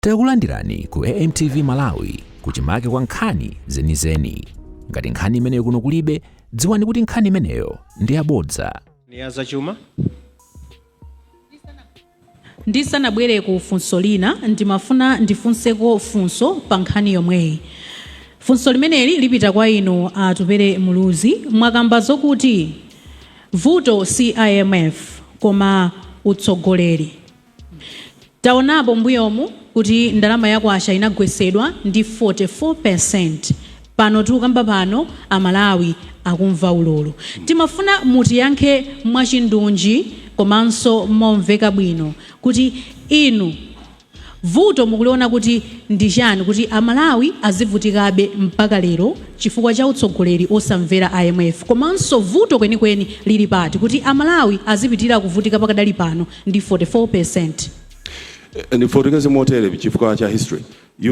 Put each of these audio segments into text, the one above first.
Takulandirani ku AMTV Malawi, kuchimake kwa nkhani zenizeni. Ngati nkhani imeneyo kuno kulibe, dziwani kuti nkhani imeneyo ndi yabodza. Ni ya zachuma. Ndisanabwere ku funso lina, ndimafuna ndifunseko funso pa nkhani yomweyi. Funso limeneli lipita kwa inu, Atupele Muluzi. Mwakamba zokuti vuto si IMF koma utsogoleri. Taonapo mbuyomu kuti ndalama ya kwacha inagwesedwa ndi 44. Pano tikukamba pano, Amalawi akumva ululu. Timafuna mutiyankhe mwachindunji komanso momveka bwino kuti inu vuto mukuliona kuti ndi chani kuti Amalawi azivutikabe mpaka lero chifukwa cha utsogoleri osamvera IMF, komanso vuto kwenikweni lili pati kuti Amalawi azipitira kuvutika pakadali pano ndi 44? Ndifotokoze motere chifukwa cha history.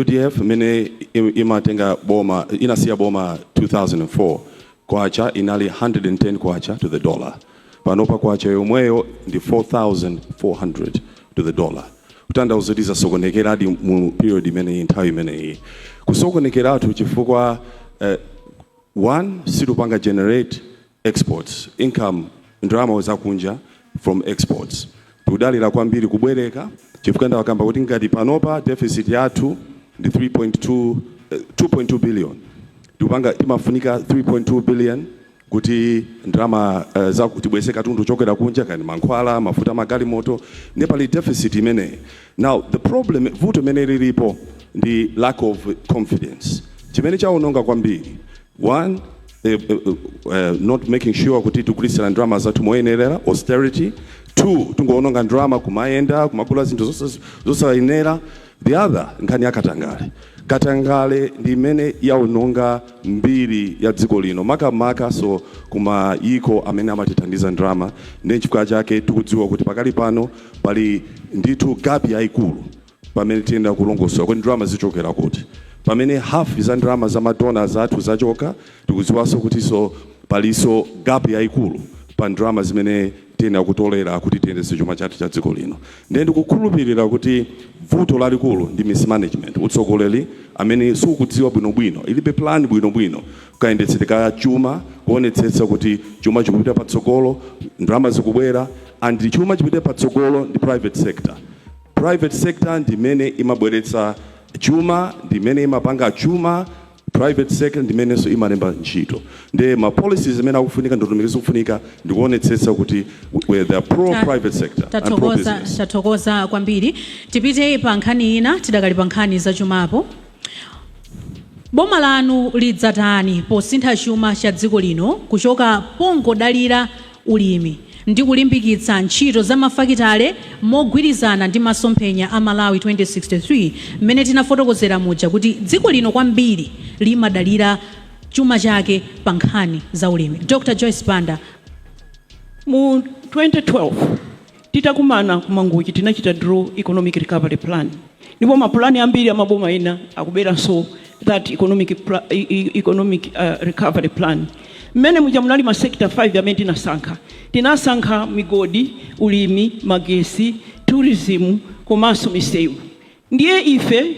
UDF imene imatenga boma, inasiya boma 2004, kwacha inali 110 kwacha to the dollar. Panopa kwacha yomweyo ndi 4400 to the dollar, kutanthauza kuti zasokonekeradi mu period imeneyi, nthawi imeneyi kusokonekeratu chifukwa one, situpanga generate exports income, ndalama zakunja from exports. Tikudalira kwambiri kubwereka, chifukwa ndawakamba kuti ngati panopa deficit yathu ndi 3.2, 2.2 billion, tikupanga timafunika 3.2 billion kuti ndalama za tibwese katundu chokera kunja, kani mankhwala, mafuta, magalimoto, ndi pali deficit imeneyi. Now the problem, vuto imene lilipo ndi lack of confidence, chimene chaononga kwambiri. One, not making sure kuti tigulitsira ndalama zathu moyenerera, austerity. Two, tingoononga ndalama kumayenda kumagula zinthu zosayenera. The other, nkhani ya katangale. Katangale ndi imene yaononga mbiri ya dziko lino, makamaka so kumayiko amene amatithandiza ndalama. Ndi chifukwa chake tikudziwa kuti pakali pano pali ndithu gap yayikulu pamene tiyenda kulongosola kuti ndalama zichokera kuti, pamene half za ndalama za ma donors athu zachoka. Tikudziwanso kuti so palinso gap yayikulu pa ndalama zimene tiyenera kutolera kuti tiyendetse chuma chathu cha dziko lino. Ndiye ndikukhulupirira kuti vuto lalikulu ndi mismanagement, utsogoleri amene sukudziwa bwinobwino, ilibe plan bwinobwino kayendetsere ka chuma, kuonetsetsa kuti chuma chikupita patsogolo, ndalama zikubwera, and chuma chipite patsogolo ndi private sector. Private sector ndimene imabweretsa chuma, ndimene imapanga chuma. Private sector ndimenenso imalemba ntchito. Ndiye ma policies amene akufunika, ndondomeko zikufunika, ndikuonetsetsa kuti where they are pro private sector and pro Tathokoza. business. Tathokoza kwambiri. Tipite pa nkhani ina, tidakali pa nkhani zachumapo. Boma lanu lidzatani posintha chuma cha dziko lino kuchoka pongodalira ulimi ndi kulimbikitsa ntchito za mafakitale mogwirizana ndi masomphenya a Malawi 2063, mmene tinafotokozera muja kuti dziko lino kwambiri limadalira chuma chake pa nkhani za ulimi? Dr Joyce Banda. Mu 2012 titakumana ku Mangochi, tinachita draw economic recovery plan, ndipo mapulani ambiri amaboma ena akuberanso that economic recovery plan. Mmene muja munali ma sector 5 amene tinasankha. Tinasankha migodi, ulimi, magesi, tourism komanso misewu. Ndiye ife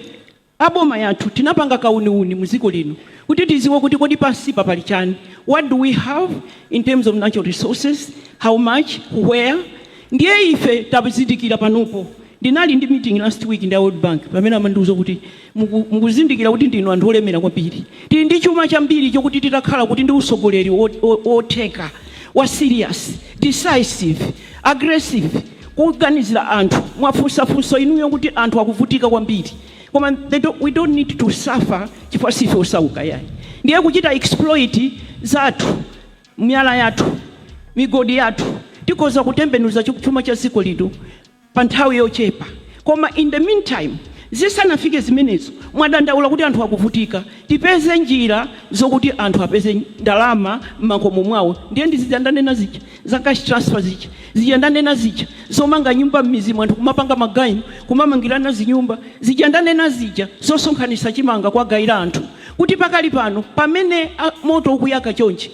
aboma yathu tinapanga kauniuni mu dziko lino kuti tiziwe kuti kodi pansipa pali chani, what do we have in terms of natural resources, how much, where. Ndiye ife tazindikira panopo. Ndinali ndi meeting last week ndi a World Bank, pamene amandiuza kuti mukuzindikira kuti ndinu anthu olemera kwambiri, tili ndi chuma chambiri chokuti titakhala kuti ndi usogoleri wotheka, wa serious, decisive, aggressive, kuganizira anthu. Mwafunsafunso inuyo kuti anthu akuvutika kwambiri, koma we don't need to suffer chifukwa sife osauka yayi. Ndiye kuchita exploit zathu, miyala yathu, migodi yathu, tikhoza kutembenuza chuma cha dziko lino pa nthawi yochepa. Koma in the meantime, zisanafike zimenezo, mwadandaula kuti anthu akuvutika, tipeze njira zokuti anthu apeze ndalama m'makomo mwawo. Ndiye ndizija ndanena zija za cash transfer, zija zija ndanena zija zomanga nyumba m'mizimu, anthu kumapanga maganyu, kumamangirana zinyumba, zija ndanena zija zosonkhanitsa chimanga kwagayira anthu, kuti pakali pano pamene moto ukuyaka chonchi,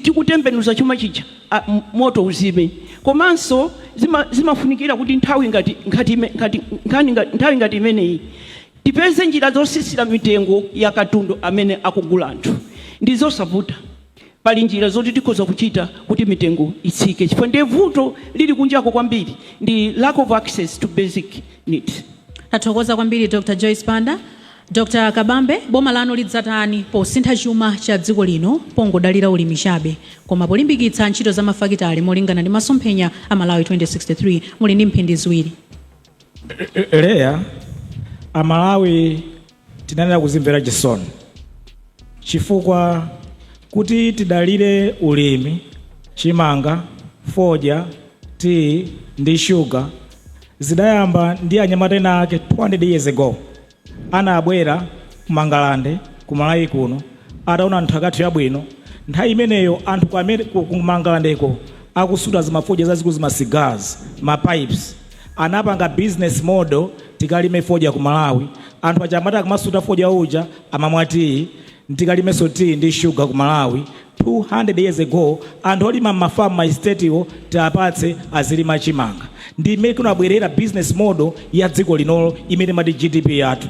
tikutembenuza chuma chija, moto uzime. Komanso zimafunikira kuti nthawi ngati ngati ime- ngati nkhani ngati- nthawi ngati imeneyi tipeze njira zosisira mitengo ya katundu amene akugula anthu. Ndi zosavuta, pali njira zoti tikhoza kuchita kuti mitengo itsike, chifukwa ndiye vuto lili kunjako kwambiri ndi lack of access to basic needs. Tathokoza kwambiri, Dr Joyce Banda. Dr Kabambe, boma lanu lidzatani posintha chuma cha dziko lino, pongodalira ulimi chabe, koma polimbikitsa ntchito za mafakitale molingana ndi masomphenya a Malawi 2063? Muli ndi mphindi 2. Leya, Amalawi tinanena kuzimvera chisoni chifukwa kuti tidalire ulimi, chimanga, fodya, tii ndi shuga zidayamba ndi anyamata ena ake 200 years ago. Anabwera ku Mangalande, ku Malawi kuno, ataona nthaka yathu yabwino. Nthawi imeneyo anthu ku Mangalandeko akusuta zimafodya zazikulu, zima cigars, ma pipes. Anapanga business model: tikalime fodya ku Malawi. Anthu aja amati akamasuta fodya uja amamwa tii, tikalimenso tii ndi shuga ku Malawi. 200 years ago, anthu olima mafamu, ma estatewo, tiapatse azilima chimanga. Ndi imene kunabwerera business model ya dziko linolo imene mati GDP yathu.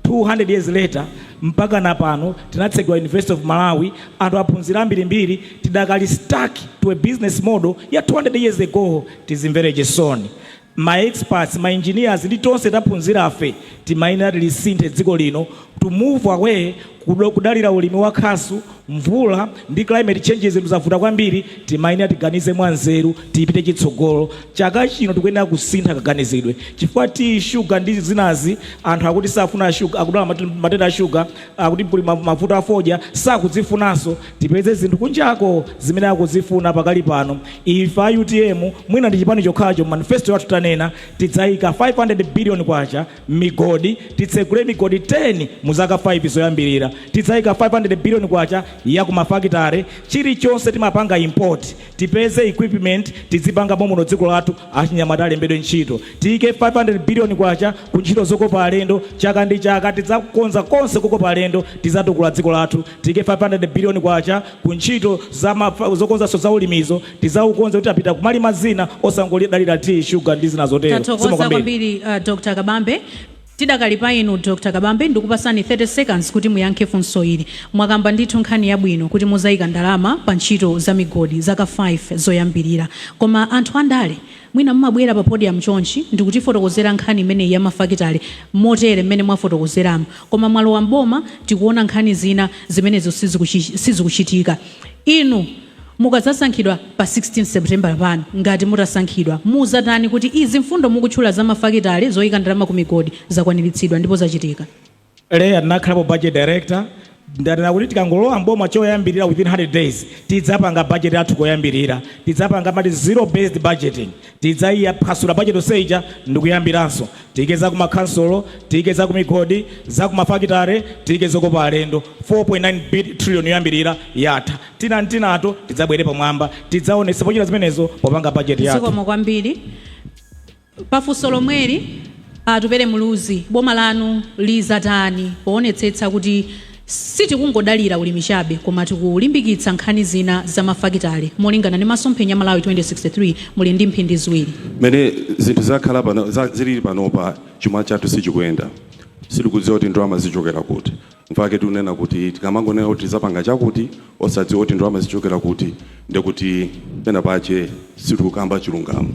200 years later, mpaka na pano tinatsegula University of Malawi, anthu aphunzira ambirimbiri, tidakali stuck to a business model ya 200 years ago. Tizimvere chisoni. Ma experts, ma engineers ndi tonse taphunzira afe timayenera tilisinthe dziko lino, to move away kudalira ulimi wa khasu, mvula ndi climate changes. Zinthu zavuta kwambiri. Timayenera tiganize mwanzeru, tipite chitsogolo. Chaka chino tikuyenera kusintha kaganizidwe, chifukwa tii, shuga ndi zinazi, anthu akuti safuna shuga, akudwala matenda a shuga, akuti kuli mavuto a fodya, sakudzifunanso. Tipeze zinthu kunjako zimene akuzifuna pakali pano. Ife a UTM, mwina ndi chipani chokhacho, manifesto yathu tanena tidzayika 500 billion kwacha migodi, titsegule migodi 10 mu zaka 5 zoyambirira. Tidzayika 500 billion kwacha ya kumafakitare. Chilichonse timapanga import, tipeze equipment, tizipanga momuno dziko lathu, achinyamata alembedwe ntchito. Tiyike 500 billion kwacha ku ntchito zokopa alendo. Chaka ndi chaka tidzakonza konse kukopa alendo, tidzatukula dziko lathu. Tiyike 500 billion kwacha ku ntchito zokonzanso za ulimizo, tidzaukonze kuti apita kumalima zina, osangodalira tii, shuga ndi zina zotero. Tathokoza Zikomo kwambiri. kwambiri, Dr Kabambe. Tidakali pa inu, Dr Kabambe, ndikupasani 30 seconds kuti muyankhe funso ili. Mwakamba ndithu nkhani yabwino kuti muzayika ndalama pa ntchito za migodi zaka 5 zoyambirira, koma anthu andale mwina mumabwera pa podium chonchi ndikutifotokozera nkhani imeneyi ya mafakitale motere mmene mwafotokozeramo, koma mwalowa mboma tikuona nkhani zina zimenezo sizikuchitika. Inu mukadzasankhidwa pa 16 September pano, ngati mutasankhidwa, muzatani kuti izi mfundo mukutchula za mafakitale, zoyika ndalama ku migodi, zakwaniritsidwa ndipo zachitika? Leya, ndinakhalapo budget director. Ndanena kuti tikangolowa mboma choyambirira, within 100 days, tidzapanga budget yathu koyambirira. Tidzapanga mati zero based budgeting. Tidzayiphwasula budget yonse ndikuyambiranso. Tiyike za kumakhansolo, tiyike za kumigodi, za kumafakitare, tiyike zokopa alendo. 4.9 trillion yoyambirira yatha. Tina ntinato tidzabwere pamwamba. Tidzaonetsa pochita zimenezo popanga budget yathu. Zikomo kwambiri. Pafunso lomweli, Atupere Muluzi, boma lanu lizatani poonetsetsa kuti sitikungodalira ulimi chabe, koma tikulimbikitsa nkhani zina za mafakitale molingana ndi masomphenya Malawi 2063? Muli ndi mphindi 2. Mene zinthu zakhala pano, zilili panopa, chuma chathu sichikuyenda, sitikudziwa kuti ndalama zichokera kuti. Mfake tikunena kuti tikamangonena kuti tizapanga chakuti, osadziwa kuti ndalama zichokera kuti, ndekuti pena pache sitikukamba chilungamo.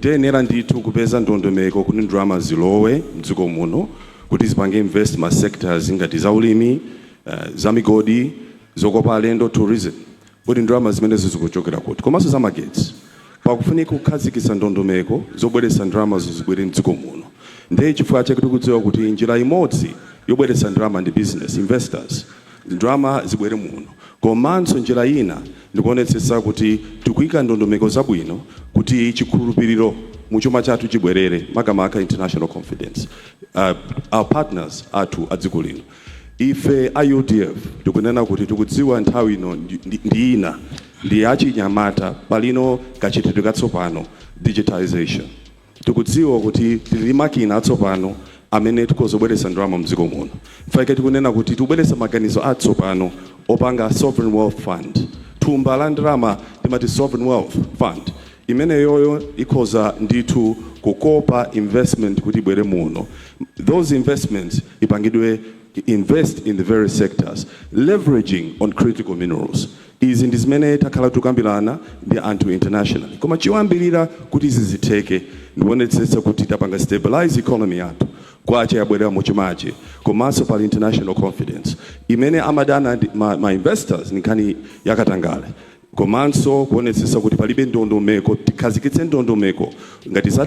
Tiyenera ndithu kupeza ndondomeko kuti ndalama zilowe mdziko muno, kuti zipange invest ma sectors ngati za ulimi, za migodi, zokopa alendo, tourism, kuti ndalama zimenezo zikuchokera kuti, komanso za magetsi. Pakufunika kukhazikitsa ndondomeko zobweretsa ndalama zibwere mdziko muno. Ndiye chifukwa chake tikudziwa kuti njira imodzi yobweretsa ndalama ndi business investors, ndalama zibwere muno. Komanso njira ina ndikuonetsetsa kuti tikuyika ndondomeko zabwino kuti chikhulupiriro muchuma chathu chibwerere, makamaka international confidence, our partners athu a dziko lino. Ife a UDF tikunena kuti tikudziwa nthawi ino ndi ina, ndi achinyamata. Palino kachitidwe katsopano, digitization. Tikudziwa kuti tili makina atsopano amene tikozobweretsa ndalama mdziko muno. Mfake tikunena kuti tikubweretsa maganizo atsopano opanga sovereign wealth fund, thumba la ndalama timati sovereign wealth fund. Imeneyoyo ikhoza ndithu kukopa investment kuti ibwere muno. Those investments ipangidwe invest in the various sectors, leveraging on critical minerals. Izi ndi zimene takhala tukambirana ndi anthu internationally, koma choyambirira kuti izi zitheke, ndionetsetsa kuti tapanga stabilize economy yathu, kwacha yabwerera muchimake, komanso pali international confidence. Imene amadana ndi ma investors ni nkhani yakatangale, komanso kuonetsetsa kuti palibe ndondomeko, tikhazikitse ndondomeko ngati za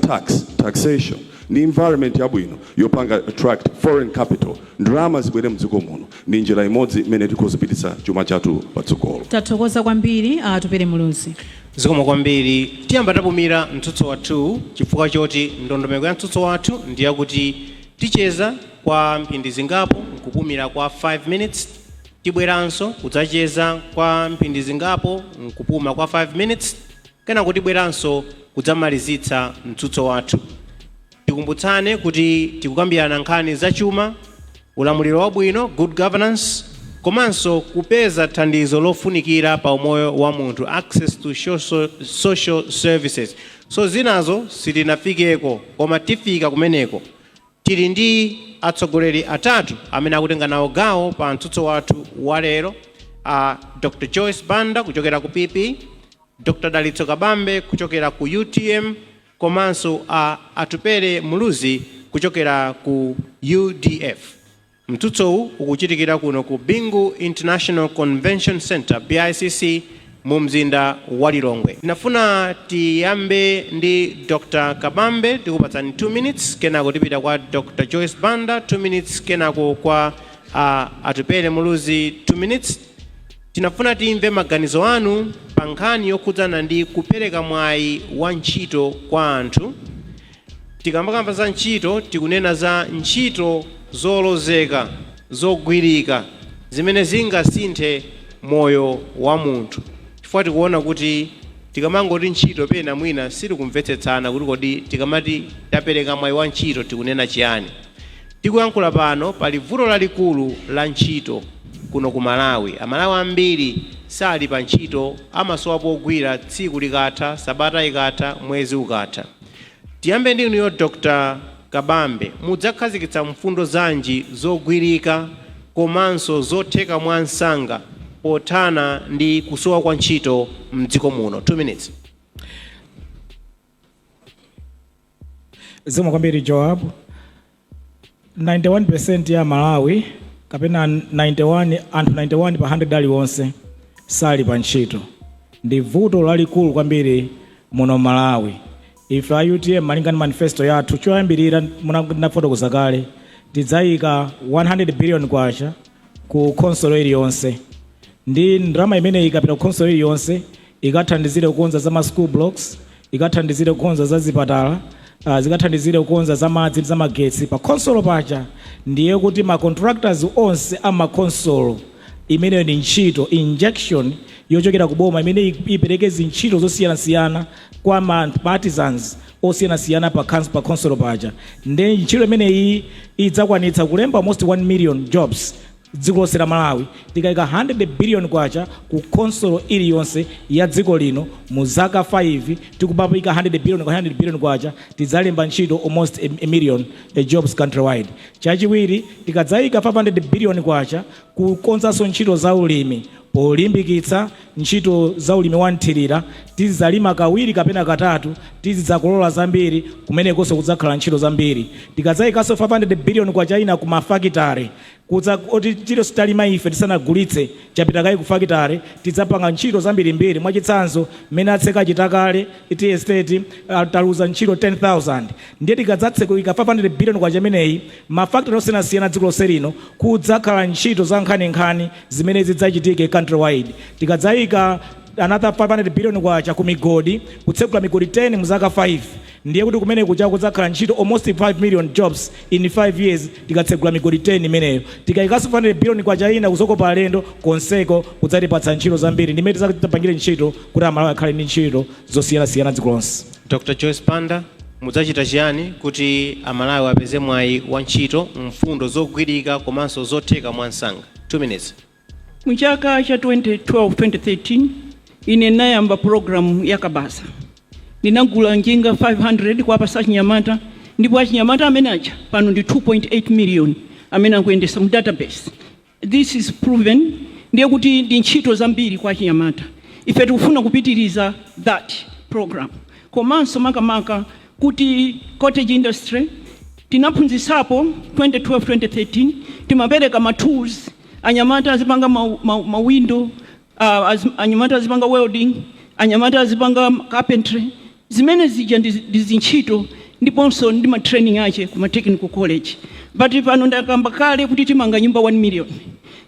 taxation ndi environment yabwino yopanga attract foreign capital, ndalama zibwere mdziko muno. Ndi njira imodzi imene tikhozipititsa chuma chathu patsogolo. Tathokoza kwambiri, Atupere Muluzi. Zikomo kwambiri. Tiyamba tapumira mtsutso wathu, chifukwa choti ndondomeko ya mtsutso wathu ndiyakuti ticheza kwa mphindi zingapo, nkupumira kwa 5 minutes, tibweranso kudzacheza kwa mphindi zingapo, nkupuma kwa 5 minutes, kenako tibweranso kudzamalizitsa mtsutso wathu. Tikumbutsane kuti tikukambirana nkhani zachuma, ulamuliro wabwino, good governance, komanso kupeza thandizo lofunikira pa umoyo wa munthu, access to social services. So zinazo sitinafikeko, koma tifika kumeneko. Tili ndi atsogoleri atatu amene akutenga nawo gawo pa mtsutso wathu wa lero: Dr Joyce Banda kuchokera ku PP, Dr Dalitso Kabambe kuchokera ku UTM, komanso Atupere Muluzi kuchokera ku UDF. Mtsutsowu ukuchitikira kuno ku Bingu International Convention Center, BICC, mu mzinda wa Lilongwe. Ndinafuna tiyambe ndi Dr Kabambe, tikupatsani 2 minutes, kenako tipita kwa Dr Joyce Banda 2 minutes, kenako kwa Atupere Muluzi 2 minutes. Tinafuna timve maganizo anu pa nkhani yokhudzana ndi kupereka mwayi wa ntchito kwa anthu. Tikambakamba za ntchito, tikunena za ntchito zolozeka, zogwirika, zimene zingasinthe moyo wa munthu, chifukwa tikuona kuti tikamangoti ntchito, pena mwina sitikumvetsetsana kuti kodi tikamati tapereka mwayi wa ntchito tikunena chiyani. Tikuyankhula pano pali vuto lalikulu la ntchito kuno ku Malawi. Amalawi ambiri sali pa ntchito, amasowa pogwira tsiku likatha, sabata ikatha, mwezi ukatha. Tiyambe ndi inuyo, Dr Kabambe. Mudzakhazikitsa mfundo zanji zogwirika komanso zotheka mwansanga pothana ndi kusowa kwa ntchito mdziko muno? 2 minutes. Zikomo kwambiri, Joab. 91% ya Malawi, kapena 91, anthu 91 pa 100 aliwonse sali pa ntchito. Ndi vuto lalikulu kwambiri muno Malawi. Ife a UTM, malinga ndi manifesto yathu, choyambirira munafotokoza kale, tidzayika 100 billion kwacha ku khonsolo iliyonse. Ndi ndalama imene ikapita ku khonsolo iliyonse, ikathandizire kukonza za ma school blocks, ikathandizire kukonza za zipatala, zikathandizire kukonza za madzi ndi za magetsi pa khonsolo paja. Ndiye kuti ma contractors onse a makhonsolo, imeneyo ndi ntchito, injection yochokera ku boma imene ipereke zintchito zosiyanasiyana kwa ma artisans osiyanasiyana pa khonsolo paja. Ndi ntchito imeneyi idzakwanitsa kulemba almost 1 million jobs dziko lonse la Malawi, tikayika 100 billion kwacha ku khonsolo iliyonse ya dziko lino mu zaka 5. Tikupapika 100 billion kwa 100 billion kwacha, tidzalemba ntchito almost a million jobs countrywide. Chachiwiri, tikadzayika 500 billion kwacha kukonzanso ntchito za ulimi, polimbikitsa ntchito za ulimi wa nthirira, tizidzalima kawiri kapena katatu, tizidzakolola zambiri, kumenekonso kudzakhala ntchito zambiri. Tikadzayikanso 500 billion kwacha ina ku mafakitare, kudza oti chilonse talima ife tisanagulitse chapita kayi ku fakitare, tidzapanga ntchito zambirimbiri. Mwachitsanzo, mmene atseka Chitakale Tea Estate, taluza ntchito 10,000. Ndiye tikadzatsekuyika 500 billion kwacha imeneyi, mafakitare osiyanasiyana dziko lonse lino kudzakhala ntchito za nkhaninkhani zimene zidzachitike countrywide. Tikadzayika another 500 billion kwacha ku migodi, kutsekula migodi 10 mu zaka 5, ndiye kuti kumene kuja kudzakhala ntchito almost 5 million jobs in 5 years, tikatsekula migodi 10 imeneyo. Tikayikanso 500 billion kwacha ina kuzokopa alendo, konseko kudzatipatsa ntchito zambiri. Ndimene tidzapangire ntchito kuti Amalawi akhale ndi ntchito zosiyanasiyana dziko lonse. Dr Joyce Banda, mudzachita chiyani kuti Amalawi apeze mwayi wa ntchito, mfundo zogwirika komanso zotheka mwansanga? 2 minutes. Mu chaka cha 2012-2013 ine nayamba program ya kabaza. Ndinagula njinga 500 kuwapasa achinyamata, ndipo achinyamata amene aja pano ndi 2.8 million amene akuyendesa mu database. This is proven. Ndiye kuti ndi ntchito zambiri kwa achinyamata. Ife tikufuna kupitiriza that program, komanso makamaka kuti cottage industry tinaphunzisapo 2012 2013, timapereka ma tools, anyamata azipanga ma window, anyamata azipanga welding, anyamata azipanga carpentry. Zimene zija ndi zintchito, ndiponso ndi ma training ache ku ma technical college. But pano ndakamba kale kuti timanga nyumba 1 million.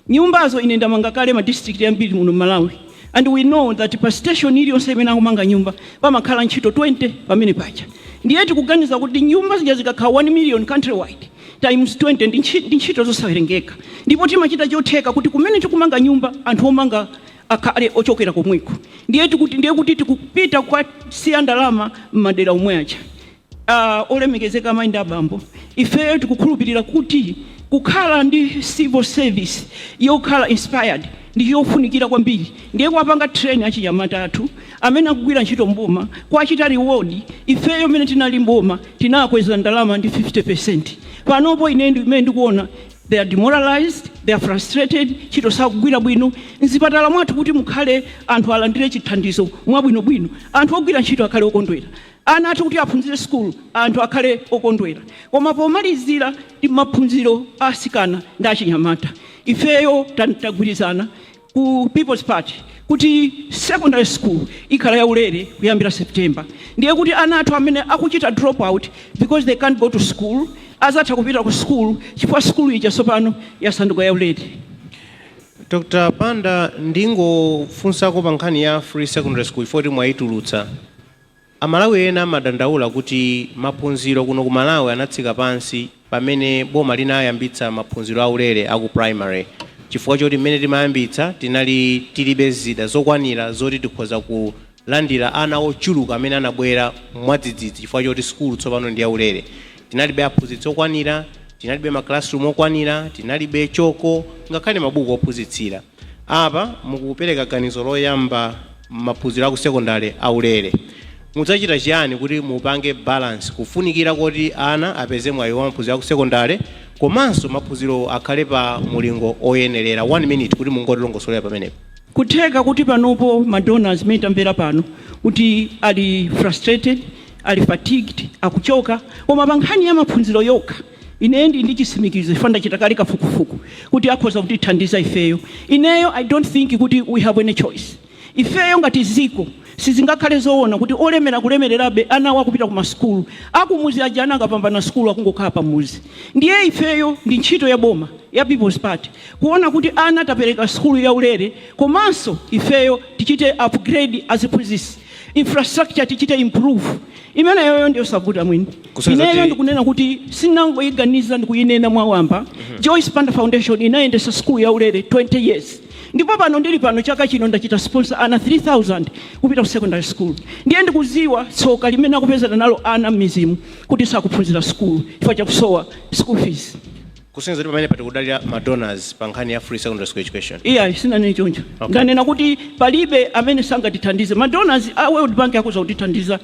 Nyumbazo ine ndamanga kale ma district ambiri muno Malawi, and we know that pa station iliyonse imene akumanga nyumba pamakhala ntchito 20 pamene paja. Ndiye tikuganiza kuti nyumba zija zikakhala 1 million countrywide times 20, ndi ntchito zosawerengeka. Ndipo timachita chotheka kuti kumene tikumanga nyumba, anthu omanga akhale ochokera komweko. Ndiye kuti tikupita kukasiya ndalama m'madera omwe aja. Olemekezeka amayi ndi abambo, ifeyo tikukhulupirira kuti kukhala ndi civil service yokhala inspired ndi yofunikira kwambiri. Ndiye kuwapanga train achinyamata athu amene akugwira ntchito mboma, kuwachita reward. Ifeyo mmene tinali mboma tinakweza ndalama ndi 50. Panopo ine imene ndikuona, they are demoralized, they are frustrated, ntchito sakugwira bwino. Mzipatala mwathu kuti mukhale anthu alandire chithandizo mwabwinobwino, anthu ogwira ntchito akhale okondwera, ana athu kuti aphunzire sukulu, anthu akhale okondwera. Koma pomalizira ndi maphunziro a asikana ndi achinyamata, ifeyo tagwirizana ku People's Party kuti secondary school ikhala yaulere kuyambira September. Ndiye kuti ana athu amene akuchita drop out because they can't go to school azatha kupita ku school, chifukwa school ija tsopano yasanduka yaulere. Dr Banda, ndingofunsako pa nkhani ya free secondary school ifoti mwayitulutsa. Amalawi ena amadandaula kuti maphunziro kuno ku Malawi anatsika pansi pamene boma linayambitsa maphunziro aulere aku primary, chifukwa choti mmene timayambitsa tinali tilibe zida zokwanira zoti tikhoza kulandira ana ochuluka amene anabwera mwadzidzidzi, chifukwa choti sukulu tsopano ndi yaulere. Tinalibe aphunzitsi okwanira, tinalibe ma classroom okwanira, tinalibe choko, ngakhale mabuku ophunzitsira. Apa mukupereka ganizo loyamba maphunziro aku sekondari aulere. Mudzachita chiyani kuti mupange balance kufunikira kuti ana apeze mwayi wa maphunziro aku sekondari komanso maphunziro akhale pa mulingo oyenerera? 1 minute kuti mungotilongosolera pamenepo. Kutheka kuti panopo ma donors imene tamvera pano kuti ali frustrated, ali fatigued, akuchoka. Koma pa nkhani ya maphunziro yokha, ineyo ndi chitsimikizo, chifukwa ndachita kale kafukufuku, kuti akhoza kutithandiza ifeyo. Ineyo I don't think kuti we have any choice. Ifeyo ngati ziko sizingakhale zoona kuti olemera kulemererabe, ana awo akupita ku masukulu akumuzi aja, ana akapambana sukulu akungokhala pamuzi. Ndiye ifeyo ndi ntchito ya boma ya People's Party kuona kuti ana tapereka sukulu yaulere, komanso ifeyo tichite upgrade aziphunzitsi, infrastructure tichite improve. Imeneyoyo ndiyo savuta mwini. Kusonyeza Ineyo ndikunena kuti sinangoyiganiza, ndikuyinena mwawamba. Joyce Banda Foundation inayendesa sukulu yaulere 20 years, ndipo pano ndili pano, chaka chino ndachita sponsor ana 3000 kupita ku secondary school. Ndiye ndikuziwa tsoka limene akupezana nalo ana m'mizimu kuti sakuphunzira sukulu chifukwa chakusowa school fees. Kusonyeza kuti pamene patikudalira ma donors pa nkhani ya free secondary school education? Iya, sinanene choncho. Ndanena kuti palibe amene sangatithandize. Ma donors a World Bank akuza kutithandiza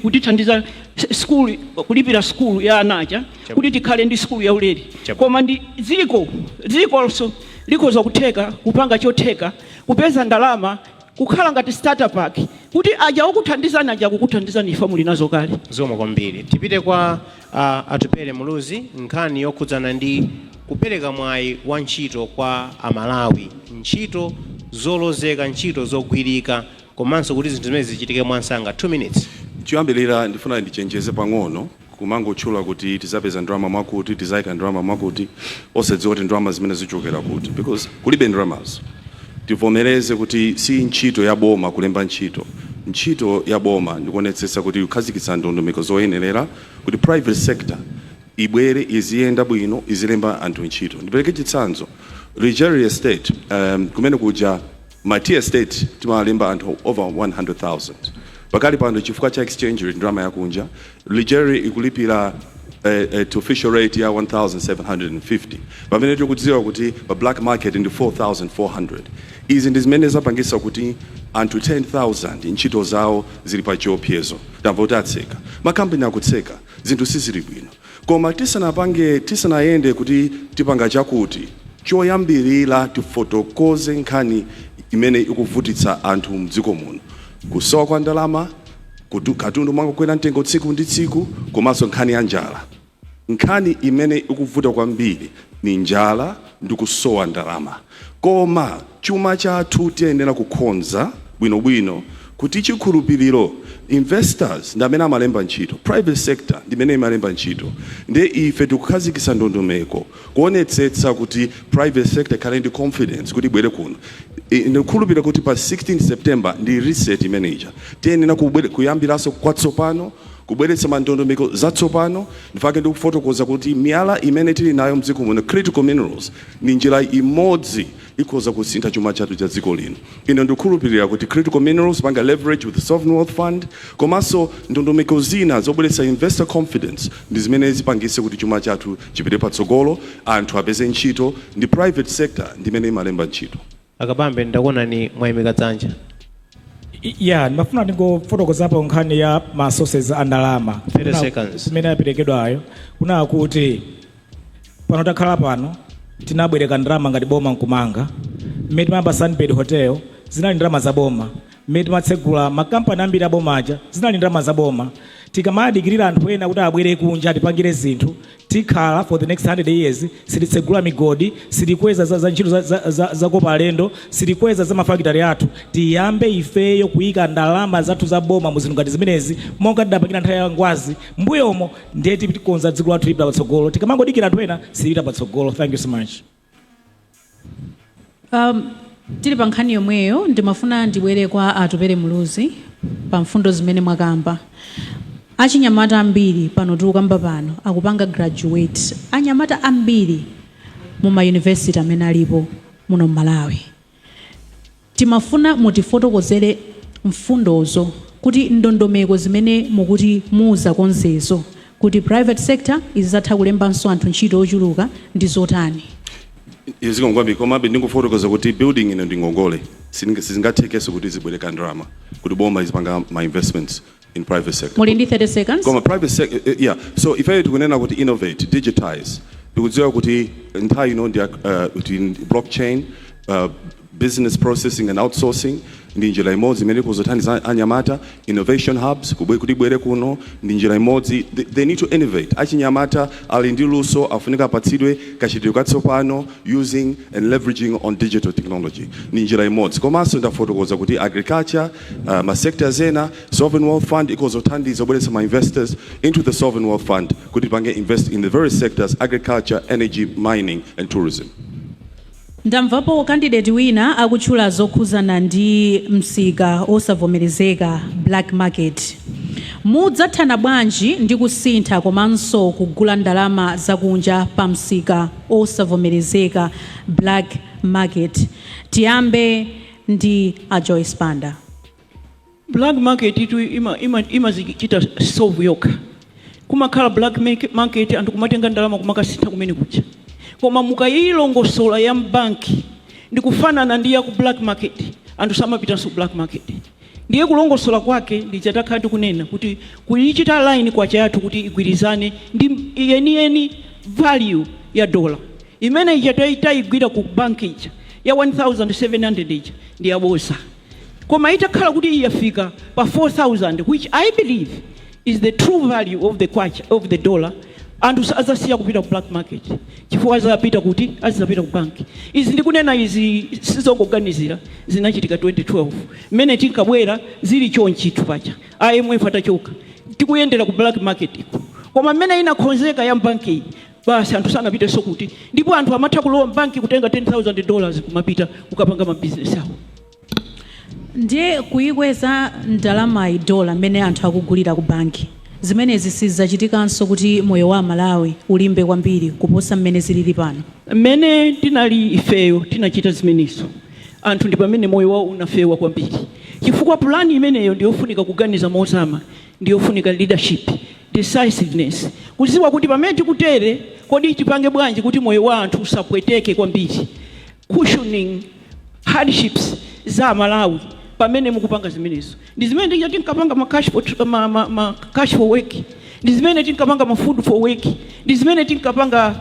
kutithandiza school, kulipira school ya anacha kuti tikhale ndi school yaulere. Koma ndi dziko also likhoza kutheka kupanga chotheka kupeza ndalama kukhala ngati starter pack, kuti aja okuthandizani aja akukuthandizani ifa muli nazo kale. Zikomo kwambiri. Tipite kwa Atupele Muluzi, nkhani yokhudzana ndi kupereka mwayi wa ntchito kwa Amalawi, ntchito zolozeka, ntchito zogwirika, komanso kuti zinthu zimene zichitike mwansanga. 2 minutes. Choyambirira ndifuna ndichenjeze pang'ono kumangotchula kuti tizapeza ndalama mwakuti, tizayika ndalama mwakuti, osadziwa kuti ndalama zimene zichokera kuti, because kulibe ndalamazo. Tivomereze kuti si ntchito ya boma kulemba ntchito. Ntchito ya boma ndikuonetsetsa kuti kukhazikitsa ndondomeko zoyenerera kuti private sector ibwere, iziyenda bwino, izilemba anthu ntchito. Ndipereke chitsanzo: Lujeri Estate, kumene kuja ma tea estate timalemba anthu over 100,000 pakali pano. Chifukwa cha exchange rate, ndalama yakunja, Lujeri ikulipira to official rate ya 1750, pamene tikudziwa kuti pa black market ndi 4400. Izi ndi zimene zapangisa kuti anthu 10,000 ntchito zawo zili pa chiopsezo. Tamva kuti atseka makampani, akutseka, zinthu sizili bwino. Koma tisanapange, tisanayende kuti tipanga chakuti, choyambirira tifotokoze nkhani imene ikuvutitsa anthu mdziko muno: kusowa kwa ndalama, katundu mwangokwera mtengo tsiku ndi tsiku, komanso nkhani ya njala. Nkhani imene ikuvuta kwambiri ni njala ndi kusowa ndalama. Koma chuma chathu tiyenera kukonza bwinobwino kuti chikhulupiriro, investors ndi amene amalemba ntchito, private sector ndi imene imalemba ntchito. Ndiye ife tikukhazikitsa ndondomeko kuonetsetsa kuti private sector ikhale ndi confidence kuti ibwere kuno. Ndikukhulupirira kuti pa 16 September ndi reset imeneja. Tiyenera kuyambiranso kwatsopano, kubweretsa mandondomeko zatsopano. Ndifake ndikufotokoza kuti miyala imene tili nayo mdziko muno, critical minerals, ni njira imodzi ikhoza kusintha chuma chathu cha dziko lino. Ine ndikukhulupirira kuti critical minerals panga leverage with the Sovereign Wealth Fund, komanso ndondomeko zina zobweretsa investor confidence, ndi zimene zipangise kuti chuma chathu chipite patsogolo, anthu apeze ntchito, ndi private sector ndimene imalemba ntchito. Akabambe, ndakuonani mwayimika dzanja. Ya, ndimafuna ndingofotokozapo nkhani ya ma sources a ndalama 30 seconds. Imene yaperekedwayo, kunaa kuti pano takhala pano tinabwereka ndalama ngati boma nkumanga. Mmene timayamba Sunbird Hotel zinali ndalama za boma. Mmene timatsegula makampani ambiri a boma aja zinali ndalama za boma. Tikamayadikirira anthu ena kuti abwere kunja atipangire zinthu, tikhala for the next 100 years sititsegula migodi, sitikweza za ntchito za kopa alendo, sitikweza za mafakitale athu. Tiyambe ifeyo kuyika ndalama zathu za boma mu zinthu ngati zimenezi, monga tidapangira nthawi ya Ngwazi mbuyomo, ndiye tikonza dziko lathu, lipita patsogolo. Tikamangodikira anthu ena, silipita patsogolo. Thank you so much. Tili pa nkhani yomweyo, ndimafuna ndibwere kwa Atupere Muluzi pa mfundo zimene mwakamba. Achinyamata ambiri pano tikukamba pano akupanga graduate, anyamata ambiri mu mayunivesiti amene alipo muno m'Malawi. Timafuna mutifotokozere mfundozo kuti ndondomeko zimene mukuti muzakonzezo kuti private sector izatha kulembanso anthu ntchito ochuluka ndi zotani? Zikomo kwambiri. Komabe ndingofotokoza kuti building ino ndi ngongole. Sizingathekenso kuti zibwereka ndalama, kuti boma izipanga ma investments in private sector. Muli ndi 30 seconds. Koma private sector, yeah, so ifeyo tikunena kuti innovate, digitize. Tikudziwa kuti nthawi ino ndi kuti blockchain, business processing and outsourcing ndi njira imodzi imene ikuzothandiza anyamata. Innovation hubs kuti ibwere kuno ndi njira imodzi. They need to innovate. Achinyamata ali ndi luso, afunika apatsidwe kachitidwe katsopano using and leveraging on digital technology, ndi njira imodzi. Komanso ndafotokoza kuti agriculture, ma sectors ena, Sovereign Wealth Fund ikozothandiza kubweretsa ma investors into the Sovereign Wealth Fund kuti pange invest in the various sectors: agriculture, energy, mining and tourism. Ndamvapo candidate wina akutchula zokhuzana ndi msika osavomerezeka, black market. Mudzathana bwanji ndi kusintha komanso kugula ndalama zakunja pa msika osavomerezeka, black market? Tiyambe ndi a Joyce Banda. Black market itu imazichita solve yokha. Kumakhala black market, anthu kumatenga ndalama kumakasintha kumene kuja. Koma mukayilongosola ya mbanki ndikufanana ndi ya ku black market, anthu samapitanso black market. Ndiye kulongosola kwake ndichatakhala tikunena kuti kuyichita line kwacha yathu kuti igwirizane ndi yeniyeni value ya dollar imene ija tayigwira ku banki ija ya 1700 ija ndi yaboza. Koma itakhala kuti yafika pa 4000, which I believe is the true value of the kwacha, of the dollar, anthu azasiya kupita ku black market chifukwa azapita kuti azapita ku banki. Izi ndikunena izi sizongoganizira, zinachitika 2012 mmene tinkabwera zili chonchitu pacha, IMF atachoka, tikuyendera ku black market iko. Koma mmene inakonzeka ya mbanki basi, anthu sanapitenso kuti, ndipo anthu amatha kulowa mbanki kutenga $10,000 kumapita kukapanga mabizinesi awo. Ndiye kuyikweza ndalamayi, dola mmene anthu akugulira ku banki, zimenezi sizachitikanso kuti moyo wa Malawi ulimbe kwambiri kuposa mmene zilili pano? Mmene tinali ifeyo tinachita zimenezo, anthu ndi pamene moyo wawo unafewa kwambiri, chifukwa pulani imeneyo ndiyofunika kuganiza mozama, ndiyofunika leadership. Decisiveness, kuziwa kuti pamene tikutere, kodi tipange bwanji kuti moyo wa anthu usapweteke kwambiri, cushioning hardships za Malawi pamene mukupanga zimenezo. Ndi zimene tinkapanga ma cash for work, ndi zimene tinkapanga ma food for work, ndi zimene tinkapanga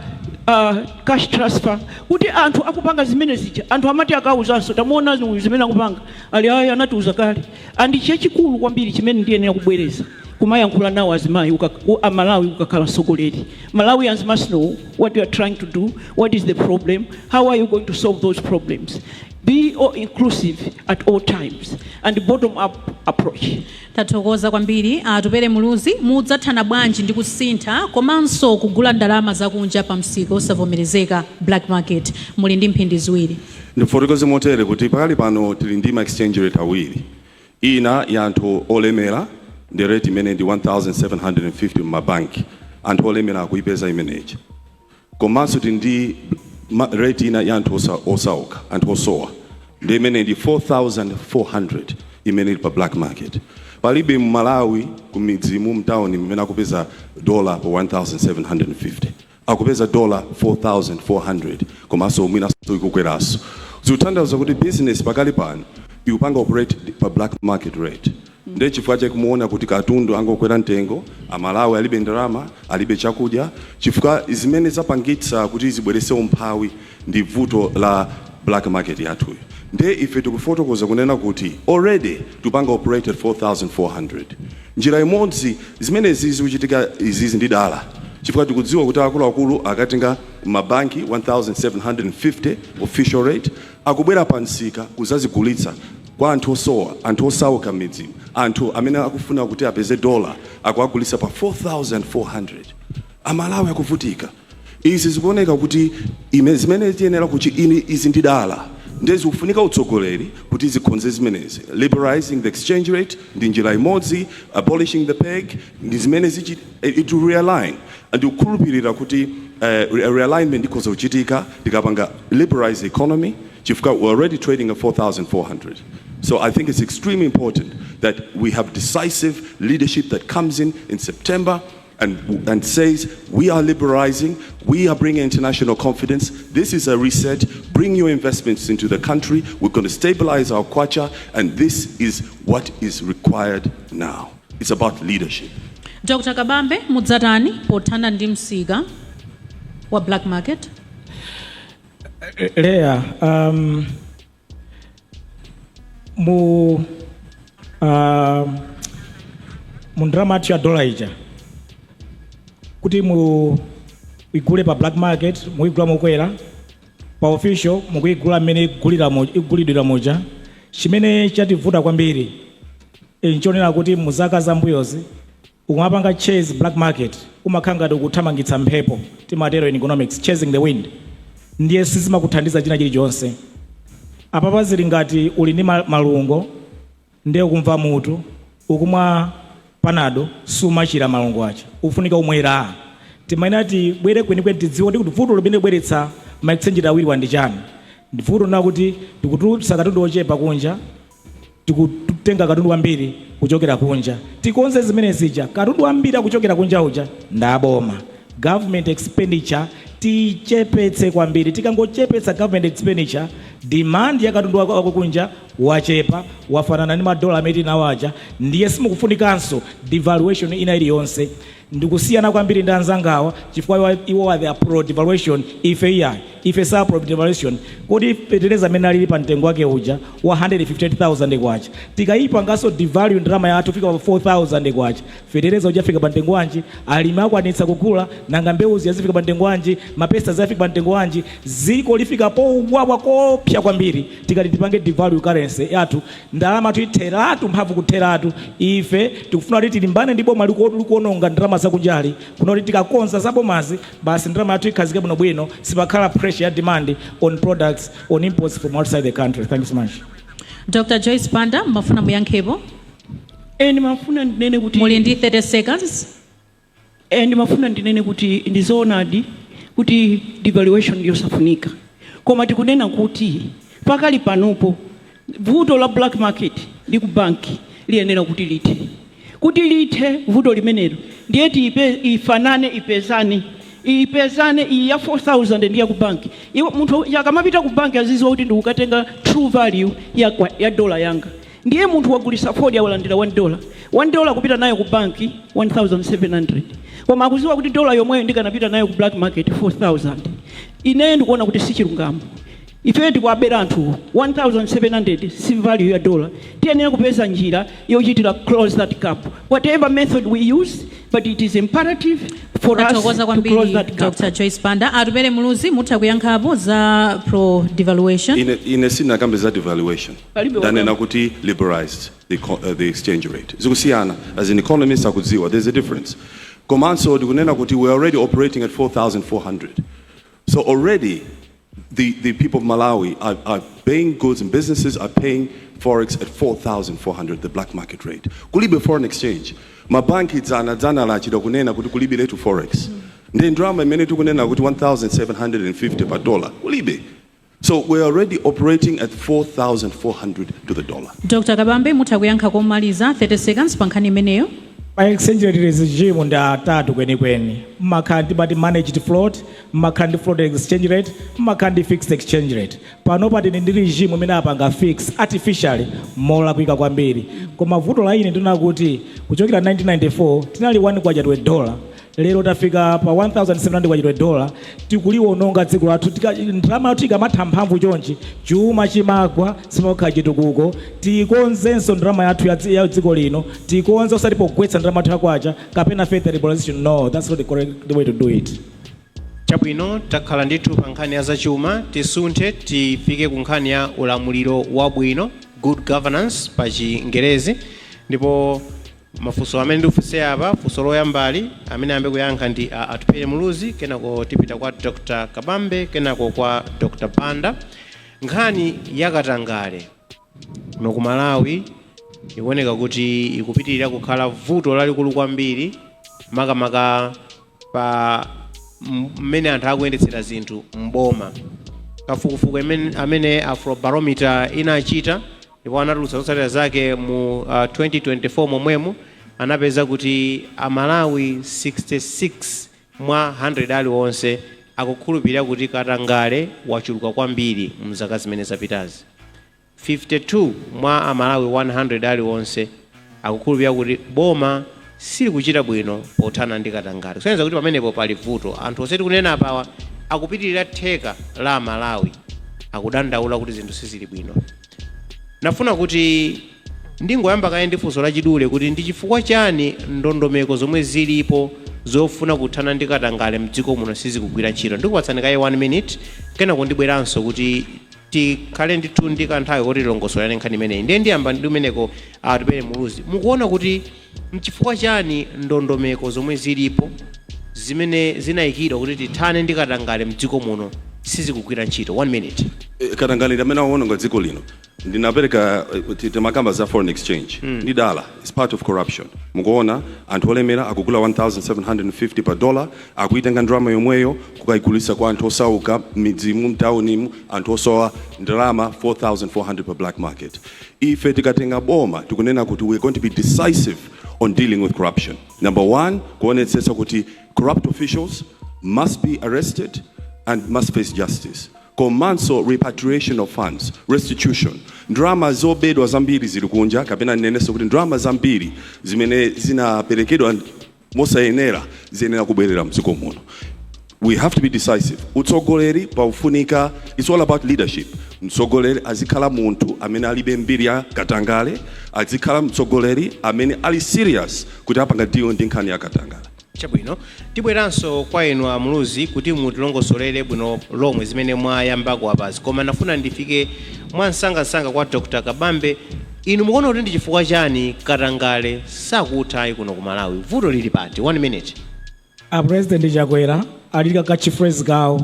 cash transfer, kuti anthu akupanga zimene zija, anthu amati akauzanso, "Tamuona uyu zimene akupanga," ali, "Ayi, anatiuza kale." And chachikulu kwambiri chimene ndiyenera kubwereza kumayankhula nawo azimayi Amalawi, ukakhala mtsogoleri, Malawians must know what you are trying to do, what is the problem, how are you going to solve those problems. Be all inclusive at all times and bottom up approach. Tathokoza kwambiri. Atupere Muluzi, mudzathana bwanji ndi kusintha komanso kugula ndalama zakunja pa msika osavomerezeka, black market? Muli ndi mphindi 2. Ndifotokoze motere kuti pakali pano tili ndi ma exchange rate awiri. Ina ya anthu olemera ndi rate imene ndi 1750 m'mabanki, anthu olemera akuipeza imeneyi. Komanso tili ndi rate ina ya anthu osauka, anthu osowa, ndi imene ndi 4400 imene ili pa black market. Palibe mu Malawi, kumidzimu, mtawuni, mmene akupeza dola pa 1750. Akupeza dola 4400, komanso mwinaso ikukweranso. Zikutanthauza kuti business pakali pano ikupanga operate pa black market rate. Ndiye chifukwa chake kumuona kuti katundu angokwera mtengo, Amalawi alibe ndalama, alibe chakudya, chifukwa zimene zapangitsa kuti zibweretse umphawi ndi vuto la black market yathuyo. Ndiye ife tikufotokoza kunena kuti already tupanga operate at 4400. Njira imodzi zimenezi zikuchitika izizi ndi dala, chifukwa tikudziwa kuti akuluakulu akatenga mabanki 1750 official rate, akubwera pa msika kuzazigulitsa kwa anthu osowa, anthu osauka m'midzimu, anthu amene akufuna kuti apeze dola, akuagulitsa pa 4400. Amalawi akuvutika. Izi zikuoneka kuti ime zimene tiyenera kuti ini izi ndi dala. Ndiye zikufunika utsogoleri kuti zikonze zimenezi. Liberalizing the exchange rate ndi njira imodzi, abolishing the peg ndi zimene zichi it will realign. Ndikukhulupirira kuti realignment ikhoza kuchitika tikapanga liberalize the economy, chifukwa we're already trading at 4400. So I think it's extremely important that we have decisive leadership that comes in September and says, "We are liberalizing, we are bringing international confidence. This is a reset. Bring your investments into the country. We're going to stabilize our kwacha, and this is what is required now." It's about leadership. Dr Kabambe, mudzatani pothana ndi msika wa black market? Leya, mu ndalama yathu ya dola ija, kuti mu igule pa black market muyigula mokwera, pa official mukuyigula mmene igulidwira muja. Chimene chativuta kwambiri nchonena kuti mu zaka zambuyozi ukamapanga chase black market umakhala ngati ukuthamangitsa mphepo, timatero in economics, chasing the wind. Ndiye sizimakuthandiza china chilichonse. Apapa zili ngati uli ndi malungo, ndiye ukumva mutu, ukumwa Panado, sumachira malungo aja, ufunika umwera. Timayenera tibwere kwenikweni, tidziwe kuti vuto limene libweretsa ma exchange awiri ndi chani. Ndi vuto na kuti tikutulutsa katundu ochepa kunja, tikutenga katundu wambiri kuchokera kunja. Tikonze zimene zija. Katundu wambiri akuchokera kunja uja ndaboma. Government expenditure tichepetse kwambiri. Tikangochepetsa government expenditure, demand ya katundu wakunja wachepa, wafanana ndi madola amene tinawo aja, ndiye simukufunikanso devaluation ina iliyonse. Ndikusiyana kwambiri ndi anzangawa, chifukwa iwo are the pro devaluation, ife iyayi, ife sa pro devaluation. Kodi fetereza amene alili pa mtengo wake uja wa 158,000 kwacha, tikayipanganso devalue ndalama yathu fika pa 4000 kwacha, fetereza uja afika pa mtengo wanji? Alimi akwanitsa kugula? Nanga mbewu zifika pa mtengo wanji? Mapesa zafika pa mtengo wanji? Ziko lifika powawa kopsa kwambiri tikati tipange devalue currency yathu. Ndalama tuyitheratu mphamvu kutheratu. Ife tikufuna kuti tilimbane ndi boma likuononga ndalama zakunjali, kuna kuti tikakonza za bomazi basi, ndalama yathu ikhazike bwinobwino, sipakhala pressure ya demand on products, on imports from outside the country. Thank you so much. Dr Joyce Banda, mafuna muyankhepo? Ndimafuna ndinene kuti Muli ndi 30 seconds. Ndimafuna ndinene kuti ndizoonadi kuti devaluation ndiyosafunika, koma tikunena kuti pakali panopo vuto la black market ndi ku banki liyenera kuti lithe. Kuti lithe vuto limenelo, ndiye tiipe ifanane, ipezane, ipezane iyi ya 4000 ndi ya ku banki. Iwo munthu akamapita ku banki aziziwa kuti ndikukatenga true value ya dola yanga. Ndiye munthu wagulisa fodya, walandira $1, $1 kupita nayo ku banki 1700, koma akuziwa kuti dola yomweyo ndikanapita nayo ku black market 4000. Ineyo ndikuona kuti sichilungamo. Ife tikuabera anthuwo 1700, si value ya dollar. Tiyenera kupeza njira yochitira close that gap, whatever method we use, but it is imperative for us Tathokoza to close kwambiri, that gap. Dr Joyce Banda. Atupele Muluzi, mutha kuyankhapo za pro devaluation. Ine sinakambe za devaluation. Palibe. Ndanena Wakamba. kuti liberalized the exchange rate. Zikusiyana. As an economist akudziwa there's a difference. Komanso ndikunena kuti we're already operating at 4400, so already the people of Malawi are paying goods and businesses are paying forex at 4400, the black market rate. Kulibe foreign exchange. Mabanki dzana dzana lachita kunena kuti kulibe letu forex. Ndi ndalama imene tikunena kuti 1750 per dollar kulibe. So we're already operating at 4,400 to the dollar. Dr Kabambe, mutha kuyankha komaliza, 30 seconds, pa nkhani imeneyo. Pa exchange rate regime ndi atatu kwenikweni. Mmakhala ndi mati managed float, mmakhala ndi float exchange rate, mmakhala ndi fixed exchange rate. Panopa tili ndi regime imene apanga fix artificially molakwika kwambiri. Koma vuto la ine ndina kuti kuchokera 1994 tinali 1 kwacha to a dollar, lero tafika pa 1700 kwacha to a dollar. Tikuliwononga dziko lathu. Ndalama yathu ikamatha mphamvu chonchi, chuma chimagwa, simakhala chitukuko. Tikonzenso ndalama yathu ya dziko lino, tikonze osati pogwetsa ndalama yathu yakwacha kapena further liberalization. No, that's not the correct way to do it. Chabwino, takhala ndithu pa nkhani ya zachuma. Tisunthe tifike ku nkhani ya ulamuliro wabwino, good governance pa Chingerezi. Ndipo mafunso amene ndikufunse apa, funso loyambali amene ayambe kuyankha ndi a Atupele Muluzi, kenako tipita kwa Dr Kabambe, kenako kwa Dr Banda. Nkhani yakatangale kuno ku Malawi ikuoneka kuti ikupitirira kukhala vuto lalikulu kwambiri, makamaka pa mmene anthu akuyendetsera zinthu mboma. Kafukufuku amene Afrobarometer inachita ndipo anatulutsa zotsatira zake mu 2024 momwemo, anapeza kuti Amalawi 66 mwa 100 aliwonse akukhulupirira kuti katangale wachuluka kwambiri mzaka zimene zapitazi. 52 mwa Amalawi 100 aliwonse akukhulupirira kuti boma silikuchita bwino pothana ndi katangale, kusonyeza kuti pamenepo pali vuto. Anthu onse tikunena apawa akupitirira theka la Amalawi akudandaula kuti zinthu sizili bwino. Nafuna kuti ndingoyamba kaye ndi funso lachidule kuti ndi chifukwa chani ndondomeko zomwe zilipo zofuna kuthana ndi katangale mdziko muno sizikugwira ntchito? Ndikupatsani kaye 1 minute, kenako ndibweranso kuti tikhale ndithu ndi kanthawi kuti tilongosolane nkhani imeneyi. Ndiye ndiyamba ndi umeneko. Atupele Muluzi, mukuona kuti mchifukwa chani ndondomeko zomwe zilipo zimene zinayikidwa kuti tithane ndi katangale mdziko muno sizikugwira ntchito? 1 minute. Katangale ndi amene awononga dziko lino. Ndinapereka timakamba za foreign exchange ndi dala is part of corruption. Mukuona anthu olemera akugula 1750 per dollar, akuitenga ndalama yomweyo kukayigulitsa kwa anthu osauka m'midzimu, mtaunimu, anthu osowa ndalama 4400 per black market. Ife tikatenga boma, tikunena kuti we're going to be decisive on dealing with corruption. Number one, kuonetsetsa kuti corrupt officials must be arrested and must face justice, komanso repatriation of funds, restitution. Ndalama zobedwa zambiri zili kunja, kapena ninenenso kuti ndalama zambiri zimene zinaperekedwa mosayenera ziyenera kubwerera mdziko muno. We have to be decisive. Utsogoleri paufunika, it's all about leadership. Mtsogoleri azikhala munthu amene alibe mbiri ya katangale, azikhala mtsogoleri amene ali serious kuti apanga deal ndi nkhani ya katangale. Chabwino, tibweranso kwa inu a Muluzi kuti mutilongosolere bwino lomwe zimene mwayambako apazi, koma ndafuna ndifike mwansangasanga kwa Dr Kabambe. Inu mukuona kuti ndi chifukwa chani katangale sakutha kuno ku Malawi? Vuto lili pati? 1 minute. A President Chakwera alika kachiphrase kawo,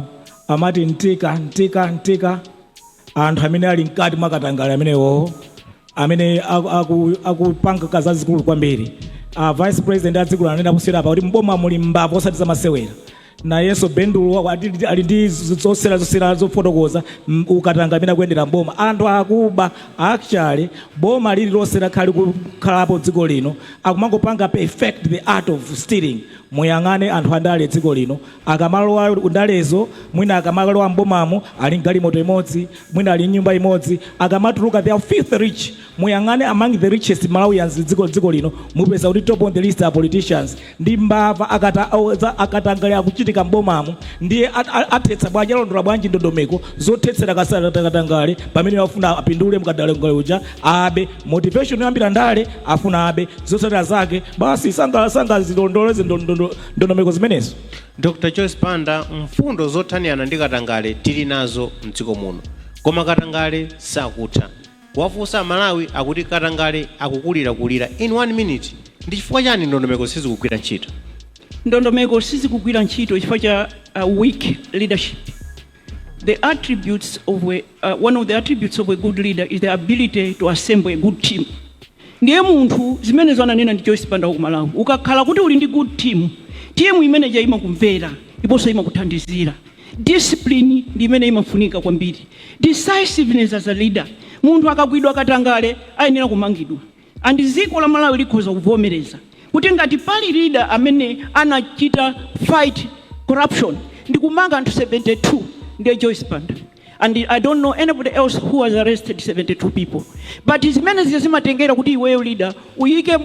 amati ntika ntika ntika. Anthu amene ali mkati mwa katangale amenewo, amene akupanga kazazikulu kwambiri. A Vice President a dziko ananena posera apa kuti mboma muli mbava osati zamasewera. Nayenso Bendulo ali ndi zosera zosera zofotokoza ukatanga amene akuyendera mboma. Anthu akuba. Actually, boma lililonse lakhali kukhalapo dziko lino akumangopanga perfect the art of stealing. Muyang'ane anthu andale dziko lino, akamalowa ndalezo, mwina akamalowa mbomamo ali mgalimoto imodzi, mwina ali nyumba imodzi, akamatuluka they are filthy rich. Muyang'ane among the richest Malawians dziko lino, mupeza kuti top on the list are politicians ndi mbava. Akatangale akuchitika mbomamo, ndiye athetsa bwanji, alondola bwanji ndondomeko zothetsera katangale pamene afuna apindule mkatangale uja? Abe, motivation yoyambira ndale afuna abe, zotsatira zake basi sanga zilondoleze ndondomeko zimenezo. Dr Joyce Banda, mfundo zothanirana ndi katangale tili nazo mdziko muno, koma katangale sakutha. Kuwafunsa Malawi akuti katangale akukulirakulira. In one minute, ndi chifukwa chani ndondomeko sizikugwira ntchito? Ndondomeko sizikugwira ntchito chifukwa cha weak leadership. The attributes of a, one of the attributes of a good leader is the ability to assemble a good team. Ndiye munthu zimenezo ananena ndi Joyce Banda ku Malawi. Ukakhala kuti uli ndi good team, team imeneja imakumvera ndiponso imakuthandizira. Discipline ndi imene imafunika kwambiri, decisiveness as a leader. Munthu akagwidwa katangale ayenera kumangidwa, and dziko la Malawi likhoza kuvomereza kuti ngati pali leader amene anachita fight corruption ndi kumanga anthu 72, ndiye Joyce Banda, and I don't know anybody else who has arrested 72 people. But zimene zija zimatengera kuti iweyo leader uyike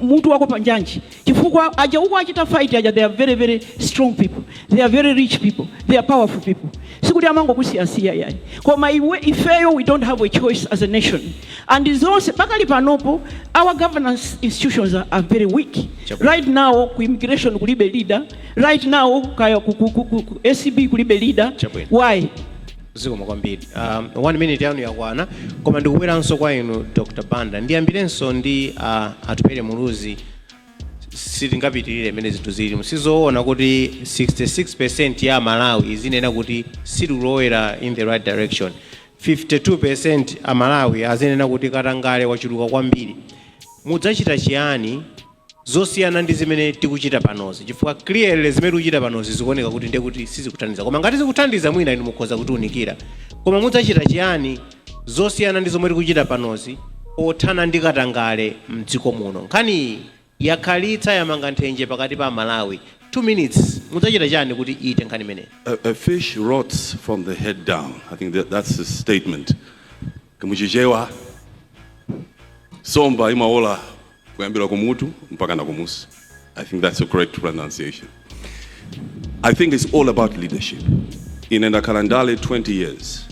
mutu wako panjanji, chifukwa aja uko achita fight aja, they are very, very strong people, they are very rich people, they are powerful people. Sikuti amangokusiyasiya yayi, koma iwe, ifeyo, we don't have a choice as a nation. And zonse pakali panopo, our governance institutions are very weak. Right now ku immigration kulibe leader. Right now kaya ku ACB kulibe leader. Chabwino. Why? Zikomo kwambiri. One minute yanu yakwana, koma ndikubweranso kwa inu, Dr Banda. Ndiyambirenso ndi Atupele Muluzi. Sitingapitirire mmene zinthu zili. Sizoona kuti 66% ya Malawi izinena kuti sitikulowera in the right direction, 52% Amalawi azinena kuti katangale wachuluka kwambiri. Mudzachita chiyani zosiyana ndi zimene tikuchita panozi? Chifukwa clearly zimene tikuchita panozi zikuoneka kuti ndiye kuti sizikuthandiza, koma ngati zikuthandiza mwina inu mukhoza kutiunikira. Koma mudzachita chiyani zosiyana ndi zomwe tikuchita panozi pothana ndi katangale mdziko muno? Nkhani yakhalitsa, yamanga nthenje pakati pa Malawi. 2 minutes, mudzachita chani kuti ite nkhani imeneyi? A fish rots from the head down. I think that's the statement. Kumuchichewa, somba imaola kuyambira kumutu mpaka na kumusi. I think that's the correct pronunciation. I think it's all about leadership. Ine ndakhala ndale 20 years.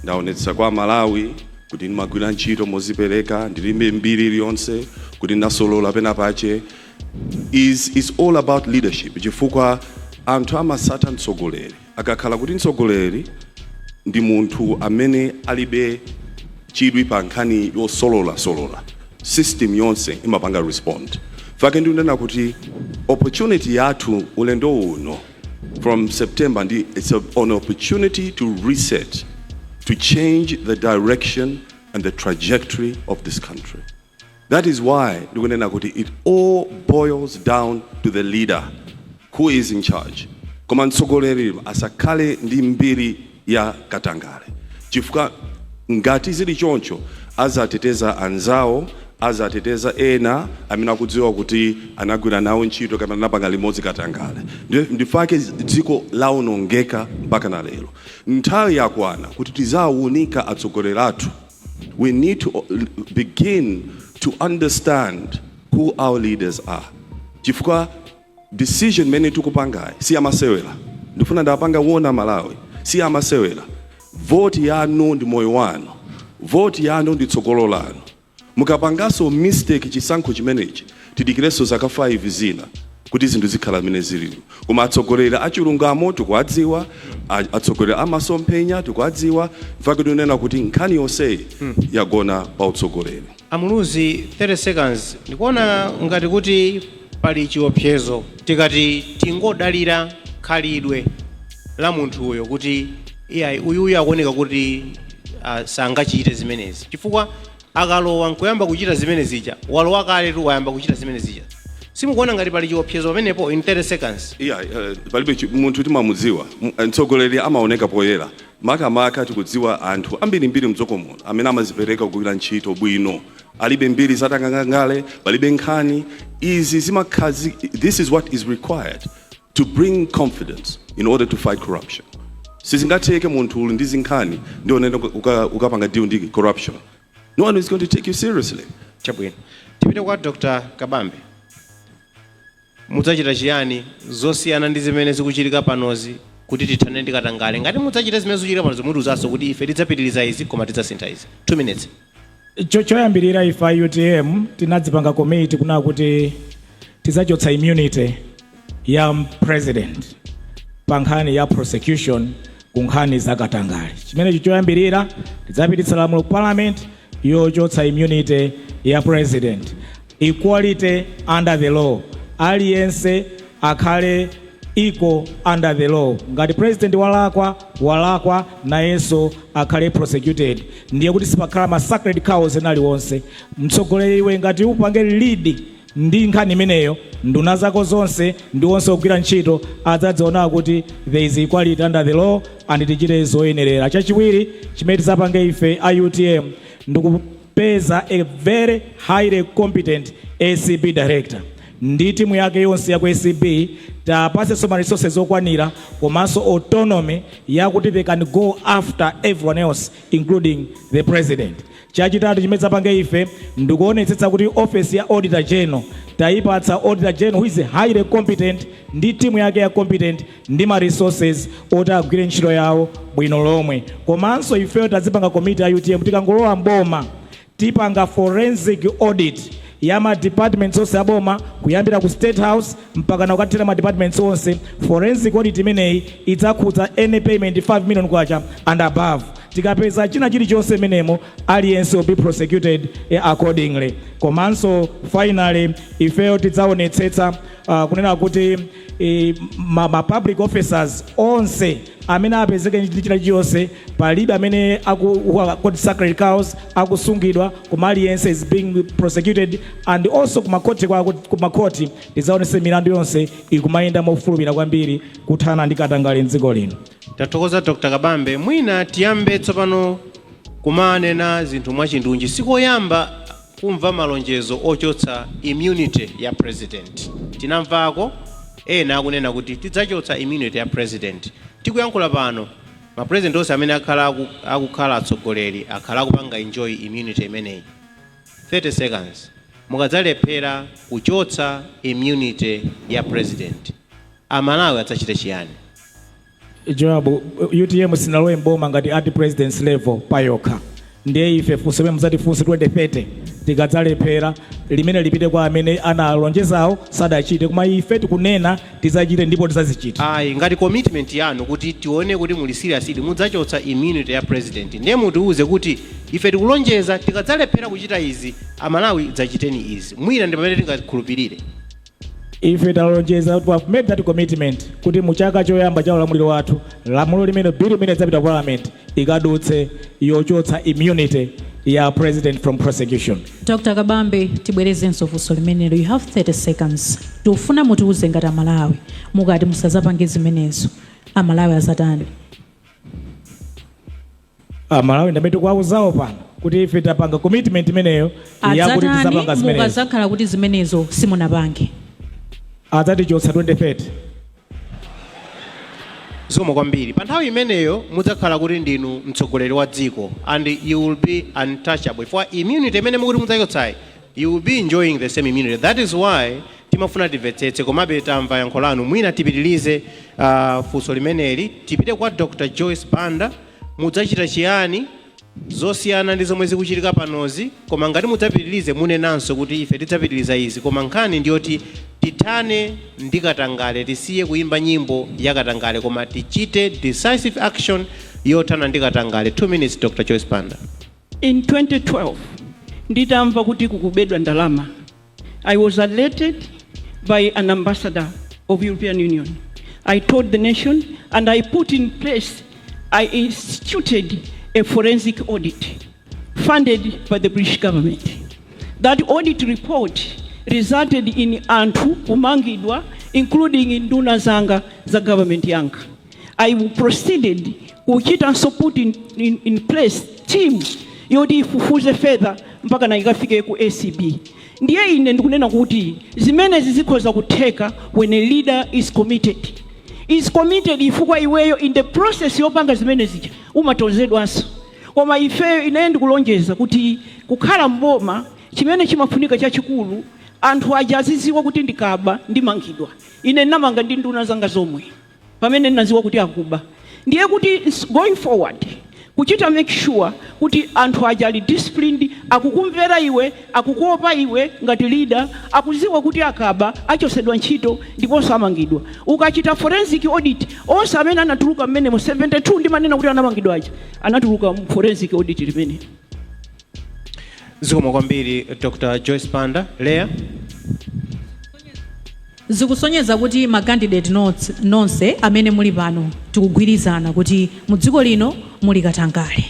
Ndaonetsa kwa Malawi kuti ndimagwira ntchito mozipereka, ndilibe mbiri iliyonse kuti ndasolola pena pache. Is all about leadership, chifukwa anthu amasata mtsogoleri. Akakhala kuti mtsogoleri ndi munthu amene alibe chidwi pa nkhani yosolola solola, system yonse imapanga respond. Fake ndikunena kuti opportunity yathu ulendo uno from September ndi it's an opportunity to reset, to change the direction and the trajectory of this country. That is why ndikunena kuti it all boils down to the leader who is in charge. Koma mtsogoleri asakhale ndi mbiri ya katangale, chifukwa ngati zili choncho azateteza anzawo, azateteza ena amene akudziwa kuti anagwira nawo ntchito kapena anapanga limodzi katangale. Ndifake dziko lawonongeka mpaka na lero. Nthawi yakwana kuti tizawunika atsogoleri athu. We need to begin to understand who our leaders are, chifukwa decision imene tikupangayi si amasewera. Ndifuna ndapanga wona Malawi, si amasewera. Voti yanu ndi moyo wanu, voti yanu ndi tsogolo lanu. Mukapanganso mistake chisankho chimenechi, tidikirenso zaka 5 zina kuti zinthu zikhala zimene zilili. Koma atsogoleri achilungamo tikuwadziwa, atsogoleri amasomphenya tikuwadziwa. Mfake tinena kuti nkhani yonseyi yagona pa utsogoleri. Amuluzi, 30 seconds. Ndikuona ngati kuti pali chiopsezo tikati tingodalira khalidwe la munthuyo, kuti iyayi, uyuyu akuoneka kuti sangachite zimenezi, chifukwa akalowa nkuyamba kuchita zimene zija, walowa kale tu, wayamba kuchita zimene zija. Simukuona ngati pali chiopsezo pamenepo? In 30 seconds. Iya, palibe munthu timamudziwa. Mtsogoleri amaoneka poyera. Makamaka tikudziwa anthu ambirimbiri mdziko muno amene amazipereka kugwira ntchito bwino, alibe mbiri zatangangale, palibe nkhani izi zimakhazi. This is what is required to bring confidence in order to fight corruption. Sizingatheke munthu uli ndi zinkhani ndi onena ukapanga deal ndi corruption. No one is going to take you seriously. Chabwino, tipite kwa Dr Kabambe. Mudzachita chiyani zosiyana ndi zimene zikuchitika panozi kuti tithane ndi katangale? Ngati mudzachita zimene zikuchitika panozi, mutiuzanso kuti ife tidzapitiriza izi koma tidzasintha izi. 2 minutes. Choyambirira, ife a UTM tinadzipanga commit kuna kuti tidzachotsa immunity ya president pa nkhani ya prosecution ku nkhani za katangale. Chimenechi choyambirira, tidzapititsa lamulo ku parliament yochotsa immunity ya president. Equality under the law, aliyense akhale equal under the law. Ngati president walakwa, walakwa, nayenso akhale prosecuted. Ndiye kuti sipakhala ma sacred cows ena aliwonse. Mtsogoleri iwe ngati upange lead ndi nkhani imeneyo, nduna zako zonse ndi onse ogwira ntchito adzadziona kuti there is equality under the law and tichite zoyenerera. Chachiwiri chimene tidzapange ife a UTM ndikupeza a very highly competent ACB director ndi timu yake yonse ya ku ACB. Tapasenso ma resources okwanira komanso autonomy yakuti they can go after everyone else, including the president. Chachitatu chimene tidzapange ife ndikuonetsetsa kuti office ya Auditor General tayipatsa Auditor General who is highly competent ndi timu yake ya competent ndi ma resources oti agwire ntchito yawo bwino lomwe. Komanso ifeyo tadzipanga commit ya UTM, tikangolowa mboma tipanga forensic audit ya ma departments onse aboma, kuyambira ku State House mpaka na kukathera ma departments onse. Forensic audit imeneyi idzakhudza any payment 5 million kwacha and above. Tikapeza china chilichonse menemo, aliyense will be prosecuted accordingly. Komanso finally, ifeyo tidzaonetsetsa kunena kuti ma public officers onse amene apezeke ndi china chilichonse, palibe amene aku called sacred cows akusungidwa, koma aliyense is being prosecuted. And also kumakhoti, kwa kumakhoti tidzaonetse milandu yonse ikumayenda mofulumira kwambiri kuthana ndi katangale mdziko lino. Tathokoza, Dr Kabambe. Mwina tiyambe tsopano kumanena zinthu mwachindunji. Sikoyamba kumva malonjezo ochotsa immunity ya president. Tinamvako ena akunena kuti tidzachotsa immunity ya president. Tikuyankhula pano, mapresident onse amene akhala akukhala atsogoleri akhala akupanga enjoy immunity imeneyi. 30 seconds. Mukadzalephera kuchotsa immunity ya president, Amalawi adzachita chiyani? Joab, UTM sinalowe mboma ngati at president's level payokha. Ndiye ife funso limene muzatifunse 2030 tikadzalephera, limene lipite kwa amene analonjezawo sadachite, koma ife tikunena tidzachite ndipo tidzazichita. Ayi, ngati commitment yanu, kuti tione kuti muli serious, ili mudzachotsa immunity ya president, ndiye mutiuze kuti ife tikulonjeza tikadzalephera kuchita izi, Amalawi dzachiteni izi. Mwina ndi pamene tingakhulupirire. Ife talonjeza, we have made that commitment kuti mu chaka choyamba cha ulamuliro wathu, lamulo limene, bill imene idzapita ku parliament ikadutse yochotsa immunity ya president from prosecution. Dr Kabambe, tibwerezenso funso limenelo. You have 30 seconds. Tikufuna mutiuze ngati Amalawi, mukati musazapange zimenezo, Amalawi azatani? Amalawi ndamene tikuwauzawo pano kuti ife tapanga commitment imeneyo yakuti Adzatani tidzapanga zimenezo. mukazakhala kuti zimenezo simunapange? Adzatichotsa 2030. Zikomo kwambiri. Pa nthawi imeneyo mudzakhala kuti ndinu mtsogoleri wa dziko and you will be untouchable for immunity imene mukuti mudzachotsayi. You will be enjoying the same immunity. That is why timafuna timvetsetse. Komabe tamva yankho lanu. Mwina tipitilize funso limeneli, tipite kwa Dr Joyce Banda. Mudzachita chiyani zosiyana ndi zomwe zikuchitika panozi? Koma ngati mudzapitilize, munenanso kuti ife tidzapitiliza izi, koma nkhani ndiyoti tithane ndi katangale, tisiye kuyimba nyimbo ya katangale, koma tichite decisive action yothana ndi katangale. 2 minutes, Dr Joyce Banda. In 2012, nditamva kuti kukubedwa ndalama, I was alerted by an ambassador of European Union. I told the nation and I put in place, I instituted a forensic audit funded by the British government. That audit report resulted in anthu kumangidwa, including nduna zanga za government yanga. I proceeded kuchitanso put in place team yoti ifufuze further mpaka na ikafike ku ACB. Ndiye ine ndikunena kuti zimenezi zikhoza kutheka when a leader is committed, ifukwa iweyo in the process yopanga zimene zija umatozedwanso. Koma ifeyo, ineyo ndikulonjeza kuti kukhala mboma, chimene chimafunika chachikulu, anthu aja aziziwa kuti ndikaba ndimangidwa. Ine ndinamanga ndi nduna zanga zomwe pamene ndinaziwa kuti akuba. Ndiye kuti going forward, kuchita make sure kuti anthu aja ali disciplined, akukumvera iwe, akukuopa iwe ngati leader, akuziwa kuti akaba achosedwa ntchito ndiponso amangidwa. Ukachita forensic audit, onse amene anatuluka mmenemo, 72 ndimanena kuti anamangidwa aja, anatuluka mu forensic audit limene. Zikomo kwambiri, Dr Joyce Banda. Leya. Zikusonyeza kuti ma candidate nonse amene muli pano tikugwirizana kuti mu dziko lino muli katangale.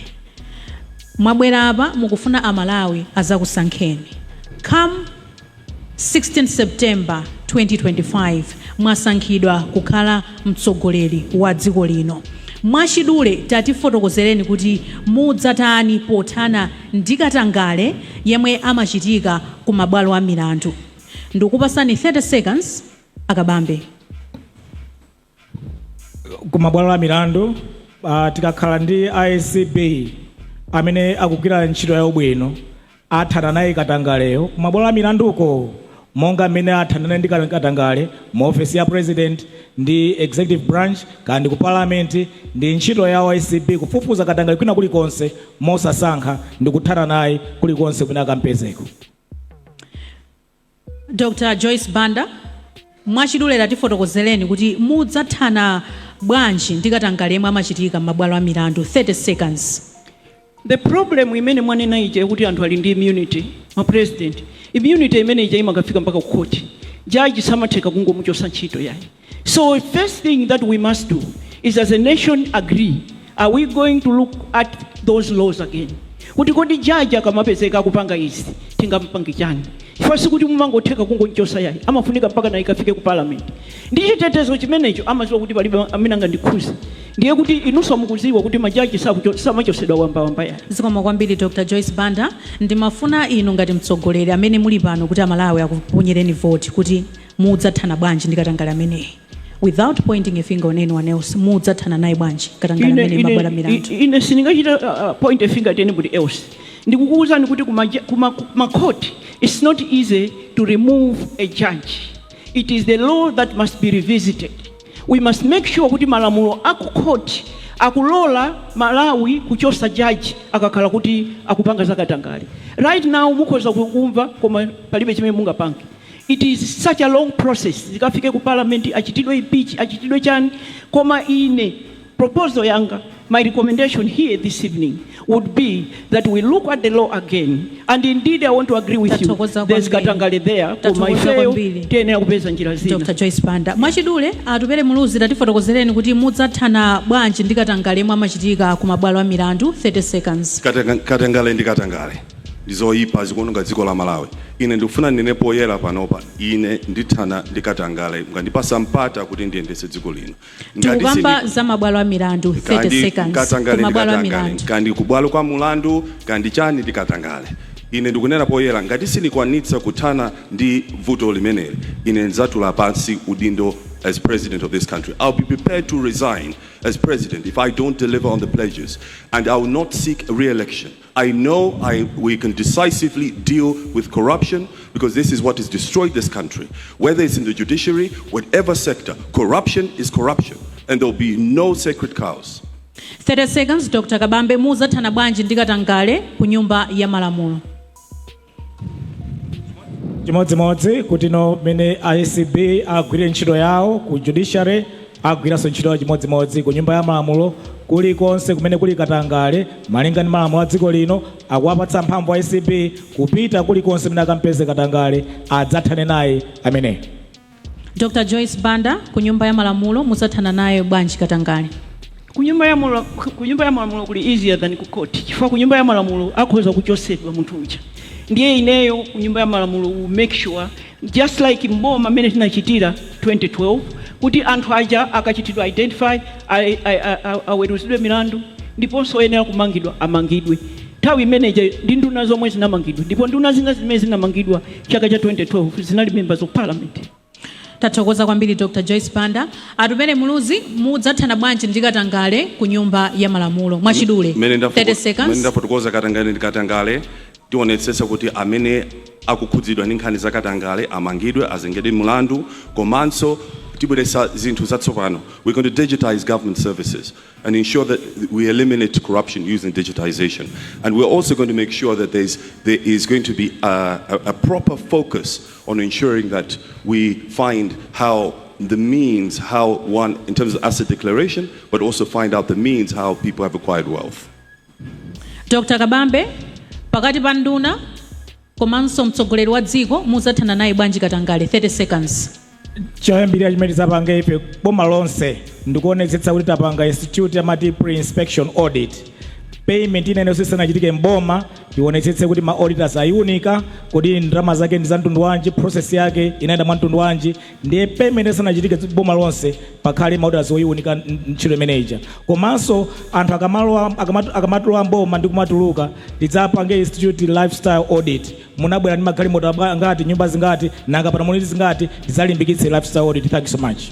Mwabwera apa mukufuna Amalawi azakusankheni. Come 16 September 2025, mwasankhidwa kukhala mtsogoleri wa dziko lino, mwachidule tatifotokozereni kuti mudzatani pothana ndi katangale yemwe amachitika ku mabwalo a milandu. Ndikupasani 30 seconds, Akabambe. Ku mabwalo a milandu, tikakhala ndi ACB amene akugwira ntchito yawo bwino, athana naye katangaleyo ku mabwalo a milanduko, monga mmene athana naye ndi katangale mu ofesi ya president ndi executive branch kandi ku parliament. Ndi ntchito yawo ACB kufufuza katangale kwina kulikonse mosasankha ndi kuthana naye kulikonse kwina akampezeko. Dr Joyce Banda, mwachidule tatifotokozereni kuti mudzathana bwanji ndi katangale yemwe amachitika m'mabwalo a milandu, 30 seconds. The problem imene mwanena ija yakuti anthu ali ndi immunity, ma president, immunity imene ija imakafika mpaka ku court. Jaji samatheka kungomuchosa ntchito yayi. So first thing that we must do is, as a nation, agree: are we going to look at those laws again, kuti kodi jaji akamapezeka akupanga izi tingampange chani? Chifukwa sikuti mumangotheka kungochosa yayi, amafunika mpaka na ikafike ku parliament. Ndi chitetezo chimenecho, amaziwa kuti palibe amene angandikhuze. Ndiye kuti inunso mukuziwa kuti majaji samachosedwa wambawamba yayi. Zikomo kwambiri, Dr Joyce Banda. Ndimafuna inu ngati mtsogoleri amene muli pano kuti Amalawi akuponyereni voti, kuti mudzathana bwanji ndi katangale ameneyi, without pointing a finger on anyone else. Mudzathana naye bwanji katangale amene mabwalo milandu? Ine sindingachita point a finger at anybody else. Ndikukuwuzani kuti kuma court it's not easy to remove a judge. It is the law that must be revisited. We must make sure kuti malamulo aku court akulola Malawi kuchosa jaji akakhala kuti akupanga zakatangale. Right now mukhoza kumva, koma palibe chimene mungapange. It is such a long process, zikafike ku parliament, achitidwe impeach, achitidwe chani. Koma ine proposal yanga, my recommendation here this evening would be that we look at the law again. And indeed, I want to agree with you, Tathokoza there's kwambiri. katangale there, koma Tathokoza ifeyo kwambiri. tiyenera kupeza njira zina. Dr Joyce Banda, mwachidule Atupele Muluzi, tatifotokozereni kuti mudzathana bwanji ndi katangale yemwe amachitika ku mabwalo a milandu, 30 seconds. Katangale ndi katangale, ndizoyipa, zikuononga dziko la Malawi. Ine ndikufuna ndine poyera panopa, ine ndithana ndi katangale mukandipasa mpata kuti ndiyendetse dziko lino. Ngati Tikukamba sindi- za mabwalo a milandu, 30 kandi seconds. katangale Ku ndi mabwalo a katangale, milandu. kandi kubwalo kwa mulandu, kandi chani, ndi katangale. Ine ndikunena poyera, ngati sindikwanitsa kuthana ndi vuto limeneli, ine ndidzatula pansi udindo as president of this country. I'll be prepared to resign as president if I don't deliver on the pledges, and I will not seek re-election. I know we can decisively deal with corruption because this is what has destroyed this country. Whether it's in the judiciary, whatever sector, corruption is corruption, and there will be no sacred cows. 30 seconds, Dr Kabambe, mudzathana bwanji ndi katangale ku Nyumba ya Malamulo? Chimodzimodzi kuti no mene ACB agwire ntchito yawo ku judiciary, agwiranso ntchito yawo chimodzimodzi ku Nyumba ya Malamulo. Kulikonse kumene kuli katangale, malinga ndi malamulo a dziko lino akuwapatsa mphamvu ACB kupita kulikonse kumene akampeze katangale, adzathane naye ameneyo. Dr Joyce Banda, ku Nyumba ya Malamulo mudzathana naye bwanji katangale? Ku Nyumba ya Malamulo kuli easier than ku court, chifukwa ku Nyumba ya Malamulo akhoza kuchosedwa munthu uja. Ndiye ineyo ku Nyumba ya Malamulo will make sure Just like mboma amene tinachitira 2012, kuti anthu aja akachitidwa identify, aweruzidwe milandu, ndiponso oyenera kumangidwa amangidwe. Nthawi imeneja ndi nduna zomwe zinamangidwa, ndipo nduna zina zimene zinamangidwa chaka cha 2012 zinali members of parliament. Tathokoza kwambiri, Dr Joyce Banda. Atupele Muluzi, mudzathana bwanji ndi katangale ku Nyumba ya Malamulo, mwachidule? Mmene 30 mmene seconds. Ndafotokoza, katangale ndi katangale. Tionetsetsa kuti amene akukhudzidwa ndi nkhani za katangale amangidwe, azengedwe mlandu. Komanso tibweretsa zinthu zatsopano. We're going to digitize government services and ensure that we eliminate corruption using digitization, and we're also going to make sure that there is going to be a proper focus on ensuring that we find how the means how one, in terms of asset declaration, but also find out the means how people have acquired wealth. Dr Kabambe, pakati pa nduna komanso mtsogoleri wa dziko, mudzathana naye bwanji katangale? 30 seconds. Choyambirira chimene tidzapanga ife boma lonse, ndikuonetsetsa kuti tapanga institute amati pre-inspection audit. Payment ina iliyonse isanachitike mboma, tionetsetse kuti ma auditors ayiunika kodi ndalama zake ndi za mtundu wanji, process yake inayenda mwa mtundu wanji. Ndiye payment isanachitike boma lonse, pakhale ma auditors oyiunika ntchito imeneja. Komanso anthu akamatuluka mboma ndi kumatuluka, tidzapange institute lifestyle audit. Munabwera ndi magalimoto angati, nyumba zingati, nanga pano muli zingati? Tidzalimbikitse lifestyle audit. Thank you so much.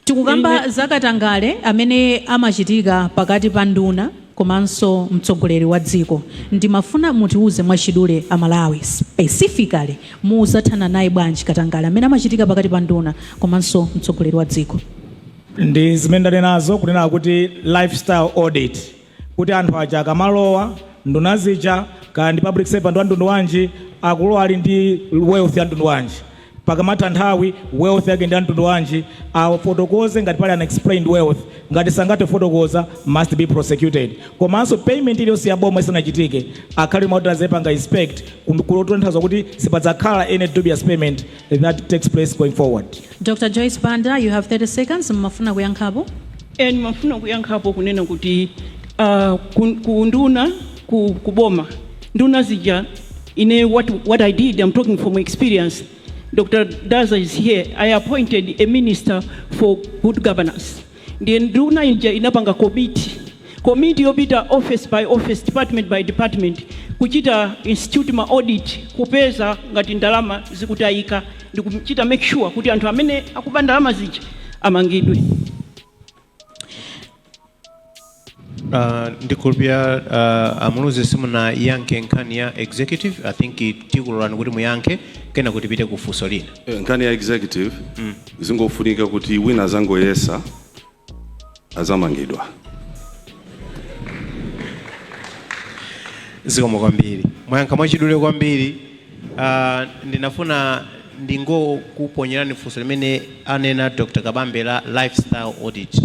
Tikukamba zakatangale amene amachitika pakati pa nduna komanso mtsogoleri wa dziko. Ndimafuna mutiuze mwachidule Amalawi, specifically muzathana naye bwanji katangale amene amachitika pakati pa nduna komanso mtsogoleri wa dziko? Ndi zimene ndanenazo, kunena kuti lifestyle audit, kuti anthu aja akamalowa, nduna zija kaya ndi public servant wa mtundu wanji, akulowa ali ndi wealth ya mtundu wanji, pakamatha nthawi wealth yake ndi ya mtundu wanji, afotokoze ngati pali unexplained wealth. Ngati sangathe fotokoza, must be prosecuted. Komanso payment iliyonse ya boma isanachitike, akhale ma auditors epanga inspect, kutanthauza kuti sipadzakhala any dubious payment that takes place going forward. Dr Joyce Banda, you have 30 seconds. Mmafuna kuyankhapo? Ndimafuna kuyankhapo kunena kuti ku nduna, ku boma, nduna zija, ine what I did, I'm talking from experience, Dr. Daza is here, I appointed a minister for good governance. Ndiye nduna ija inapanga committee yopita office by office, department by department, kuchita institute ma audit, kupeza ngati ndalama zikutayika, ndi kuchita make sure kuti anthu amene akuba ndalama zija amangidwe. Ndikhulupirira Amuluzi simunayankhe nkhani ya executive. I think tikulolani kuti muyankhe, kena kuti tipite ku funso lina. Nkhani ya executive, zingofunika kuti wina azangoyesa, azamangidwa. Zikomo kwambiri, mwayankha mwachidule kwambiri. Ndinafuna ndingokuponyerani funso limene anena Dr Kabambe la lifestyle audit.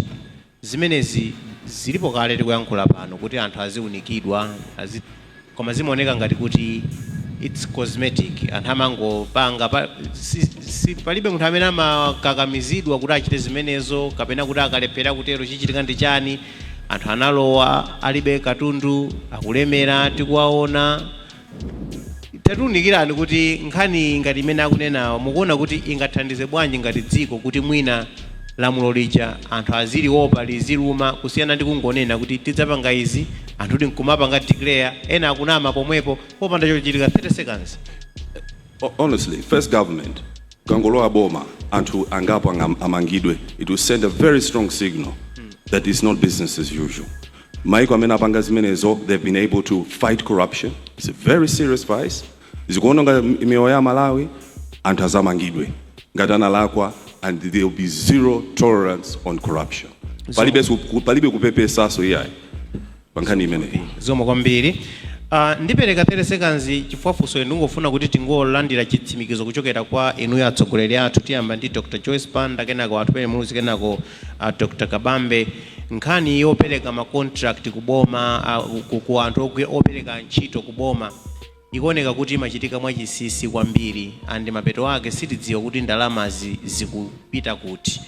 Zimenezi zilipo kale tikuyankhula pano, kuti anthu aziunikidwa koma zimaoneka ngati kuti it's cosmetic. Anthu amangopanga palibe munthu amene amakakamizidwa kuti achite zimenezo, kapena kuti akalephera kutero chichitika ndi chani. Anthu analowa alibe katundu, akulemera tikuwaona. Tatiunikirani kuti nkhani ngati imene akunenawo, mukuona kuti ingathandize bwanji ngati dziko, kuti mwina lamulo lija anthu aziliopa, liziluma, kusiyana ndi kungonena kuti tidzapanga izi, anthu kuti nkumapanga declare, ena akunama pomwepo popanda chochitika? 30 seconds. Honestly, first government kangolowa boma, anthu angapo amangidwe. It will send a very strong signal that it's not business as usual. Maiko amene apanga zimenezo, they've been able to fight corruption. It's a very serious vice, zikuononga miyoyo ya Malawi. Anthu azamangidwe ngati analakwa, and there will be zero tolerance on corruption. Palibe kupepesaso iyayi pa nkhani imeneyi. Zikomo kwambiri. Ndipereka 30 seconds chifukwa funso ndingofuna kuti tingolandira chitsimikizo kuchokera kwa inuyo atsogoleri athu. Tiyamba ndi Dr Joyce Banda, kenako Atupele Muluzi, kenako Dr Kabambe. Nkhani yopereka ma contract kuboma, ku anthu opereka ntchito kuboma, ikuoneka kuti imachitika mwachinsinsi kwambiri, and mapeto ake sitidziwa kuti ndalamazi zikupita kuti.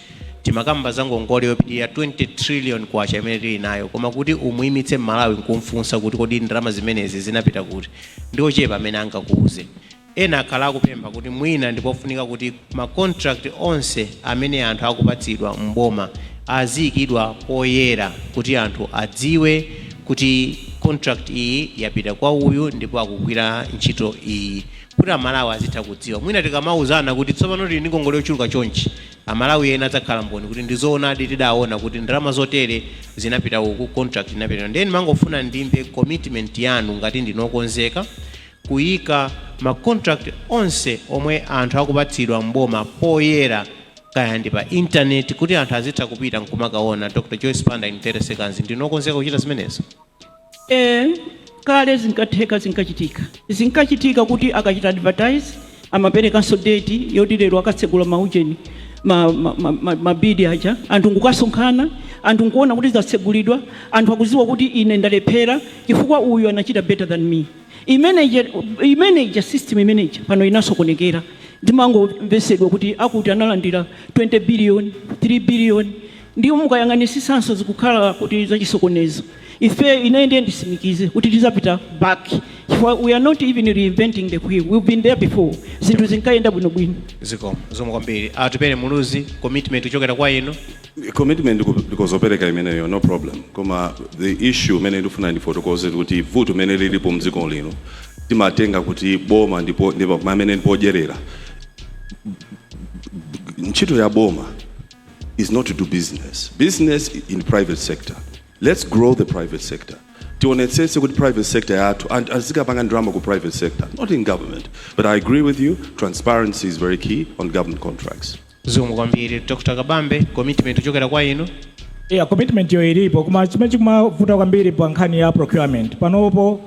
Timakamba za ngongole yopitirira 20 trillion kwacha imene tili nayo, koma kuti umuyimitse Mmalawi nkumfunsa kuti kodi ndalama zimenezi zinapita kuti, ndi ochepa amene angakuuze. Ena akhala akupempha kuti mwina ndipofunika kuti ma contract onse amene anthu akupatsidwa mboma aziyikidwa poyera kuti anthu adziwe kuti contract iyi yapita kwa uyu ndipo akugwira ntchito iyi, kuti Amalawi azitha kudziwa. Mwina tikamauzana kuti tsopano tili ndi ngongole yochuluka chonchi, Amalawi ena adzakhala mboni kuti ndizoonadi, tidaona kuti ndalama zotere zinapita uku, contract inapita. Ndiye ndimangofuna ndimve commitment yanu ngati ndinokonzeka kuyika ma contract onse omwe anthu akupatsidwa mboma poyera, kaya ndi pa internet, kuti anthu azitha kupita nkumakaona. Dr Joyce Banda, in 30 seconds, ndinokonzeka kuchita zimenezo? Kale zinkatheka, zinkachitika kuti akachita advertise amaperekanso date yoti lero akatsegula maujeni ma bid aja, anthu nkukasonkhana, anthu nkuona kuti zatsegulidwa, anthu akuziwa kuti ine ndalephera chifukwa uyu anachita better than me. Imeneja system imeneja pano inasokonekera. Ndimangomvesedwa kuti akuti analandira 20 billion, 3 billion, ndiyo mukayang'anisisanso zikukhala kuti zachisokonezo. Ife, ine ndiye ndisimikize kuti tizapita back, chifukwa we are not even reinventing the wheel, we've been there before, zinthu zinkayenda bwinobwino. Zikomo, zikomo kwambiri. Atupele Muluzi, commitment kuchokera kwa inu. Commitment ndikozopereka imeneyo, no problem. Koma the issue imene ndifuna ndifotokoze kuti vuto imene lilipo mdziko lino, timatenga kuti boma ndipo pamene ndipodyerera. Ntchito ya boma is not to do business, business in private sector. Let's grow the private sector. Tionetsetse kuti private sector yathu and azikapanga ndalama ku private sector, not in government. But I agree with you, transparency is very key on government contracts. Zikomo kwambiri. Dr Kabambe, commitment kuchokera kwa inu. Yeah, commitment yo ilipo, koma chimene chikumavuta kwambiri pa nkhani ya procurement panopo,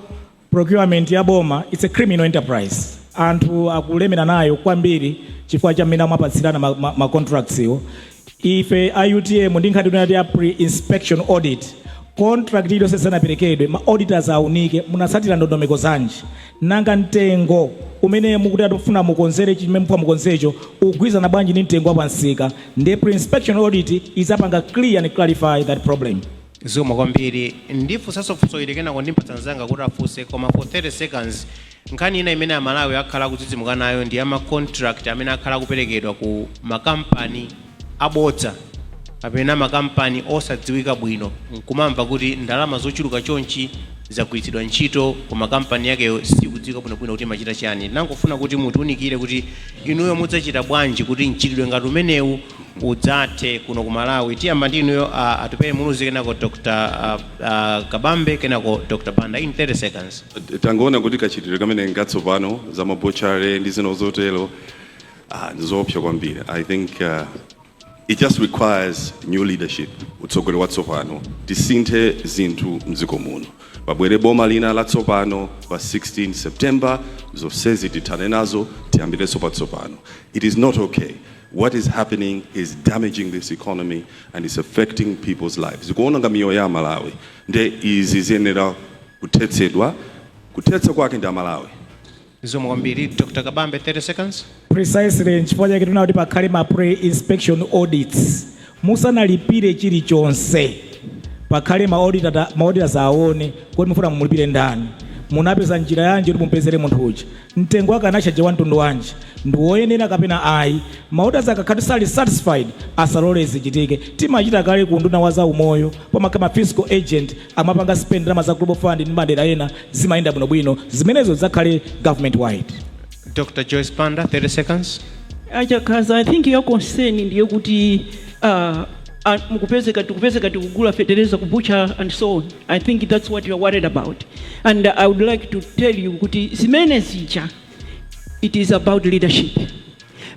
procurement ya boma, it's a criminal enterprise. Anthu akulemera nayo kwambiri chifukwa cha mmene amapatsirana ma contracts iwo. Ife a UTM ndi nkhani tinati ya pre-inspection audit, contract iliyonse sanaperekedwe, ma auditors aunike munatsatira ndondomeko zanji, nanga mtengo umene mukuti atifuna mukonzere chimene mufuna mukonzecho ugwizana bwanji ndi mtengo wa pansika. Ndiye pre-inspection audit izapanga clear and clarify that problem. Zikomo kwambiri. Ndifunsanso funso ili, kenako ndimpatsa mzanga kuti afunse, koma for 30 seconds. Nkhani ina imene Amalawi akhala akudzidzimuka nayo ndi ama contract amene akhala akuperekedwa ku makampani abodza kapena makampani osadziwika bwino, nkumamva kuti ndalama zochuluka chonchi zagwiritsidwa ntchito koma kampani yakeyo sikudziwika bwinobwino kuti imachita chani. Nangofuna kuti mutiunikire kuti inuyo mudzachita bwanji kuti mchitidwe ngati umenewu udzathe kuno ku Malawi. Tiyamba ndi inuyo Atupele Muluzi, kenako Dr Kabambe, kenako Dr Banda, in 30 seconds. Tangoona kuti kachitidwe kamene ngatsopano za mabochare ndi zina zotero, ndizoopsa kwambiri. I think it just requires new leadership, utsogoleri watsopano, tisinthe zinthu mdziko muno, pabwere boma lina latsopano pa 16 September, zonsezi tithane nazo, tiyambirenso patsopano. It is not okay. What is happening is damaging this economy and is affecting people's lives, zikuononga miyoyo ya Malawi. Nde izi ziyenera kuthetsedwa, kuthetsa kwake ndi Amalawi. Zikomo kwambiri. Dr Kabambe, 30 seconds. Precisely, nchifukwa chake tinaona kuti pakhale ma pre-inspection audits. Musanalipire chilichonse, pakhale ma auditors aone kuti mufuna mumulipire ndani, munapeza njira yanji kuti mupezere munthu uja, mtengo wake anachaja wa mtundu wanji, ndi woyenera kapena ayi. Ma auditors akakhala sali satisfied, asalole zichitike. Timachita kale ku nduna wa za umoyo, pamakhala ma fiscal agent amapanga spend ndalama za Global Fund ndi madera ena, zimayenda bwinobwino. Zimenezo zakhale government wide. Dr Joyce Banda, 30 seconds. Achakhaza, I think your concern ndiye kuti mukupezeka, tikupezeka tikugula fetereza ku butcher and so on. I think that's what you're worried about, and I would like to tell you kuti zimene zija, it is about leadership,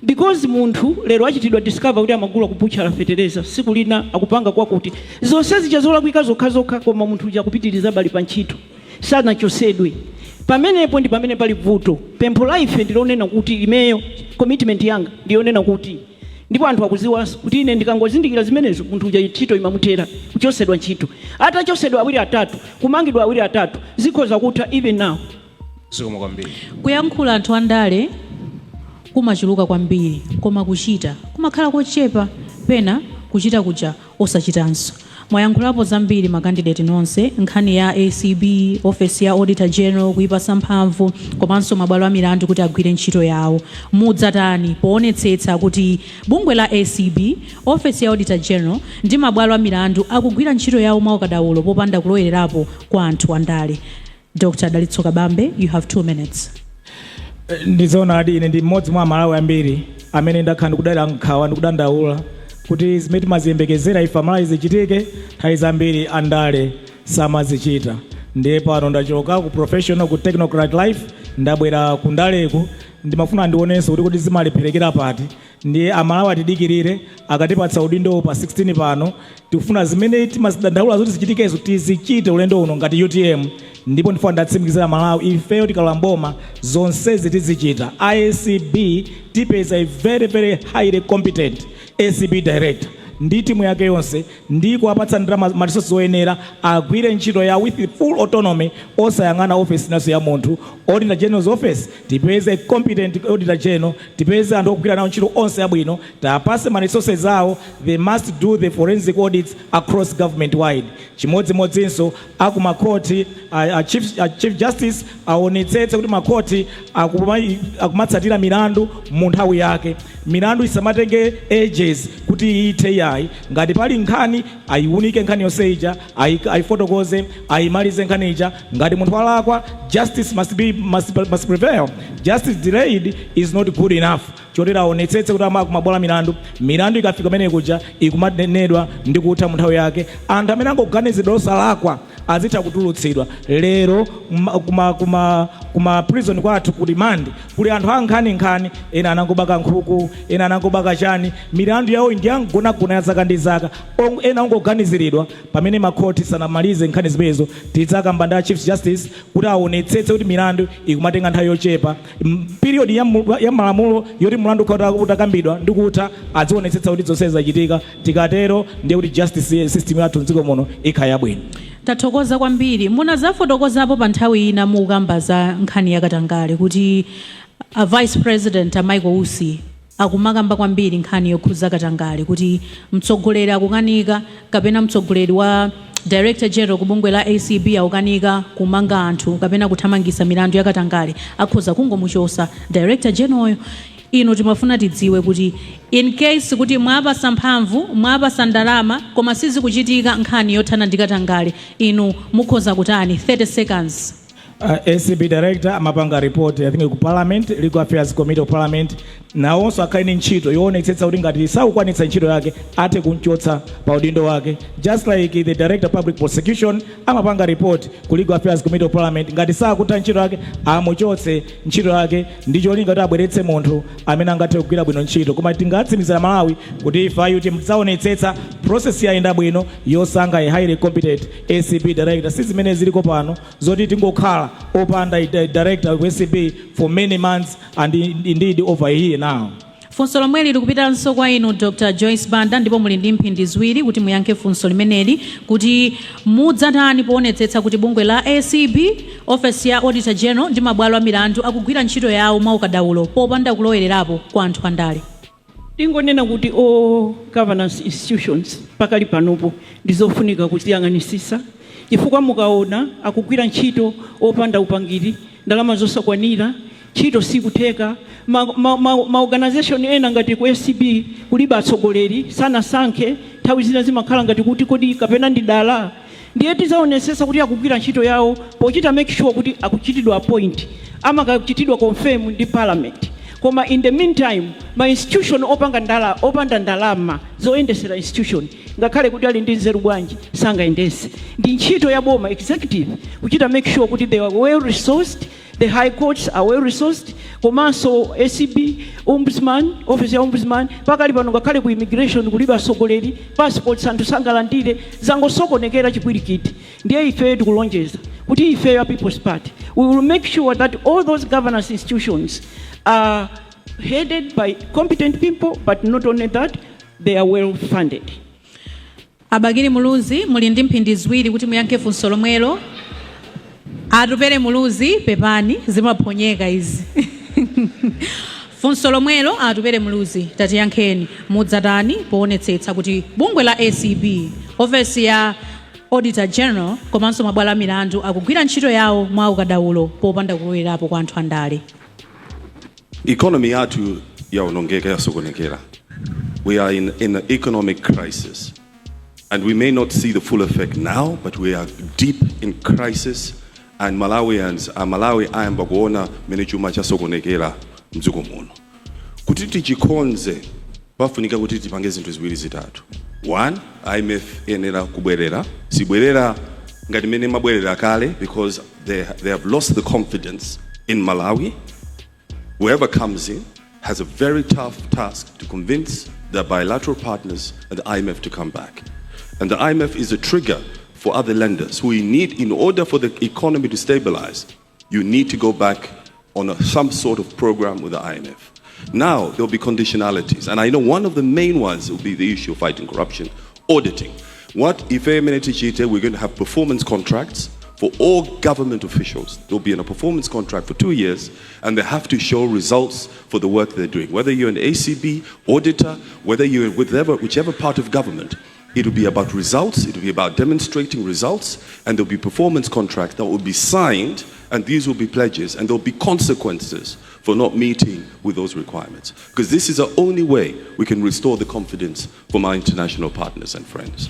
because munthu lero achitidwa discover kuti amagula ku butcher fetereza, siku lina akupanga kwakuti zonse zija zolakwika zokhazokha, koma munthu uja akupitiriza bali pa ntchito, sanachosedwe. Pamenepo ndi pamene pali vuto. Pempho la ife ndilonena kuti imeyo commitment yanga ndiyonena kuti, ndipo anthu akuziwanso kuti ine ndikangozindikira zimenezo, munthu uja ntchito imamuthera, kuchosedwa ntchito. Atachosedwa awiri atatu, kumangidwa awiri atatu, zikhoza kutha even now. Zikomo kwambiri. Kuyankhula anthu andale kumachuluka kwambiri, koma kuchita kumakhala kochepa, pena kuchita kuja osachitanso. Mwayankhulapo zambiri ma candidate nonse, nkhani ya ACB, ofesi ya Auditor General kuipasa mphamvu, komanso mabwalo a milandu kuti agwire ntchito yawo. Mudzatani poonetsetsa kuti bungwe la ACB, ofesi ya Auditor General ndi mabwalo a milandu akugwira ntchito yawo mwaukadaulo popanda kulowererapo kwa anthu andale? Dr Dalitso Kabambe, you have 2 minutes. Ndizoonadi, ine ndi mmodzi mwa Amalawi ambiri amene ndakhala ndikudalira nkhawa ndikudandaula kuti zimene timaziyembekezera ife Amalawi zichitike, nthawi zambiri andale samazichita. Ndiye pano ndachoka ku professional, ku technocrat life, ndabwera ku ndaleku. Ndimafuna ndionenso kuti zimalepherekera pati. Ndiye Amalawi atidikirire, akatipatsa udindo pa 16 pano, tikufuna zimene timazidandaula zoti zichitikezo tizichite ulendo uno ngati UTM. Ndipo ndifuna ndatsimikizira Malawi, ifeyo tikalowa mboma zonsezi tizichita. ACB, tipeza a very very highly competent ACB director ndi timu yake yonse, ndi kuwapatsa ndalama, ma resources oyenera, agwire ntchito ya with full autonomy, osayang'ana office naso ya munthu. Auditor General's office, tipeze competent Auditor General, tipeze anthu ogwira nawo ntchito onse abwino, tapase ma resources awo. They must do the forensic audits across government wide. Chimodzimodzinso akumakhoti, a Chief Justice aonetsetse kuti makhoti akumatsatira milandu mu nthawi yake. Milandu isamatenge ages kuti ithe, iyayi. Ngati pali nkhani, ayiwunike nkhani yonse ija, ayifotokoze, ayimalize nkhani ija. Ngati munthu alakwa, justice must prevail. Justice delayed is not good enough. Chotero aonetsetse kuti akumabwalo milandu, milandu ikafika pamene kuja ikumanenedwa ndi kutha mu nthawi yake. Anthu amene angoganizidwa osalakwa azitha kutulutsidwa. Lero kuma prison kwathu ku remand kuli anthu ankhaninkhani, ena anangobaka nkhuku, ena anangobaka chani, milandu yawo ndi yangonagona ya zaka ndi zaka. Ena angoganiziridwa pamene makhoti sanamalize nkhani zimenezo. Tidzakamba ndi a Chief Justice kuti aonetsetse kuti milandu ikumatenga nthawi yochepa. Period ya malamulo yoti mlandu ukhala utakambidwa ndi kutha, azionetsetsa kuti zonse zachitika. Tikatero ndiye kuti justice system yathu mdziko muno ikhala yabwino. Tathokoza kwambiri. Munazafotokozapo pa nthawi ina mukamba za nkhani yakatangale kuti a Vice President a Michael Usi akumakamba kwambiri nkhani yokhuza katangale, kuti mtsogoleri akukanika kapena mtsogoleri wa Director General ku bungwe la ACB akukanika kumanga anthu kapena kuthamangisa milandu yakatangale, akhoza kungomuchosa Director General. Inu timafuna tidziwe kuti in case kuti mwapasa mphamvu, mwapasa ndalama, koma sizikuchitika nkhani yothana ndi katangale, inu mukhoza kutani? 30 seconds. ACB director amapanga report, I think, ku Parliament, Legal Affairs Committee of Parliament. Nawonso akhale ndi ntchito yoonetsetsa kuti ngati sakukwanitsa ntchito yake, athe kumchotsa pa udindo wake, just like the Director of Public Prosecution amapanga report ku Legal Affairs Committee of Parliament. Ngati sakutha ntchito yake, amuchotse ntchito yake ndi cholinga kuti abweretse munthu amene angathe kugwira bwino ntchito. Koma tingatsimikizira Malawi kuti ife a UTM tidzaonetsetsa process yayenda bwino yosankha a highly competent ACB director. Si zimene ziliko pano zoti tingokhala opanda a director of ACB for many months and indeed over a year now. Funso lomweli likupitanso kwa inu, Dr Joyce Banda, ndipo muli ndi mphindi 2 kuti muyankhe funso limeneli, kuti mudzatani poonetsetsa kuti bungwe la ACB, ofesi ya Auditor General ndi mabwalo a milandu akugwira ntchito yawo mwaukadaulo popanda kulowererapo kwa anthu andale? Tingonena kuti all governance institutions pakali panopo ndizofunika kuziyang'anisisa, chifukwa mukaona akugwira ntchito opanda upangiri, ndalama zosakwanira, ntchito sikutheka. Ma organization ena ngati ku ACB kulibe atsogoleri, sanasankhe. Nthawi zina zimakhala ngati kuti kodi kapena ndi dala? Ndiye tizaonesesa kuti akugwira ntchito yawo pochita make sure kuti akuchitidwa appoint, amakachitidwa confirm ndi Parliament. Koma in the meantime, ma institution opanga ndala, opanda ndalama zoyendesera institution, ngakhale kuti ali ndi nzeru bwanji, sangayendese. Ndi ntchito ya boma, executive, kuchita make sure kuti they are well resourced, the high courts are well resourced, komanso ACB, Ombudsman, office ya Ombudsman. Pakali pano ngakhale ku immigration kulibe atsogoleri, passports anthu sangalandire, zangosokonekera, chipwirikiti. Ndiye ife tikulonjeza kuti ife ya People's Party, we will make sure that all those governance institutions are headed by competent people, but not only that, they are well funded. A Bakili Muluzi, muli ndi mphindi 2 kuti muyankhe funso lomwelo. Atupele Muluzi, pepani, zimaphonyeka izi. Funso lomwelo, Atupele Muluzi, tatiyankheni: mudzatani poonetsetsa kuti bungwe la ACB, Ofesi ya Auditor General komanso mabwalo a milandu akugwira ntchito yawo mwa ukadaulo popanda kulowerapo kwa anthu andale? Economy yathu yaonongeka, yasokonekera. We are in an economic crisis, and we may not see the full effect now, but we are deep in crisis, and Malawians, Amalawi ayamba kuona mene chuma chasokonekera mdziko muno. Kuti tichikonze, pafunika kuti tipange zinthu ziwiri, zitatu. One, IMF iyenera kubwerera. Sibwerera ngati mene mabwerera kale, because they have lost the confidence in Malawi. Whoever comes in has a very tough task to convince their bilateral partners and the IMF to come back. And the IMF is a trigger for other lenders who we need. In order for the economy to stabilize, you need to go back on some sort of program with the IMF. Now, there'll be conditionalities. And I know one of the main ones will be the issue of fighting corruption, auditing. What if tichite, we're going to have performance contracts for all government officials. They'll be in a performance contract for 2 years, and they have to show results for the work they're doing. Whether you're an ACB auditor, whether you're with whichever part of government, it'll be about results, it'll be about demonstrating results, and there'll be performance contracts that will be signed, and these will be pledges, and there'll be consequences for not meeting with those requirements. Because this is the only way we can restore the confidence from our international partners and friends.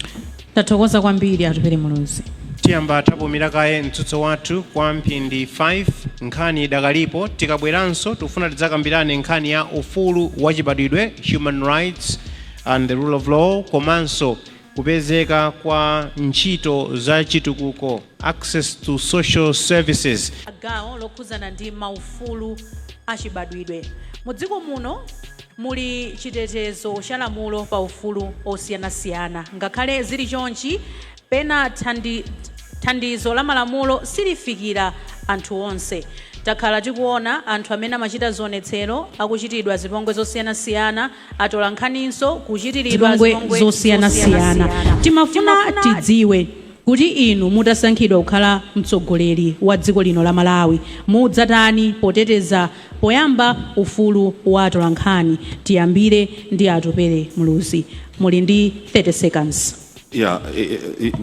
Tathokoza kwambiri, Atupele Muluzi. Tiyamba tapumira kaye mtsutso wathu kwa mphindi 5. Nkhani idakalipo. Tikabweranso tikufuna tidzakambirane nkhani ya ufulu wachibadwidwe, human rights and the rule of law, komanso kupezeka kwa ntchito za chitukuko, access to social services. Gawo lokhuzana ndi maufulu achibadwidwe mu dziko muno, muli chitetezo cha lamulo pa ufulu osiyanasiyana. Ngakhale zili chonchi, pena thandizo la malamulo silifikira anthu onse. Takhala tikuona anthu amene amachita zionetsero akuchitidwa zipongwe zosiyanasiyana, atola nkhaninso kuchitiridwa zipongwe zosiyanasiyana. Timafuna tidziwe kuti inu mutasankhidwa kukhala mtsogoleri wa dziko lino la Malawi, mudzatani poteteza poyamba ufulu wa atolankhani? Tiyambire ndi Atupele Muluzi, muli ndi 30 seconds. Yeah,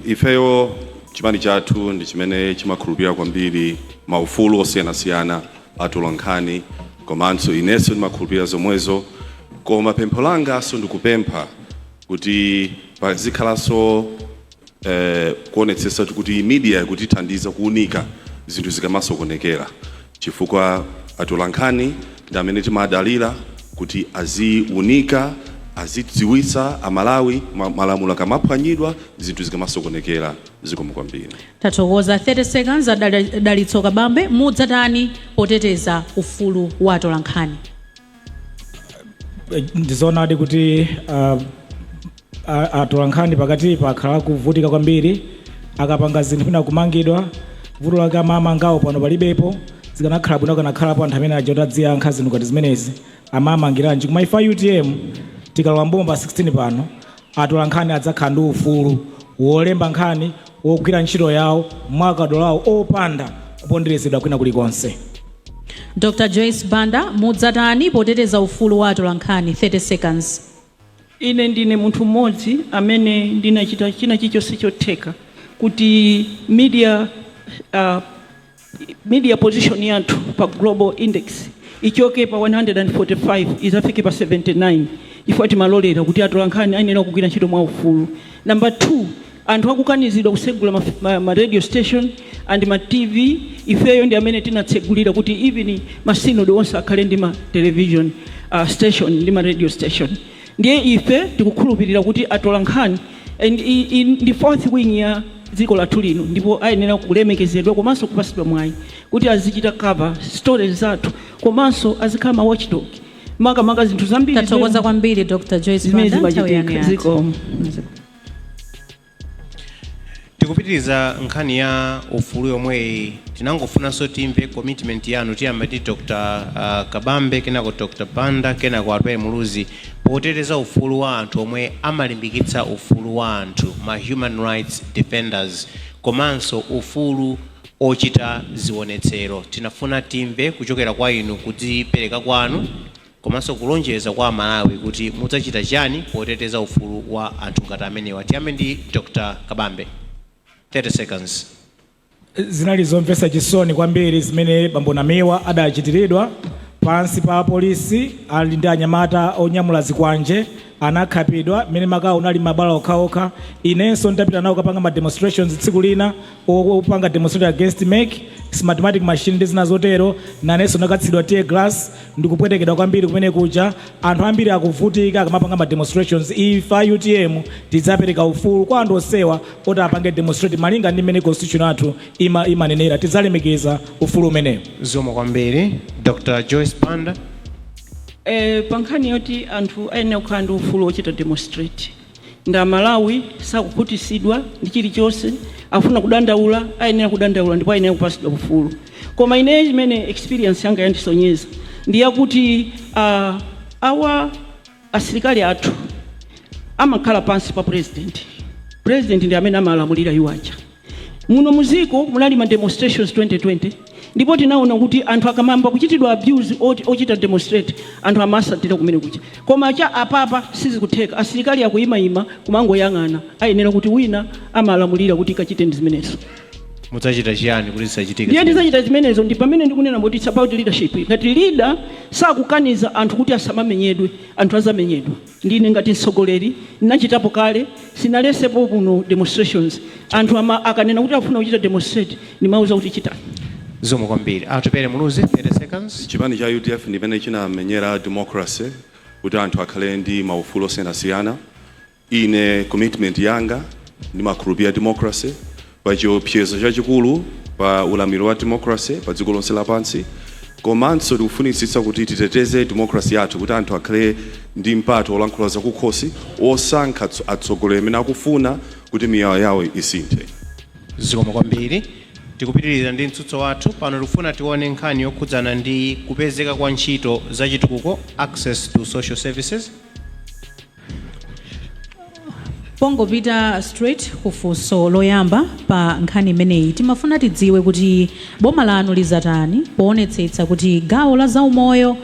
ifeyo chipani chathu ndi chimene chimakhulupirira kwambiri maufulu osiyanasiyana atolankhani, komanso inenso ndimakhulupirira zomwezo. Koma pempho langanso ndikupempha kuti pazikhalanso kuonetsetsa kuti media ikutithandiza kuunika zinthu zikamasokonekera, chifukwa atolankhani ndi amene timadalira kuti aziunika, azidziwitsa Amalawi malamulo akamaphwanyidwa, zinthu zikamasokonekera. Zikomo kwambiri. Tathokoza. 30 seconds, Dalitso Kabambe, mudzatani poteteza ufulu wa atolankhani? Ndizoonadi kuti atolankhani pakati pakhala kuvutika kwambiri akapanga zinthu pina kumangidwa. Vuto lake amamangawo pano palibepo. Zikanakhala bwino kanakhalapo anthu amene aja kuti adziyankha zinthu ngati zimenezi, amamangiranji? Koma ife a UTM tikalowa mboma pa 16 pano, atolankhani adzakhala ndi ufulu wolemba nkhani, wogwira ntchito yawo mwakadaulo wawo, opanda kuponderezedwa kwina kulikonse. Dr Joyce Banda, mudzatani poteteza ufulu wa atolankhani? 30 seconds. Ine ndine munthu mmodzi amene ndinachita china chilichonse chotheka kuti media position yathu pa global index ichoke pa 145 izafike pa 79, chifukwa timalolera kuti atolankhani ayenera kugwira ntchito mwaufulu. Number 2, anthu akukanizidwa kusegula ma radio station and ma TV, ifeyo ndi amene tinatsegulira kuti even ma synod onse akhale ndi ma television station ndi ma radio station. Ndiye ife tikukhulupirira kuti atolankhani and ndi fourth wing ya dziko lathu lino, ndipo ayenera kulemekezedwa komanso kupasidwa mwayi kuti azichita cover stories zathu, komanso azikhala ma watchdog, makamaka zinthu zambiri Tathokoza kwambiri, Dr Joyce zimene Banda. Nthawi yanu zimachitika. yatha. Zikomo. Tikupitiriza nkhani ya ufulu yomweyi. Tinangofunanso timve commitment yanu. Tiyamba ndi Dr Kabambe, kenako Dr Banda, kenako Atupele Muluzi, poteteza ufulu wa anthu omwe amalimbikitsa ufulu wa anthu, ma human rights defenders, komanso ufulu ochita zionetsero. Tinafuna timve kuchokera kwa inu kudzipereka kwanu. Komanso kulonjeza kwa Amalawi kuti mudzachita chani poteteza ufulu wa anthu ngati amenewa. Tiyambe ndi Dr Kabambe, 30 seconds. Zinali zomvetsa chisoni kwambiri zimene bambo Namiwa adachitiridwa pansi pa polisi ali ndi anyamata onyamula zikwanje. Anakhapidwa mmene makawo unali mabala okhaokha. Inenso nditapita nawo kapanga ma demonstrations tsiku lina, opanga demonstrate against MEC, Smartmatic machine ndi zina zotero, nanenso ndakatsidwa tear gas ndikupwetekedwa kwambiri kumene kuja. Anthu ambiri akuvutika akamapanga ma demonstrations. Ife a UTM tidzapereka ufulu kwa anthu onsewa oti apange demonstrate malinga ndi mmene constitution yathu imanenera. Tidzalemekeza ufulu umenewu. Zikomo kwambiri. Dr Joyce Banda. Pa nkhani yoti anthu ayenera kukhala ndi ufulu wochita demonstrate, nda Malawi sakukhutisidwa ndi chilichonse, afuna kudandaula, ayenera kudandaula ndipo ayenera kupasidwa ufulu. Koma ineyo chimene experience yanga yandisonyeza ndi yakuti awa asilikali athu amakhala pansi pa president. President ndi amene amalamulira iwo aja. Muno muziko munali ma demonstrations 2020, ndipo tinaona kuti anthu akamamba kuchitidwa abuse ochita demonstrate, anthu amasatira kumene kuja. Koma cha apapa sizikutheka, asilikali akuyimayima kumangoyang'ana. Ayenera kuti wina amalamulira kuti kachite ndi zimenezo. Mudzachita chiyani kuti zisachitike? Ndiye tidzachita zimenezo ndi pamene ndikunena kuti it's about leadership. Ngati leader sakukaniza anthu kuti asamamenyedwe, anthu azamenyedwa. Ndine ngati mtsogoleri ndinachitapo kale, sinalesepo kuno demonstrations. Anthu akanena kuti afuna kuchita demonstrate, ndimauza kuti chitani. Zikomo kwambiri. Atupele Muluzi, 30 seconds. Chipani cha UDF ndimene chinamenyera democracy, kuti anthu akhale ndi maufulu osiyanasiyana. Ine commitment yanga, ndimakhulupirira democracy. Pa chiopsezo chachikulu pa ulamuliro wa democracy pa dziko lonse lapansi, komanso tikufunitsitsa kuti titeteze democracy yathu, kuti anthu akhale ndi mpata olankhula zakukhosi, osankha atsogoleri amene akufuna kuti miyoyo yawo isinthe. Zikomo kwambiri. Tikupitiriza ndi mtsutso wathu. Pano tikufuna tione nkhani yokhudzana ndi kupezeka kwa ntchito zachitukuko, access to social services. Pongopita straight kufunso loyamba pa nkhani imeneyi, timafuna tidziwe kuti boma lanu lizatani poonetsetsa kuti gawo la zaumoyo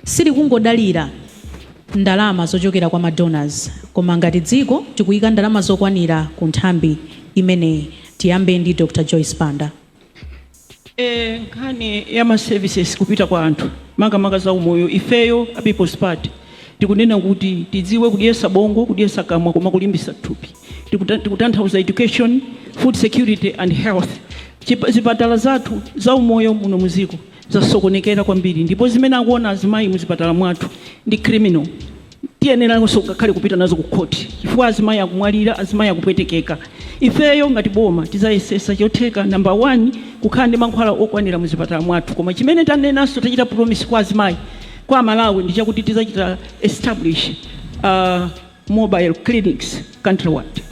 silikungodalira ndalama zochokera kwa madonors, koma ngati dziko tikuyika ndalama zokwanira ku nthambi imeneyi. Tiyambe ndi Dr Joyce Banda. Nkhani ya ma services kupita kwa anthu, makamaka za umoyo, ifeyo a People's Party tikunena kuti tidziwe kudyesa bongo, kudyesa kamwa, koma kulimbisa thupi. Tikutanthauza education, food security and health. Zipatala zathu za umoyo muno muziko zasokonekera kwambiri, ndipo zimene akuona azimayi muzipatala mwathu ndi criminal. Tiyeneranso ngakhale kupita nazo ku khoti, chifukwa azimayi akumwalira, azimayi akupwetekeka. Ifeyo ngati boma tizayesesa chotheka, number one, kukhala ndi mankhwala okwanira muzipatala mwathu. Koma chimene tanenanso, tachita promise kwa azimayi, kwa Malawi, ndi chakuti tizachita establish mobile clinics countrywide.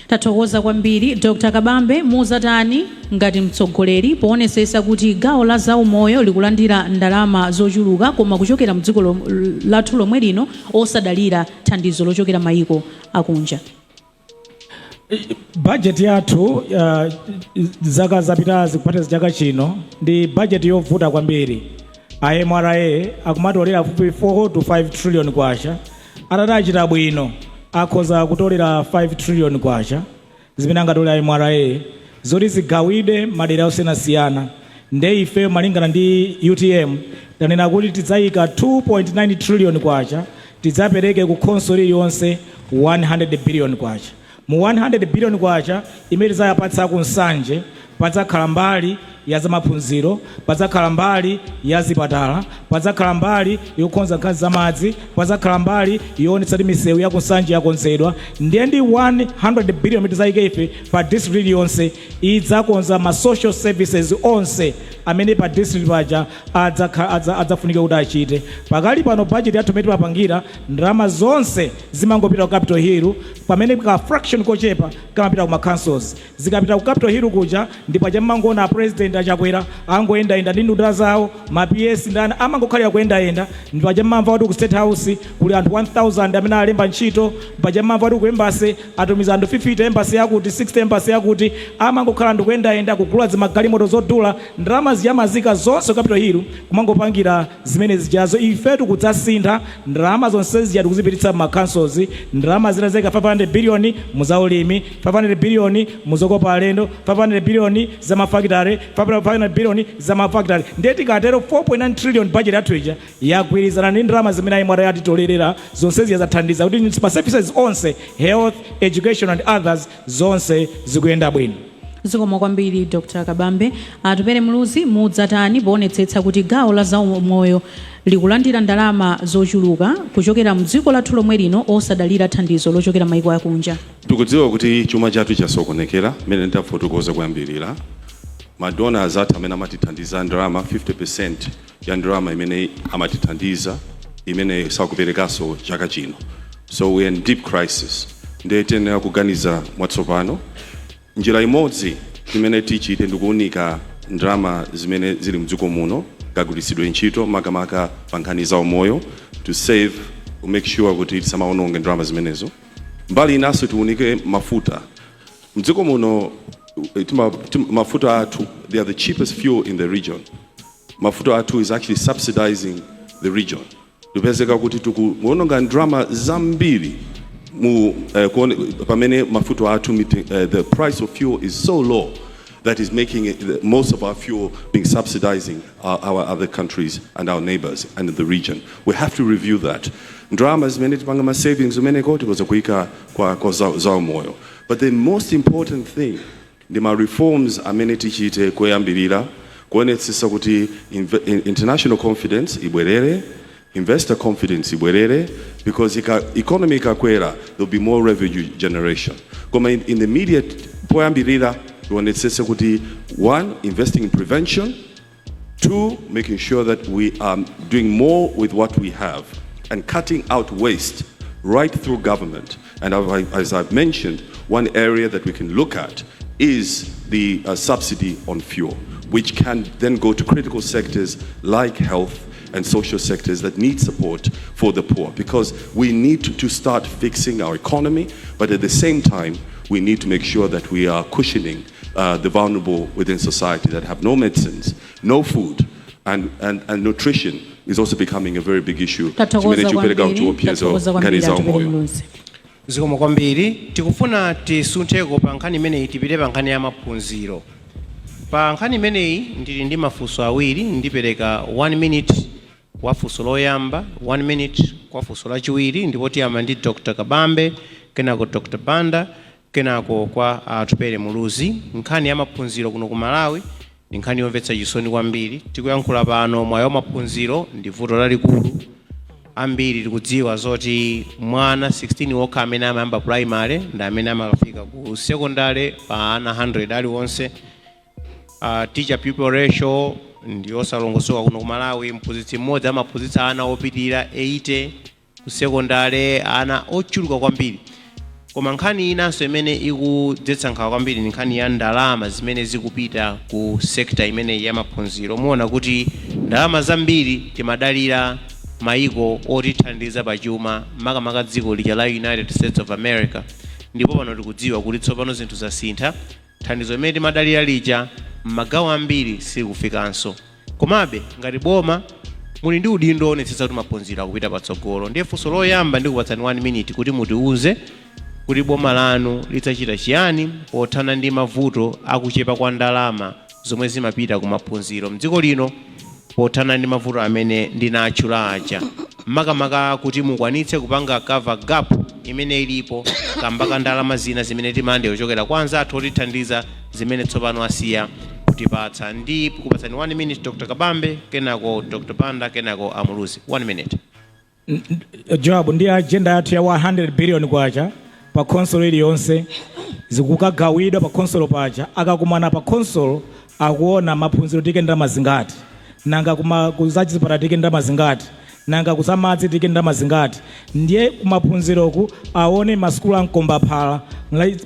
Tathokoza kwambiri. Dr Kabambe, muzatani ngati mtsogoleri poonetsetsa kuti gawo la zaumoyo likulandira ndalama zochuluka, koma kuchokera mdziko lathu lomwe lino, osadalira thandizo lochokera mayiko akunja? Bajeti yathu zaka zapitazi kupatiza chaka chino ndi bajeti yovuta kwambiri. A MRA akumatolera fupi 4 to 5 trillion kwacha. Atati achita bwino akhoza kutolera 5 trillion kwacha, zimene angatolera MRA zoti zigawidwe madera osiyanasiyana. Nde ife malingana ndi UTM tanena kuti tidzayika 2.9 trillion kwacha, tidzapereke ku khonsolo iliyonse 100 billion kwacha. Mu 100 billion kwacha imene tidzayapatsa ku Nsanje, padzakhala mbali ya zamaphunziro, padzakhala mbali ya zipatala, padzakhala mbali yokonza nkhani zamadzi, padzakhala mbali yoonetsa kuti misewu ya ku Nsanje yakonzedwa. Ndiye ndi 100 billion imene tidzayike ife pa district iliyonse, idzakonza ma social services onse amene pa district paja adzafunika kuti achite. Pakali pano budget yathu imene timapangira, ndalama zonse zimangopita ku Capital Hill, pamene ka fraction kochepa kamapita ku ma councils. Zikapita ku Capital Hill kuja, ndipo paja mmangoona president. President Achakwera angoyendayenda ndi nduna zawo, ma PS ndani, amangokhalira kuyendayenda. Paja mmamva kuti ku State House kuli anthu 1000 amene alemba ntchito. Paja mmamva kuti ku embassy atumiza anthu 50, embassy yakuti 60, embassy yakuti. Amangokhala ndi kuyendayenda, kugula zimagalimoto zodula, ndalama ziyamazika zonse ku Capitol Hill kumangopangira zimene zijazo. Ifetu kudzasintha, ndalama zonse zija tikuzipititsa ma councils. Ndalama zina zeka 500 billion muzaulimi, 500 billion muzokopa alendo, 500 billion za mafakitare, 500 billion za mafakitare. Ndiye tikatero 4.9 trillion budget yathu ija yagwirizana ndi ndalama zimene ayi yatitolerera zonse zija, zathandiza kuti ma services onse, health, education and others, zonse zikuyenda bwino. Zikomo kwambiri, Dr Kabambe. Atupere Muluzi, mudzatani poonetsetsa kuti gawo la zaumoyo likulandira ndalama zochuluka kuchokera mdziko lathu lomwe lino, osadalira thandizo lochokera maiko akunja? Tikudziwa kuti chuma chathu chasokonekera. Mmene ndafotokoza kuyambirira, ma donors athu amene amatithandiza ndalama, 50% ya ndalama imene amatithandiza imene sakuperekanso chaka chino. So we are in deep crisis. Ndiye tiyenera kuganiza mwatsopano. Njira imodzi imene tichite ndikuunika ndalama zimene zili mdziko muno kagwiritsidwe ntchito, makamaka pa nkhani za umoyo, to save, to make sure kuti tisamaononge ndalama zimenezo. Mbali inanso, tiunike mafuta mdziko muno. Mafuta athu, they are the cheapest fuel in the region. Mafuta athu is actually subsidizing the region. Tipezeka kuti tikuononga ndalama zambiri mu pamene mafuta athu the price of fuel is so low that is making most of our fuel being subsidizing our other countries and our neighbors and the region. We have to review that. Ndalama zimene tipanga ma savings zimeneko tikoza kuyika kwa za umoyo. But the most important thing ndi ma reforms amene tichite koyambirira, kuonetsetsa kuti international confidence ibwerere, investor confidence ibwerere, because economy ikakwera, there'll be more revenue generation. Koma in the immediate, poyambirira tionetsetse kuti, one, investing in prevention; two, making sure that we are doing more with what we have and cutting out waste right through government. And as I've mentioned, one area that we can look at is the subsidy on fuel, which can then go to critical sectors like health and social sectors that need support for the poor. Because we need to start fixing our economy, but at the same time, we need to make sure that we are cushioning the vulnerable within society that have no medicines, no food, and nutrition is also becoming a very big issue. Tathokoza Chimene chikupereka kwambiri. chiopsezo Tathokoza nkhani kwambiri, za Atupele umoyo. Muluzi. Zikomo kwambiri. Tikufuna tisuntheko pa nkhani imeneyi, tipite pa nkhani ya maphunziro. Pa nkhani imeneyi ndili ndi mafunso awiri. Ndipereka 1 minute kwa funso loyamba, 1 minute kwa funso lachiwiri, ndipo tiyamba ndi Dr Kabambe, kenako Dr Banda, kenako kwa Atupele Muluzi. Nkhani ya maphunziro kuno ku Malawi ndi nkhani yomvetsa chisoni kwambiri. Tikuyankhula pano, mwayi wa maphunziro ndi vuto lalikulu. Ambiri tikudziwa zoti mwana 16 wokha amene amayamba primary ndi amene amakafika ku secondary pa ana 100 aliwonse. Teacher pupil ratio ndi osalongosoka kuno ku Malawi. Mphunzitsi mmodzi amaphunzitsa ana opitirira 80 ku secondary, ana ochuluka kwambiri. Koma nkhani inanso imene ikudzetsa nkhawa kwambiri ndi nkhani ya ndalama zimene zikupita ku sector imeneyi ya maphunziro. Muona kuti ndalama zambiri timadalira mayiko otithandiza pachuma, makamaka dziko lija la United States of America, ndipo pano tikudziwa kuti tsopano zinthu zasintha. Thandizo limene timadalira lija m'magawo ambiri silikufikanso. Komabe ngati boma muli ndi udindo onetsetsa kuti maphunziro akupita patsogolo. Ndiye funso loyamba, ndikupatsani 1 minute kuti mutiuze kuti boma lanu lidzachita chiyani pothana ndi mavuto akuchepa kwa ndalama zomwe zimapita ku maphunziro mdziko lino, pothana ndi mavuto amene ndinatchula aja, makamaka kuti mukwanitse kupanga cover gap imene ilipo kamba ka ndalama zina zimene timalandira kuchokera kwa anzathu otithandiza, zimene tsopano asiya kutipatsa. Ndi kupatsani 1 minute, Dr Kabambe, kenako Dr Banda, kenako Amuluzi. 1 minute. Joab, ndi agenda yathu ya 100 billion kwacha pa khonsolo iliyonse, zikukagawidwa pa khonsolo paja. Akakumana pa khonsolo, akuona maphunziro tike ndalama zingati, nanga kuma kuzachipatala tike ndalama zingati, nanga kuzamadzi tike ndalama zingati. Ndiye kumaphunziroku aone masukulu amkombaphala,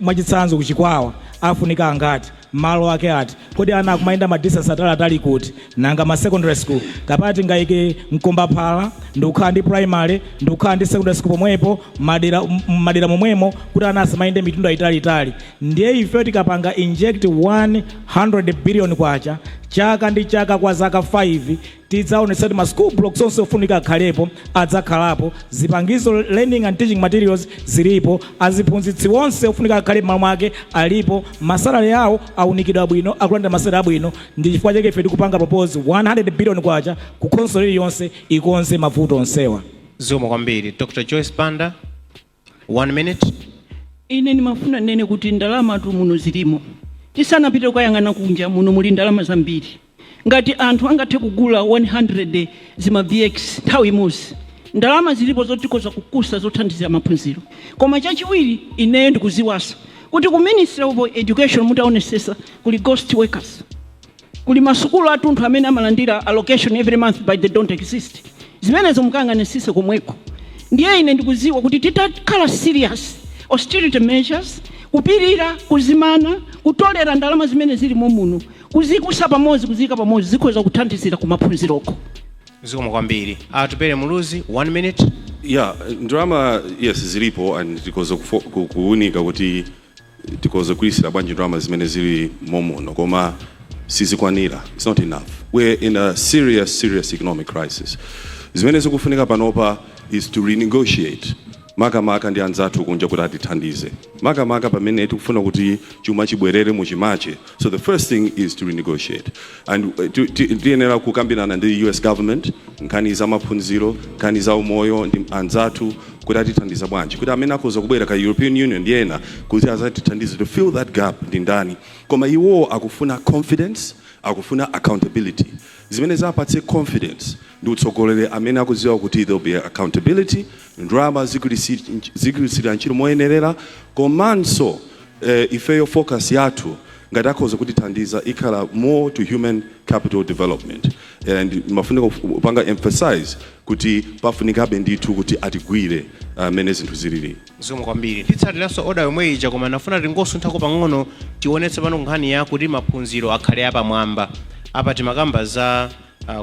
mwachitsanzo kuchikwawa afunika angati. Malo ake ati? Kodi ana akumayenda ma distance ataliatali kuti? Nanga ma secondary school kapati tingayike mkombaphala ndikukhala ndi primary, ndikukhala ndi secondary school pomwepo madera momwemo, kuti ana asamayende mitunda italiitali? Ndiye ife tikapanga inject 100 billion kwacha chaka ndi chaka kwa zaka 5, tidzaonetsa kuti ma school blocks onse ofunika akhalepo adzakhalapo, zipangizo, learning and teaching materials zilipo, aziphunzitsi onse ofunika akhale m'malo mwake alipo, ma salary awo awunikidwa bwino, akulandira ma salary abwino. Ndi chifukwa chake ife tikupanga propose 100 billion kwacha ku khonsolo iliyonse ikonze mavuto onsewa. Zikomo kwambiri. Dr Joyce Banda, one minute. Ine ndimafuna nene kuti ndalama tu muno zilimo. Tisanapite kukayang'ana kunja, muno muli ndalama zambiri. Ngati anthu angathe kugula 100 zima VX nthawi imodzi, ndalama zilipo zotikhoza kukusa zothandizira maphunziro. Koma chachiwiri, ineyo ndikuziwaso kuti ku Ministry of Education, mutaonesesa, kuli ghost workers, kuli masukulu atunthu amene amalandira allocation every month but they don't exist. Zimenezo mukayang'anisise komweko. Ndiye ine ndikuziwa kuti titakhala serious, austerity measures, kupirira, kuzimana, kutolera ndalama zimene zilimo muno, kuzikusa pamodzi, kuziyika pamodzi, zikhoza kuthandizira kumaphunziroko. Zikomo kwambiri. Atupele Muluzi, one minute. Yeah, ndalama, yes, zilipo, and tikhoza kuwunika kuti tikhoza kuyisira bwanji ndalama zimene zili momuno, koma sizikwanira. It's not enough. We're in a serious, serious economic crisis. Zimene zikufunika panopa is to renegotiate, makamaka ndi anzathu kunja, kuti atithandize, makamaka pamene tikufuna kuti chuma chibwerere muchimache. So the first thing is to renegotiate, and tiyenera kukambirana ndi US government nkhani za maphunziro, nkhani za umoyo, ndi anzathu kuti atithandiza bwanji, kuti amene akhoza kubwera ka European Union ndi ena kuti azatithandize to fill that gap ndi ndani. Koma iwo akufuna confidence, akufuna accountability. Zimene zapatse confidence ndi utsogoleri amene akudziwa kuti there will be accountability, ndalama zigwiritsidwa ntchito moyenerera. Komanso ifeyo focus yathu, ngati akhoza kutithandiza, ikhala more to human capital development, and mafunika kupanga emphasize kuti pafunikabe ndithu kuti atigwire mmene zinthu zilili. Zikomo kwambiri. Titsatiranso order yomwe ija, koma nafuna tingosunthako pang'ono, tionetse pano nkhani ya kuti maphunziro akhale apamwamba. Apa timakamba za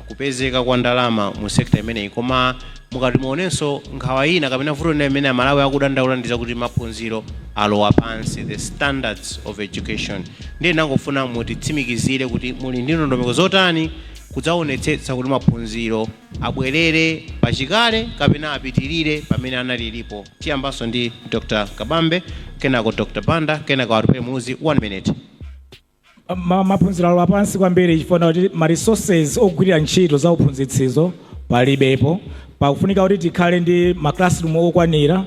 kupezeka kwa ndalama mu sector imeneyi, koma mukati muonenso nkhawa ina kapena vuto lina imene Amalawi akudandaula ndi zakuti maphunziro alowa pansi, the standards of education. Ndiye nangofuna mutitsimikizire kuti muli ndi ndondomeko zotani kudzaonetsetsa kuti maphunziro abwerere pachikale kapena apitirire pamene analilipo. Tiyambanso ndi Dr Kabambe, kenako Dr Banda, kenako Atupele Muluzi, one minute. Maphunziro alowa pansi kwambiri chifukwa kuti ma resources ogwirira ntchito za uphunzitsizo palibepo. Pakufunika kuti tikhale ndi ma classroom okwanira,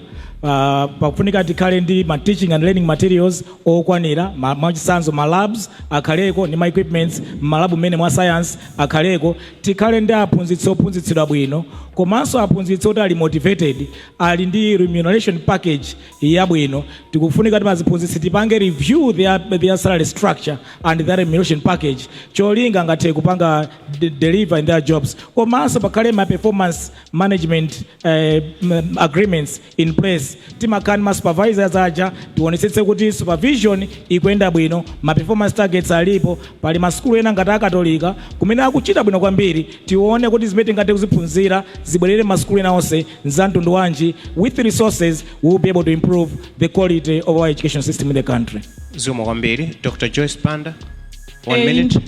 pakufunika tikhale ndi ma teaching and learning materials okwanira, mwachitsanzo ma labs akhaleko ndi ma equipments ma lab mmene mwa science akhaleko, tikhale ndi aphunzitsi ophunzitsidwa bwino, komanso aphunzitsi oti ali motivated, ali ndi remuneration package yabwino. Tikufunika kuti aziphunzitsi tipange review their salary structure and their remuneration package, cholinga ngathe kupanga deliver in their jobs. Komanso pakhale ma performance management agreements in place. Timakhala ndi ma supervisors aja, tionetsetse kuti supervision ikuyenda bwino, ma performance targets alipo. Pali masukulu ena ngati Akatolika kumene akuchita bwino kwambiri. Tione kuti zimene tingathe kuziphunzira zibwerere masukulu ena onse za mtundu wanji. With resources, we will be able to improve the quality of our education system in the country. Zikomo kwambiri. Dr Joyce Banda, one minute.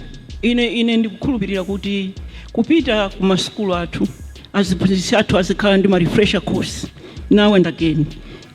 Ine ndikukhulupirira kuti kupita ku masukulu athu, aziphunzitsi athu azikhala ndi ma refresher course now and again.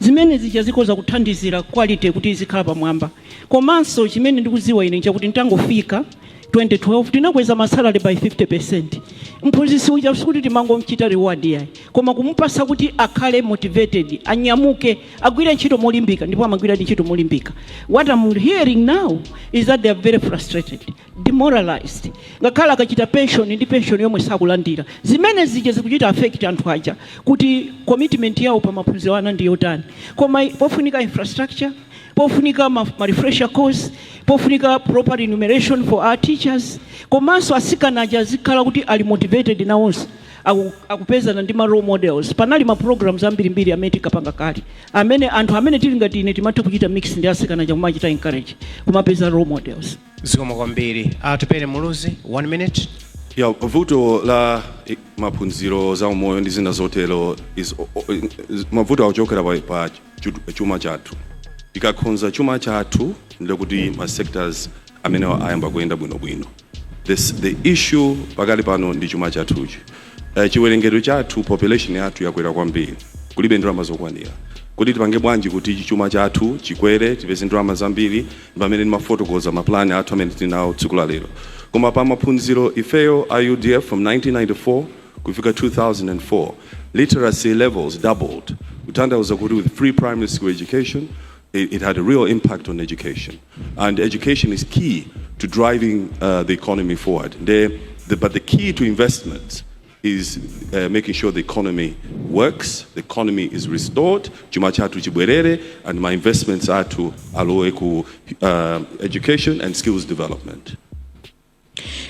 Zimene zija zikhoza kuthandizira quality kuti izikhala pamwamba. Komanso chimene ndikuziwa ine chakuti ntangofika 2012 tinakweza ma salary by 50. Mphunzitsi uja sikuti timangomchita reward yayi, koma kumupasa kuti akhale motivated, anyamuke, agwire ntchito molimbika, ndipo amagwira ntchito molimbika. What I'm hearing now is that they are very frustrated, demoralized. Ngakhale akachita pension, ndi pension yomwe sakulandira. Zimene zija zikuchita affect anthu aja kuti commitment yawo pa maphunziro ana ndi yotani. Koma pofunika infrastructure, pofunika ma refresher course, pofunika proper remuneration for our teachers, komanso asikana aja azikhala kuti ali motivated nawonso. Akupezana ndi ma role models. Panali ma programs ambirimbiri amene tikapanga kale, amene anthu amene tili ngati ine timatha kuchita mix ndi asikana, chakumachita encourage kumapeza role models. Zikomo kwambiri. Atupele Muluzi, one minute. Ya, vuto la maphunziro, za umoyo ndi zina zotero is mavuto akuchokera pa chuma chathu. Tikakonza chuma chathu, ndikuti ma sectors amene ayamba kuyenda bwinobwino. The issue pakali pano ndi chuma chathuchi. Chiwerengero chathu, population yathu yakwera kwambiri, kulibe ndalama zokwanira. Kuti tipange bwanji kuti chuma chathu chikwere, tipeze ndalama zambiri? Pamene ndimafotokoza maplani athu amene tinawo tsiku la lero. Koma pa maphunziro, ifeyo a UDF, from 1994 kufika 2004, literacy levels doubled, kutanthauza kuti with free primary school education, it had a real impact on education, and education is key to driving the economy forward. But the key to investments is making sure the economy works, the economy is restored, chuma chathu chibwerere, and ma investments athu alowe ku education and skills development.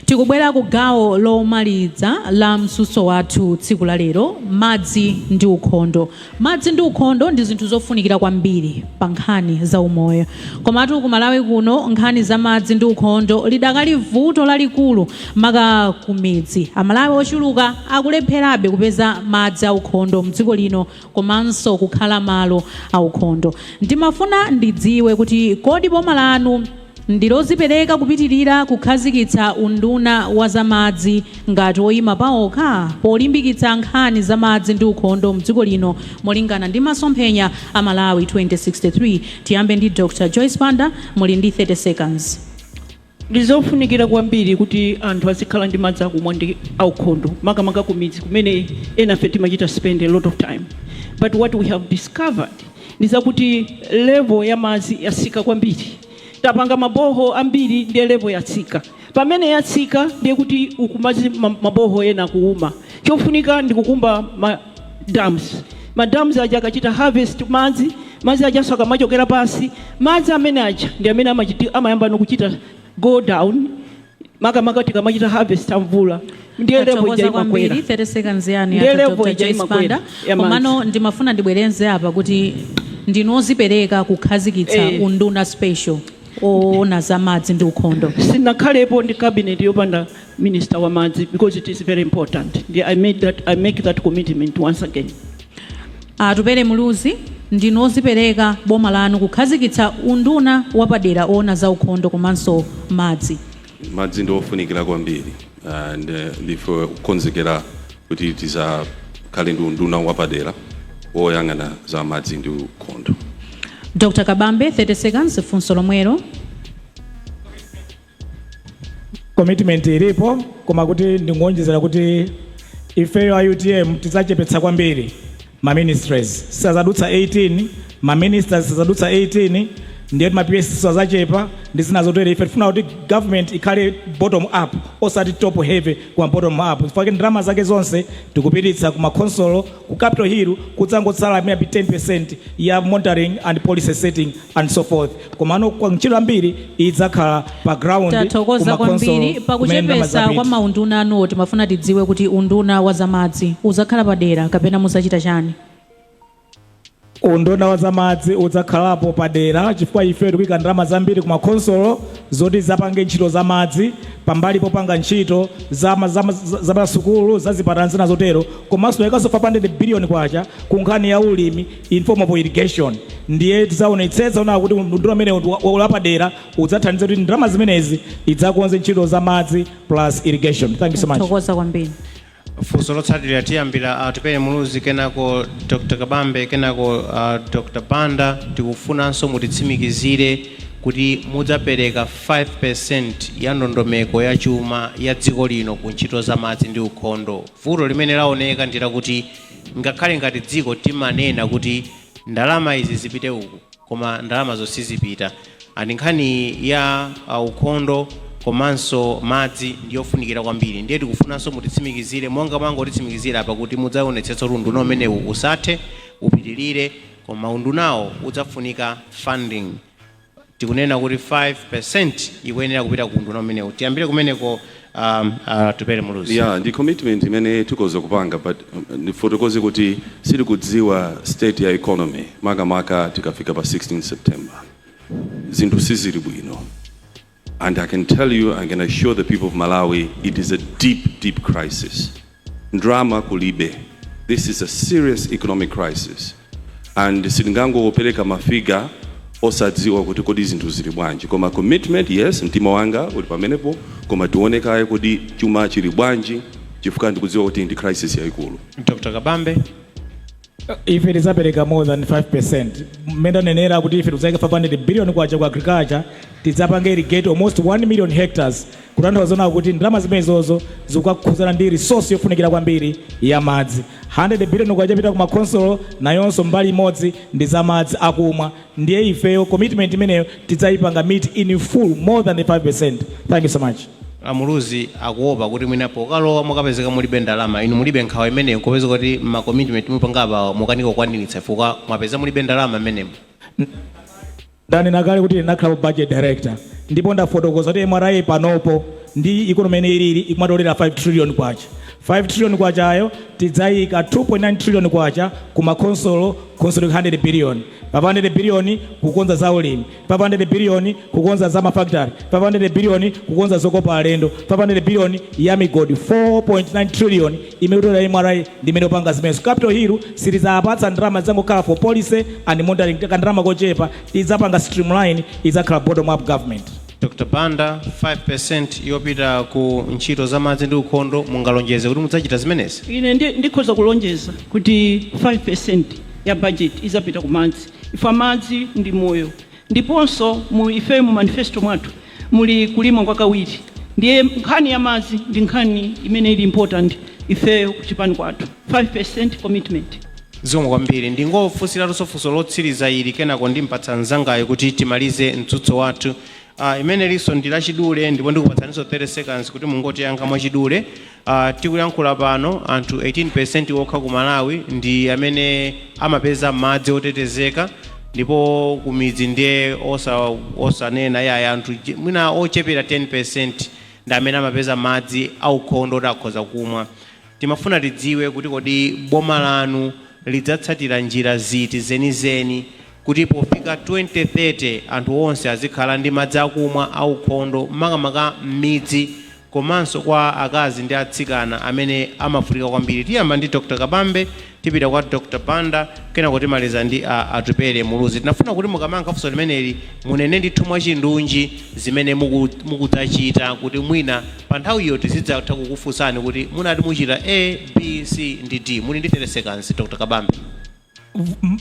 Tikubwera ku gawo lomaliza la mtsutso wathu tsiku la lero, madzi ndi ukhondo. Madzi ndi ukhondo ndi zinthu zofunikira kwambiri pa nkhani za umoyo, komatu ku Malawi kuno nkhani za madzi ndi ukhondo lidakali vuto lalikulu, maka ku midzi. Amalawi ochuluka akulepherabe kupeza madzi aukhondo mdziko lino komanso kukhala malo aukhondo. Ndimafuna ndidziwe kuti kodi boma lanu ndilozipereka kupitirira kukhazikitsa unduna wa zamadzi ngati woyima paokha polimbikitsa nkhani za madzi ndi ukhondo mdziko lino molingana ndi masomphenya a Malawi 2063? Tiyambe ndi Dr Joyce Banda, muli ndi 30 seconds. Ndizofunikira kwambiri kuti anthu azikhala ndi madzi akumwa ndi aukhondo, makamaka ku midzi kumene enafe timachita spend a lot of time. But what we have discovered ndi zakuti level ya madzi yatsika kwambiri. Tapanga ma borehole ambiri, ndiye level yatsika. Pamene yatsika, ndiye kuti ukumazi ma borehole ena kuuma. Chofunika ndi kukumba ma dams. Ma dams aja akachita harvest madzi, madzi ajaso akamachokera pansi, madzi amene aja ndi amene amayamba nokuchita go down, makamaka tikamachita harvest amvula, ndiye level ija Tathokoza kwambiri. imakwera. 30 seconds yani Ndiye yathu, level Dr. ija Joyce imakwera Banda. ya madzi. Komano ndimafuna ndibwerenze apa kuti ndinozipereka kukhazikitsa unduna special oona za madzi ndi ukhondo. Sinakhalepo ndi cabinet yopanda minister wa madzi, because it is very important. Ndiye I make that commitment once again. Atupele Muluzi, ndinozipereka boma lanu kukhazikitsa unduna wapadera oona za ukhondo komanso madzi? Madzi ndi ofunikira kwambiri, and ndife kukonzekera kuti tizakhale ndi unduna wapadera woyang'ana za madzi ndi ukhondo. Dr Kabambe, 30 seconds, funso lomwelo. Commitment ilipo, koma kuti ndingonjezera kuti ifeyo a UTM tidzachepetsa kwambiri ma ministries, sazadutsa 18. Ma ministers sazadutsa 18, ndiye ma PS sazachepa ndi zina zotere. Ife tifuna kuti government ikhale bottom up, osati top heavy, kuma bottom up, chifukwa ndalama zake zonse tikupititsa ku makonsolo, ku Capitol Hill kudzangotsala maybe 10% ya monitoring and policy setting and so forth. Komano kwa ntchito ambiri idzakhala pa ground, Tathokoza kumakonsolo, kwambiri. kumene ndalama Pakuchepesa zapita. kwa maunduna anuwo, timafuna tidziwe kuti unduna wa zamadzi udzakhala padera kapena muzachita chani? Unduna wa zamadzi udzakhalapo padera, chifukwa ife tikuyika ndalama zambiri ku makonsolo zoti zapange ntchito za madzi, pambali popanga ntchito za masukulu, za zipatala, zina zotero. Komanso tayikanso 500 billion kwacha ku nkhani ya ulimi in form of irrigation. Ndiye tidzaonetsetsa ona kuti unduna umene wapadera udzathandiza kuti ndalama zimenezi idzakonze ntchito za madzi plus irrigation. Thank you so much. Tathokoza kwambiri. Funso lotsatira tiyambira Atupele Muluzi, kenako Dr Kabambe, kenako Dr Banda. Tikufunanso mutitsimikizire kuti mudzapereka 5% ya ndondomeko ya chuma ya dziko lino ku ntchito za madzi ndi ukhondo. Vuto limene laoneka ndi lakuti ngakhale ngati dziko timanena kuti ndalama izi zipite uku, koma ndalama sizipita. Ani nkhani ya ukhondo komanso madzi ndiyofunikira kwambiri. Ndiye tikufunanso mutitsimikizire, monga mwangotitsimikizira apa kuti mudzaonetsetsa kuti unduna umenewu usathe, upitirire, koma undunawo udzafunika funding. Tikunena kuti 5% ikuyenera kupita ku unduna umenewu. Tiyambire kumeneko. Atupele Muluzi. Yeah, ndi commitment imene tikoza kupanga, but ndifotokoze kuti sitikudziwa state ya economy, makamaka tikafika pa 16 September. Zinthu sizili bwino, and I can tell you, I can assure the people of Malawi, it is a deep, deep crisis. Ndalama kulibe. This is a serious economic crisis, and sitingangopereka ma figure osadziwa kuti kodi zinthu zili bwanji. Koma commitment, yes, mtima wanga uli pamenepo, koma tione kaye kuti chuma chili bwanji, chifukwa ndikudziwa kuti ndi crisis yayikulu. Dr Kabambe. Ife tidzapereka more than 5%. Mmene ndanenera kuti ife tidzayika 500 billion kwacha ku agriculture, tidzapanga irrigate almost 1 million hectares, kutanthauza kuti ndalama zimenezozo zikukakhuzana ndi resource yofunikira kwambiri ya madzi. 100 billion kwacha pita ku makonsolo, nayonso mbali imodzi ndi za madzi akumwa. Ndiye ifeyo commitment imeneyo tidzayipanga meet in full, more than the 5%. Thank you so much. Amuluzi akuopa kuti mwina pokalowa mukapezeka mulibe ndalama. Inu mulibe nkhawa imeneyo, kupeza kuti ma commitment mupangapa mukanika kukwaniritsa chifukwa mwapeza mulibe ndalama mmenemo? Ndanena kale kuti ndinakhala budget director, ndipo ndafotokoza kuti MRA panopo ndi economy imene ilili ikumatolera 5 trillion kwacha. 5 trillion kwachayo tidzayika 2.9 trillion kwacha ku makonsolo, konsolo 100 billion, 500 billion kukonza za ulimi, 500 billion kukonza za mafactory, 500 billion kukonza zokopa alendo, 500 billion ya migodi. 4.9 trillion imene kutola MRA ndi imene upanga zimenezo. Capital Hill sitidzapatsa ndalama, zangokhala for policy and monitoring, kandalama kochepa. Tidzapanga streamline, idzakhala bottom up government. Dr Banda, 5% yopita ku ntchito za madzi ndi ukhondo, mungalonjeze kuti mudzachita zimenezi? Ine ndikhoza kulonjeza kuti 5% ya budget izapita ku madzi. Ife madzi ndi moyo, ndiponso mu ife mu manifesto mwathu muli kulima kwa kawiri. Ndiye nkhani ya madzi ndi nkhani imene ili important ifeyo kuchipani kwathu. 5% commitment. Zikomo kwambiri. Ndingofunsiratunso funso lotsiriza ili, kenako ndimpatsa mzangayo kuti timalize mtsutso wathu. Imene liso ndi lachidule, ndipo ndikupatsaninso 30 seconds kuti mungotiyankha mwachidule. Tikuyankhula pano anthu 18% okha ku Malawi ndi amene amapeza madzi otetezeka, ndipo kumidzi ndiye osanena yaya, anthu mwina ochepera 10% ndi amene amapeza madzi aukhondo oti akhoza kumwa. Timafuna tidziwe kuti kodi boma lanu lidzatsatira njira ziti zenizeni kuti pofika 2030 anthu onse azikhala ndi madzi akumwa aukhondo, makamaka m'midzi komanso kwa akazi ndi atsikana amene amavutika kwambiri? Tiyamba ndi Dr Kabambe, tipita kwa Dr Banda, kenako timaliza ndi Atupele Muluzi. Tinafuna kuti mukamayankha funso limeneli munene ndithu mwachindunji zimene mukudzachita, kuti mwina pa nthawiyo tizidzatha kukufunsani kuti munati muchita A, B, C ndi D. Muli ndi 30 seconds, Dr Kabambe.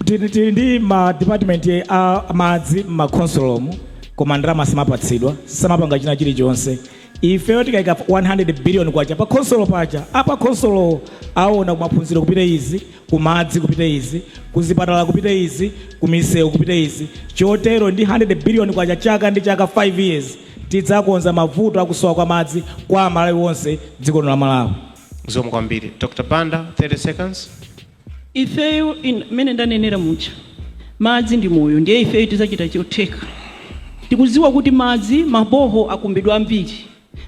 Tili ndi ma department a madzi m'makonsolomu, koma ndalama samapatsidwa, samapanga china chilichonse. Ifeyo tikayika 100 billion kwacha pa khonsolo pacha, apa khonsolo aona kumaphunziro kupita izi, kumadzi kupita izi, kuzipatala kupita izi, kumisewu kupita izi. Chotero ndi 100 billion kwacha chaka ndi chaka 5 years, tidzakonza mavuto akusowa kwa madzi kwa Amalawi onse dziko lino la Malawi. Zikomo kwambiri. Dr Banda, 30 seconds. Ifeyo mmene ndanenera mucha, madzi ndi moyo. Ndiye ifeyo tidzachita chotheka. Tikudziwa kuti madzi, ma borehole akumbidwa ambiri,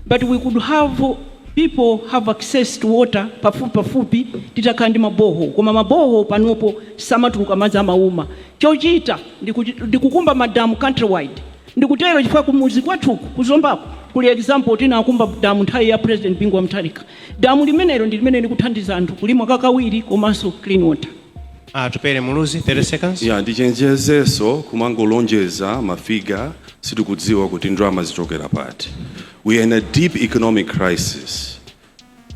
but we could have people have access to water pafupi pafupi titakhala ndi ma borehole, koma ma borehole panopo samatuluka madzi, amauma. Chochita ndikukumba madamu countrywide. Ndikutero chifukwa kumuzi kwathuku kuZombako kuli example, tinakumba damu nthawi ya President Bingu wa Mutharika. Damu limenelo ndi limene likuthandiza anthu kulima kakawiri komanso clean water. Atupele Muluzi, 30 seconds. Ya, ndichenjezenso kumangolonjeza ma figure, sitikudziwa kuti ndalama zichokera pati. We are in a deep economic crisis.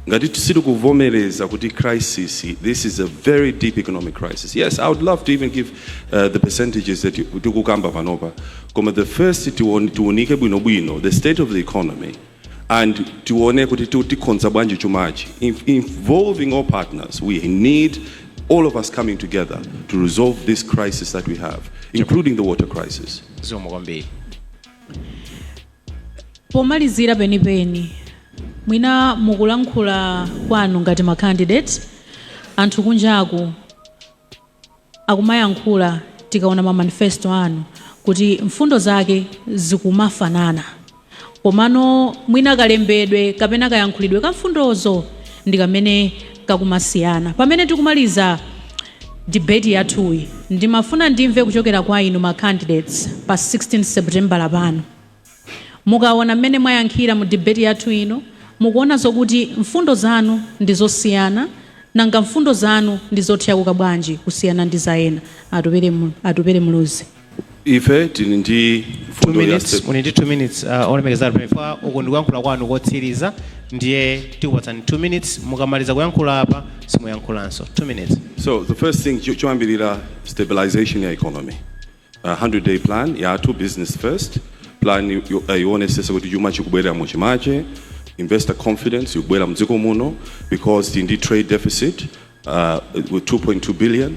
Ngati sitikuvomereza kuti crisis, this is a very deep economic crisis. Yes, I would love to even give the percentages that tikukamba panopa, koma the first tiunike bwinobwino the state of the economy and tione kuti tikonza bwanji chumachi, involving all partners. We need all of us coming together to resolve this crisis that we have, including the water crisis. Zikomo kwambiri. Pomalizira penipeni, mwina mukulankhula kwanu ngati ma candidate, anthu kunjaku akumayankhula tikaona ma manifesto anu kuti mfundo zake zikumafanana. Komano mwina kalembedwe kapena kayankhulidwe ka mfundozo ndi kamene kakumasiyana. Pamene tikumaliza debate yathuyi, ndimafuna ndimve kuchokera kwa inu ma candidates, pa 16 September pano, mukaona mmene mwayankhira mu debate yathu ino, mukuona zokuti mfundo zanu ndi zosiyana? Nanga mfundo zanu ndi zothyakuka bwanji kusiyana ndi za ena? Atupele Muluzi. Ife tili ndi 2 mfundo ya minutes. Muli ndi 2 minutes, olemekezeka Atupele. Uku ndikuyankhula kwanu kotsiriza, ndiye tikupatsani 2 minutes. Mukamaliza kuyankhula apa, simuyankhulanso. 2 minutes. So the first thing, choyambirira, stabilization ya economy. A 100 day plan yathu, business first plan, ionesesa kuti chuma chikubwera muchimache, investor confidence ikubwera mdziko muno, because tili ndi trade deficit with 2.2 billion.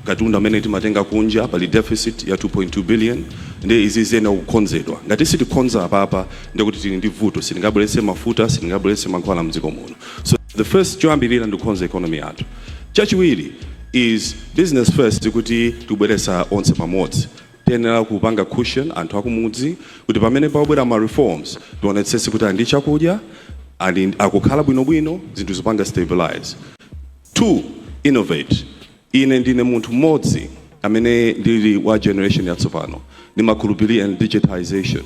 Katundu amene timatenga kunja, pali deficit ya 2.2 billion. Ndi izi ziyenera kukonzedwa. Ngati sitikonza apapa, ndikuti tili ndi vuto, sitingabweretse mafuta, sitingabweretse mankhwala mdziko muno. So the first, choyambirira, ndikukonza economy yathu. Chachiwiri is business first, kuti tibweresa onse pamodzi. Tiyenera kupanga cushion anthu akumudzi kuti pamene pabwera ma reforms, tionetsetse kuti ali ndi chakudya, ali akukhala bwinobwino, zinthu zipanga stabilize. Two, innovate. Ine ndine munthu mmodzi amene ndili wa generation yatsopano, ndimakhulupirira in digitization.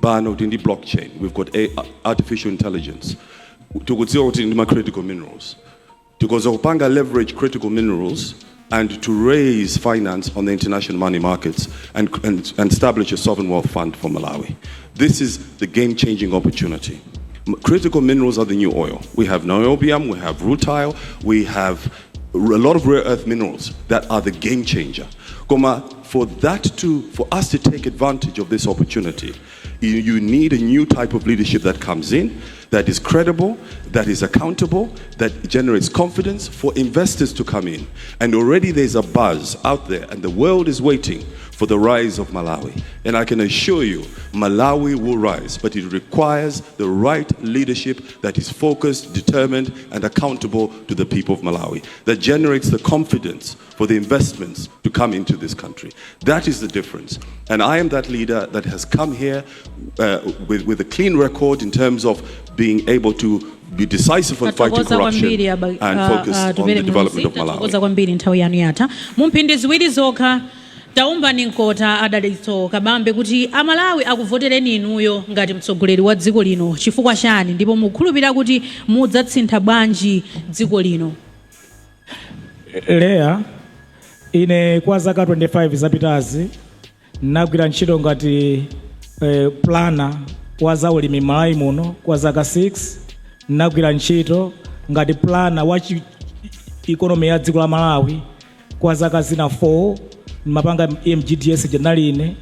Pano tili ndi blockchain, we've got artificial intelligence, tikudziwa kuti ndi ma critical minerals. Tikoza kupanga leverage critical minerals and to raise finance on the international money markets and establish a sovereign wealth fund for Malawi. This is the game-changing opportunity. Critical minerals are the new oil. We have niobium, we have rutile, we have a lot of rare earth minerals that are the game changer. Koma, for us to take advantage of this opportunity, you need a new type of leadership that comes in, that is credible, that is accountable, that generates confidence for investors to come in. And already there's a buzz out there, and the world is waiting for the rise of Malawi. And I can assure you, Malawi will rise, but it requires the right leadership that is focused, determined, and accountable to the people of Malawi, that generates the confidence for the investments to come into this country. That is the difference. And I am that leader that has come here with a clean record in terms of being able to be decisive on fighting Tathokoza corruption kwambiri and focus on Atupele the development Muluzi. of Malawi. Tathokoza kwambiri, nthawi yanu yatha. Mu mphindi 2 zokha, taumbani mkota, Adalitso Kabambe, kuti Amalawi akuvotereni inuyo ngati mtsogoleri wa dziko lino chifukwa chani, ndipo mukhulupirira kuti mudzatsintha bwanji dziko lino? Leya, ine kwa zaka 25 zapitazi nagwira ntchito ngati planner wa zaulimi Malawi muno. Kwa zaka 6 nagwira ntchito ngati planner wa economy ya dziko la Malawi. Kwa zaka zina 4 mapanga MGDS jenaline.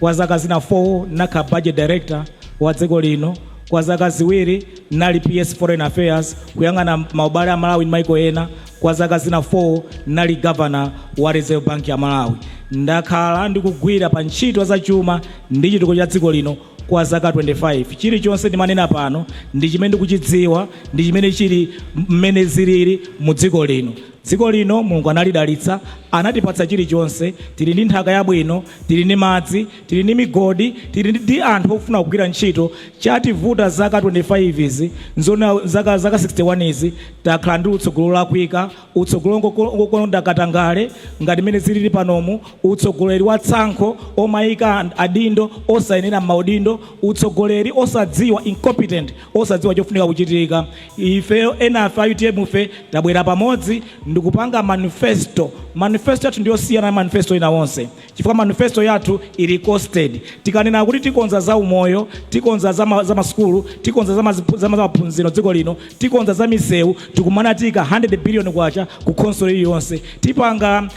Kwa zaka zina 4 nakhala budget director wa dziko lino. Kwa zaka 2 nali PS Foreign Affairs, kuyang'ana maubale a Malawi ndi maiko ena. Kwa zaka zina 4 nali governor wa Reserve Bank ya Malawi. Ndakhala ndikugwira pa ntchito zachuma ndi chitukuko cha dziko lino kwa zaka 25. Chilichonse ndimanena pano ndi chimene ndikuchidziwa, ndi chimene chili mmene zilili mu dziko lino. Dziko lino Mulungu analidalitsa, anatipatsa chilichonse. Tili ndi nthaka yabwino, tili ndi madzi, tili ndi migodi, tili ndi anthu ofuna kugwira ntchito. Chativuta zaka 25 izi nzona, zaka 61 izi, takhala ndi utsogolo lakwika, utsogolo ngokonda katangale ngati mmene zilili panomu, utsogoleri wa tsankho omayika adindo osayenera maudindo, utsogoleri osadziwa, incompetent, osadziwa chofunika kuchitika. Ife enafe a UTM fe tabwera pamodzi ndikupanga manifesto. Manifesto yathu ndiyosiyana na manifesto ina wonse, chifukwa manifesto yathu ili costed. Tikanena kuti tikonza za umoyo, tikonza za masukulu, tikonza za maphunziro dziko lino, tikonza za misewu, tikumana tika 100 billion kwacha ku khonsolo iliyonse. Tipanga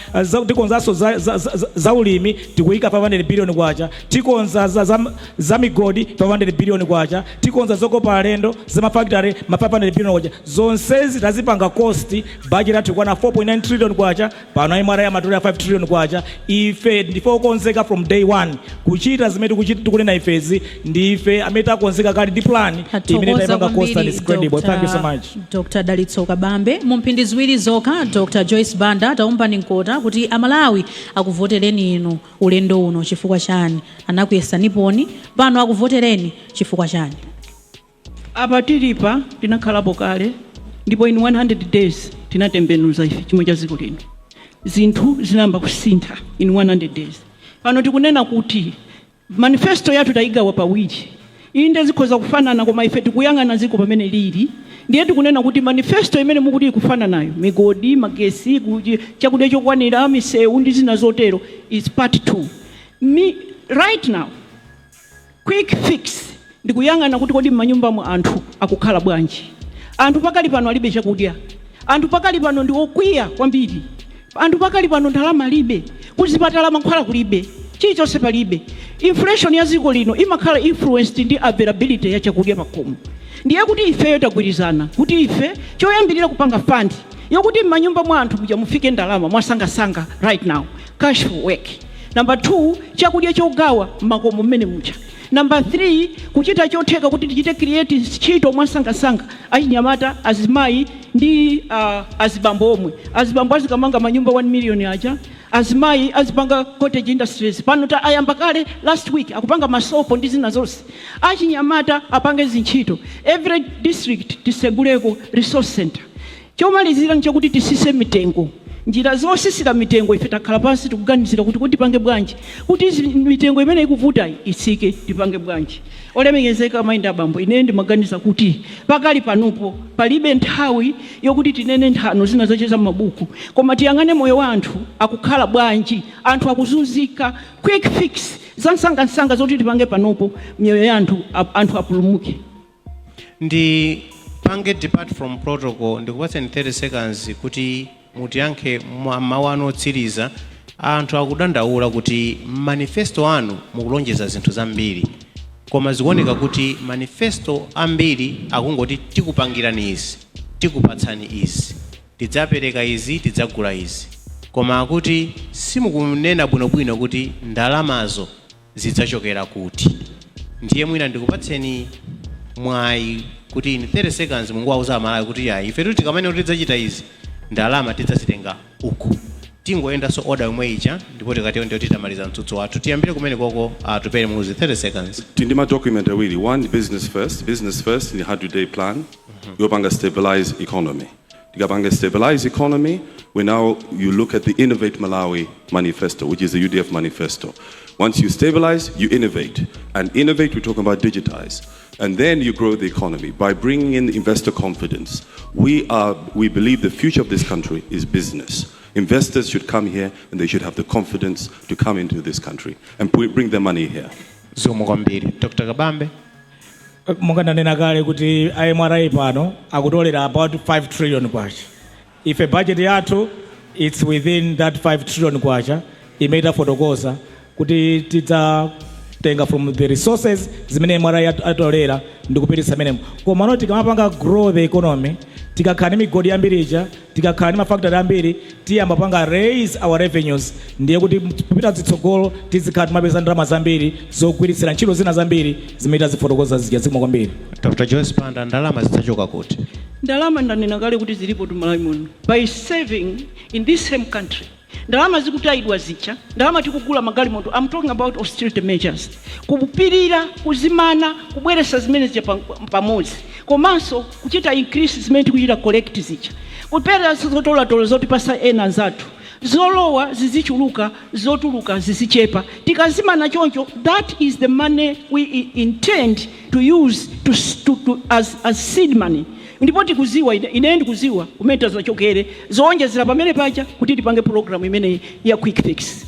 tikonzanso za ulimi, tikuyika 500 billion kwacha. Tikonza za migodi, 500 billion kwacha. Tikonza zokopa alendo, za mafactory, ma 500 billion kwacha. Zonsezi tazipanga cost. Budget yathu ikwana yokwana 4.9 trillion kwacha. Pano MRA amatolera 5 trillion kwacha. Ife ndife okonzeka from day one kuchita zimene tikunena ifezi. Ndife amene takonzeka kale ndi plan imene Tathokoza tayipanga cost and kwambiri. is credible. Thank you so much. Dr Dalitso Kabambe, mu mphindi 2 zokha, Dr Joyce Banda, taumbani mkota kuti Amalawi akuvotereni inu ulendo uno chifukwa chani? Anakuyesaniponi, pano akuvotereni chifukwa chani? Apa tilipa tinakhalapo kale, ndipo in 100 days tinatembenuza ife chuma cha dziko lino. Zinthu zinayamba kusintha in 100 days. Pano tikunena kuti manifesto yathu tayigawa pawiri. Inde, zikhoza kufanana, koma ife tikuyang'ana dziko pamene lili. Ndiye tikunena kuti manifesto imene mukuti ikufanana nayo, migodi, magesi, chakudya chokwanira, misewu ndi zina zotero, is part 2. Me right now, quick fix ndikuyang'ana kuti kodi m'manyumbamo anthu akukhala bwanji? Anthu pakali pano alibe chakudya. Anthu pakali pano ndi okwiya kwambiri. Anthu pakali pano ndalama alibe, kuzipatala mankhwala kulibe, chilichonse palibe. Inflation ya dziko lino imakhala influenced ndi availability ya chakudya pakhomo. Ndiye kuti ifeyo tagwirizana kuti ife choyambirira kupanga fund yokuti m'manyumba mwa anthu muja mufike ndalama mwasangasanga right now, cash for work. Number 2, chakudya chogawa m'makomo mmene muja. Number 3, kuchita chotheka kuti tichite create ntchito mwasangasanga, achinyamata, azimayi ndi azibambo omwe. Azibambo azikamanga manyumba 1 million aja, azimayi azipanga cottage industries. Pano ta ayamba kale, last week akupanga masopo ndi zina zonse. Achinyamata apange zintchito, every district tiseguleko resource center. Chomalizira nchakuti tisise mitengo. Njira zosisira mitengo, ife takhala pansi tikuganizira kuti tipange bwanji kuti mitengo imene ikuvuta itsike, tipange bwanji? Olemekezeka amayi ndi abambo, ine ndimaganiza kuti pakali panopo palibe nthawi yokuti tinene nthano zina zocheza m'mabuku, koma tiyang'ane moyo wa anthu akukhala bwanji. Anthu akuzunzika. Quick fix zamsangamsanga zoti tipange panopo, miyoyo ya anthu, anthu apulumuke. Ndi pange depart from protocol, ndikupatseni 30 seconds kuti mutiyankhe mawu anu otsiriza. Anthu akudandaula kuti manifesto anu mukulonjeza zinthu zambiri, koma zikuoneka kuti manifesto ambiri akungoti tikupangirani izi, tikupatsani izi, tidzapereka izi, tidzagula izi, koma akuti simukunena bwinobwino kuti ndalamazo zidzachokera kuti. Ndiye mwina ndikupatseni mwayi kuti in 30 seconds munguwauza Amalawi kuti yayi, ifetu tikamene kuti tidzachita izi, ndalama tidzazitenga uku. Tingoyendanso order yomwe ija, ndipo tikatero ndiyo titamaliza mtsutso wathu. Tiyambire kumene koko, Atupele Muluzi, 30 seconds. Tindi ma document awiri. One, business first. Business first ni 100 day plan yopanga stabilize economy. Tikapanga stabilize economy, we now you look at the Innovate Malawi manifesto, which is the UDF manifesto. Once you stabilize, you innovate. And innovate, we're talking about digitize, and then you grow the economy by bringing in investor confidence. We believe the future of this country is business. Investors should come here and they should have the confidence to come into this country and bring their money here. Zikomo kwambiri. Dr Kabambe. Monga ndanena kale kuti MRA pano akutolera about 5 trillion kwacha. Ife budget yathu, it's within that 5 trillion kwacha imene tafotokoza kuti tidzatenga from the resources zimene MRA atolera ndikupititsa menemo. Koma tikamapanga grow the economy, tikakhala ndi migodi yambiri ija, tikakhala ndi mafactory ambiri, tiyamba panga raise our revenues. Ndiye kuti kupita zitsogolo tizikhala timapeza ndalama zambiri zogwiritsira ntchito zina zambiri zimene tazifotokoza zija. Zikomo kwambiri. Dr Joyce Banda, ndalama zidzachoka kuti? Ndalama ndanena kale kuti zilipo tumalawi muno by saving in this same country. Ndalama zikutayidwa zija, ndalama tikugula magalimoto, I'm talking about austerity measures, kupirira, kuzimana, kubweresa zimene zija pamodzi, komanso kuchita increase zimene tikuchita collect zija, kupera zotolatola zotipasa ena anzathu. Zolowa zizichuluka, zotuluka zizichepa. Tikazimana choncho, that is the money we intend to use to as seed money. Ndipo tikuziwa, ine ndikuziwa kumene tazachokere zowonjezera pamene paja kuti tipange program imeneyi ya quick fix.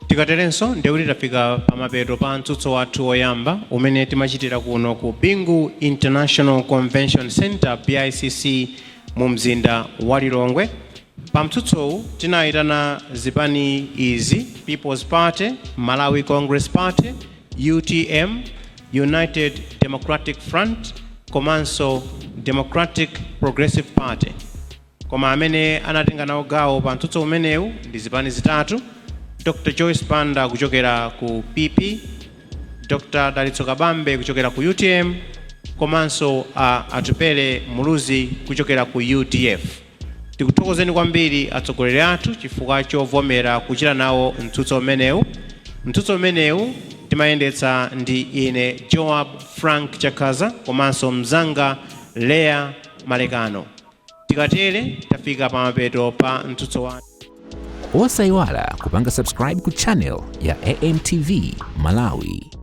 Tikaterenso ndikuti tafika pamapeto pa mtsutso wathu woyamba umene timachitira kuno ku Bingu International Convention Center, BICC, mu mzinda wa Lilongwe. Pa mtsutsowu tinayitana zipani izi: People's Party, Malawi Congress Party, UTM, United Democratic Front komanso Democratic Progressive Party. Koma amene anatenga nawo gawo pa mtsutso umenewu ndi zipani zitatu: Dr Joyce Banda kuchokera ku PP, Dr Dalitso Kabambe kuchokera ku UTM, komanso a Atupele Muluzi kuchokera ku UDF. Tikuthokozeni kwambiri atsogoleri athu chifukwa chovomera kuchita nawo mtsutso umenewu. Mtsutso umenewu timayendetsa ndi ine Joab Frank Chakhaza komanso mzanga Leya Malekano. Tikatere tafika pamapeto pa mtsutso wathu. Osayiwala kupanga subscribe ku channel ya AMTV Malawi.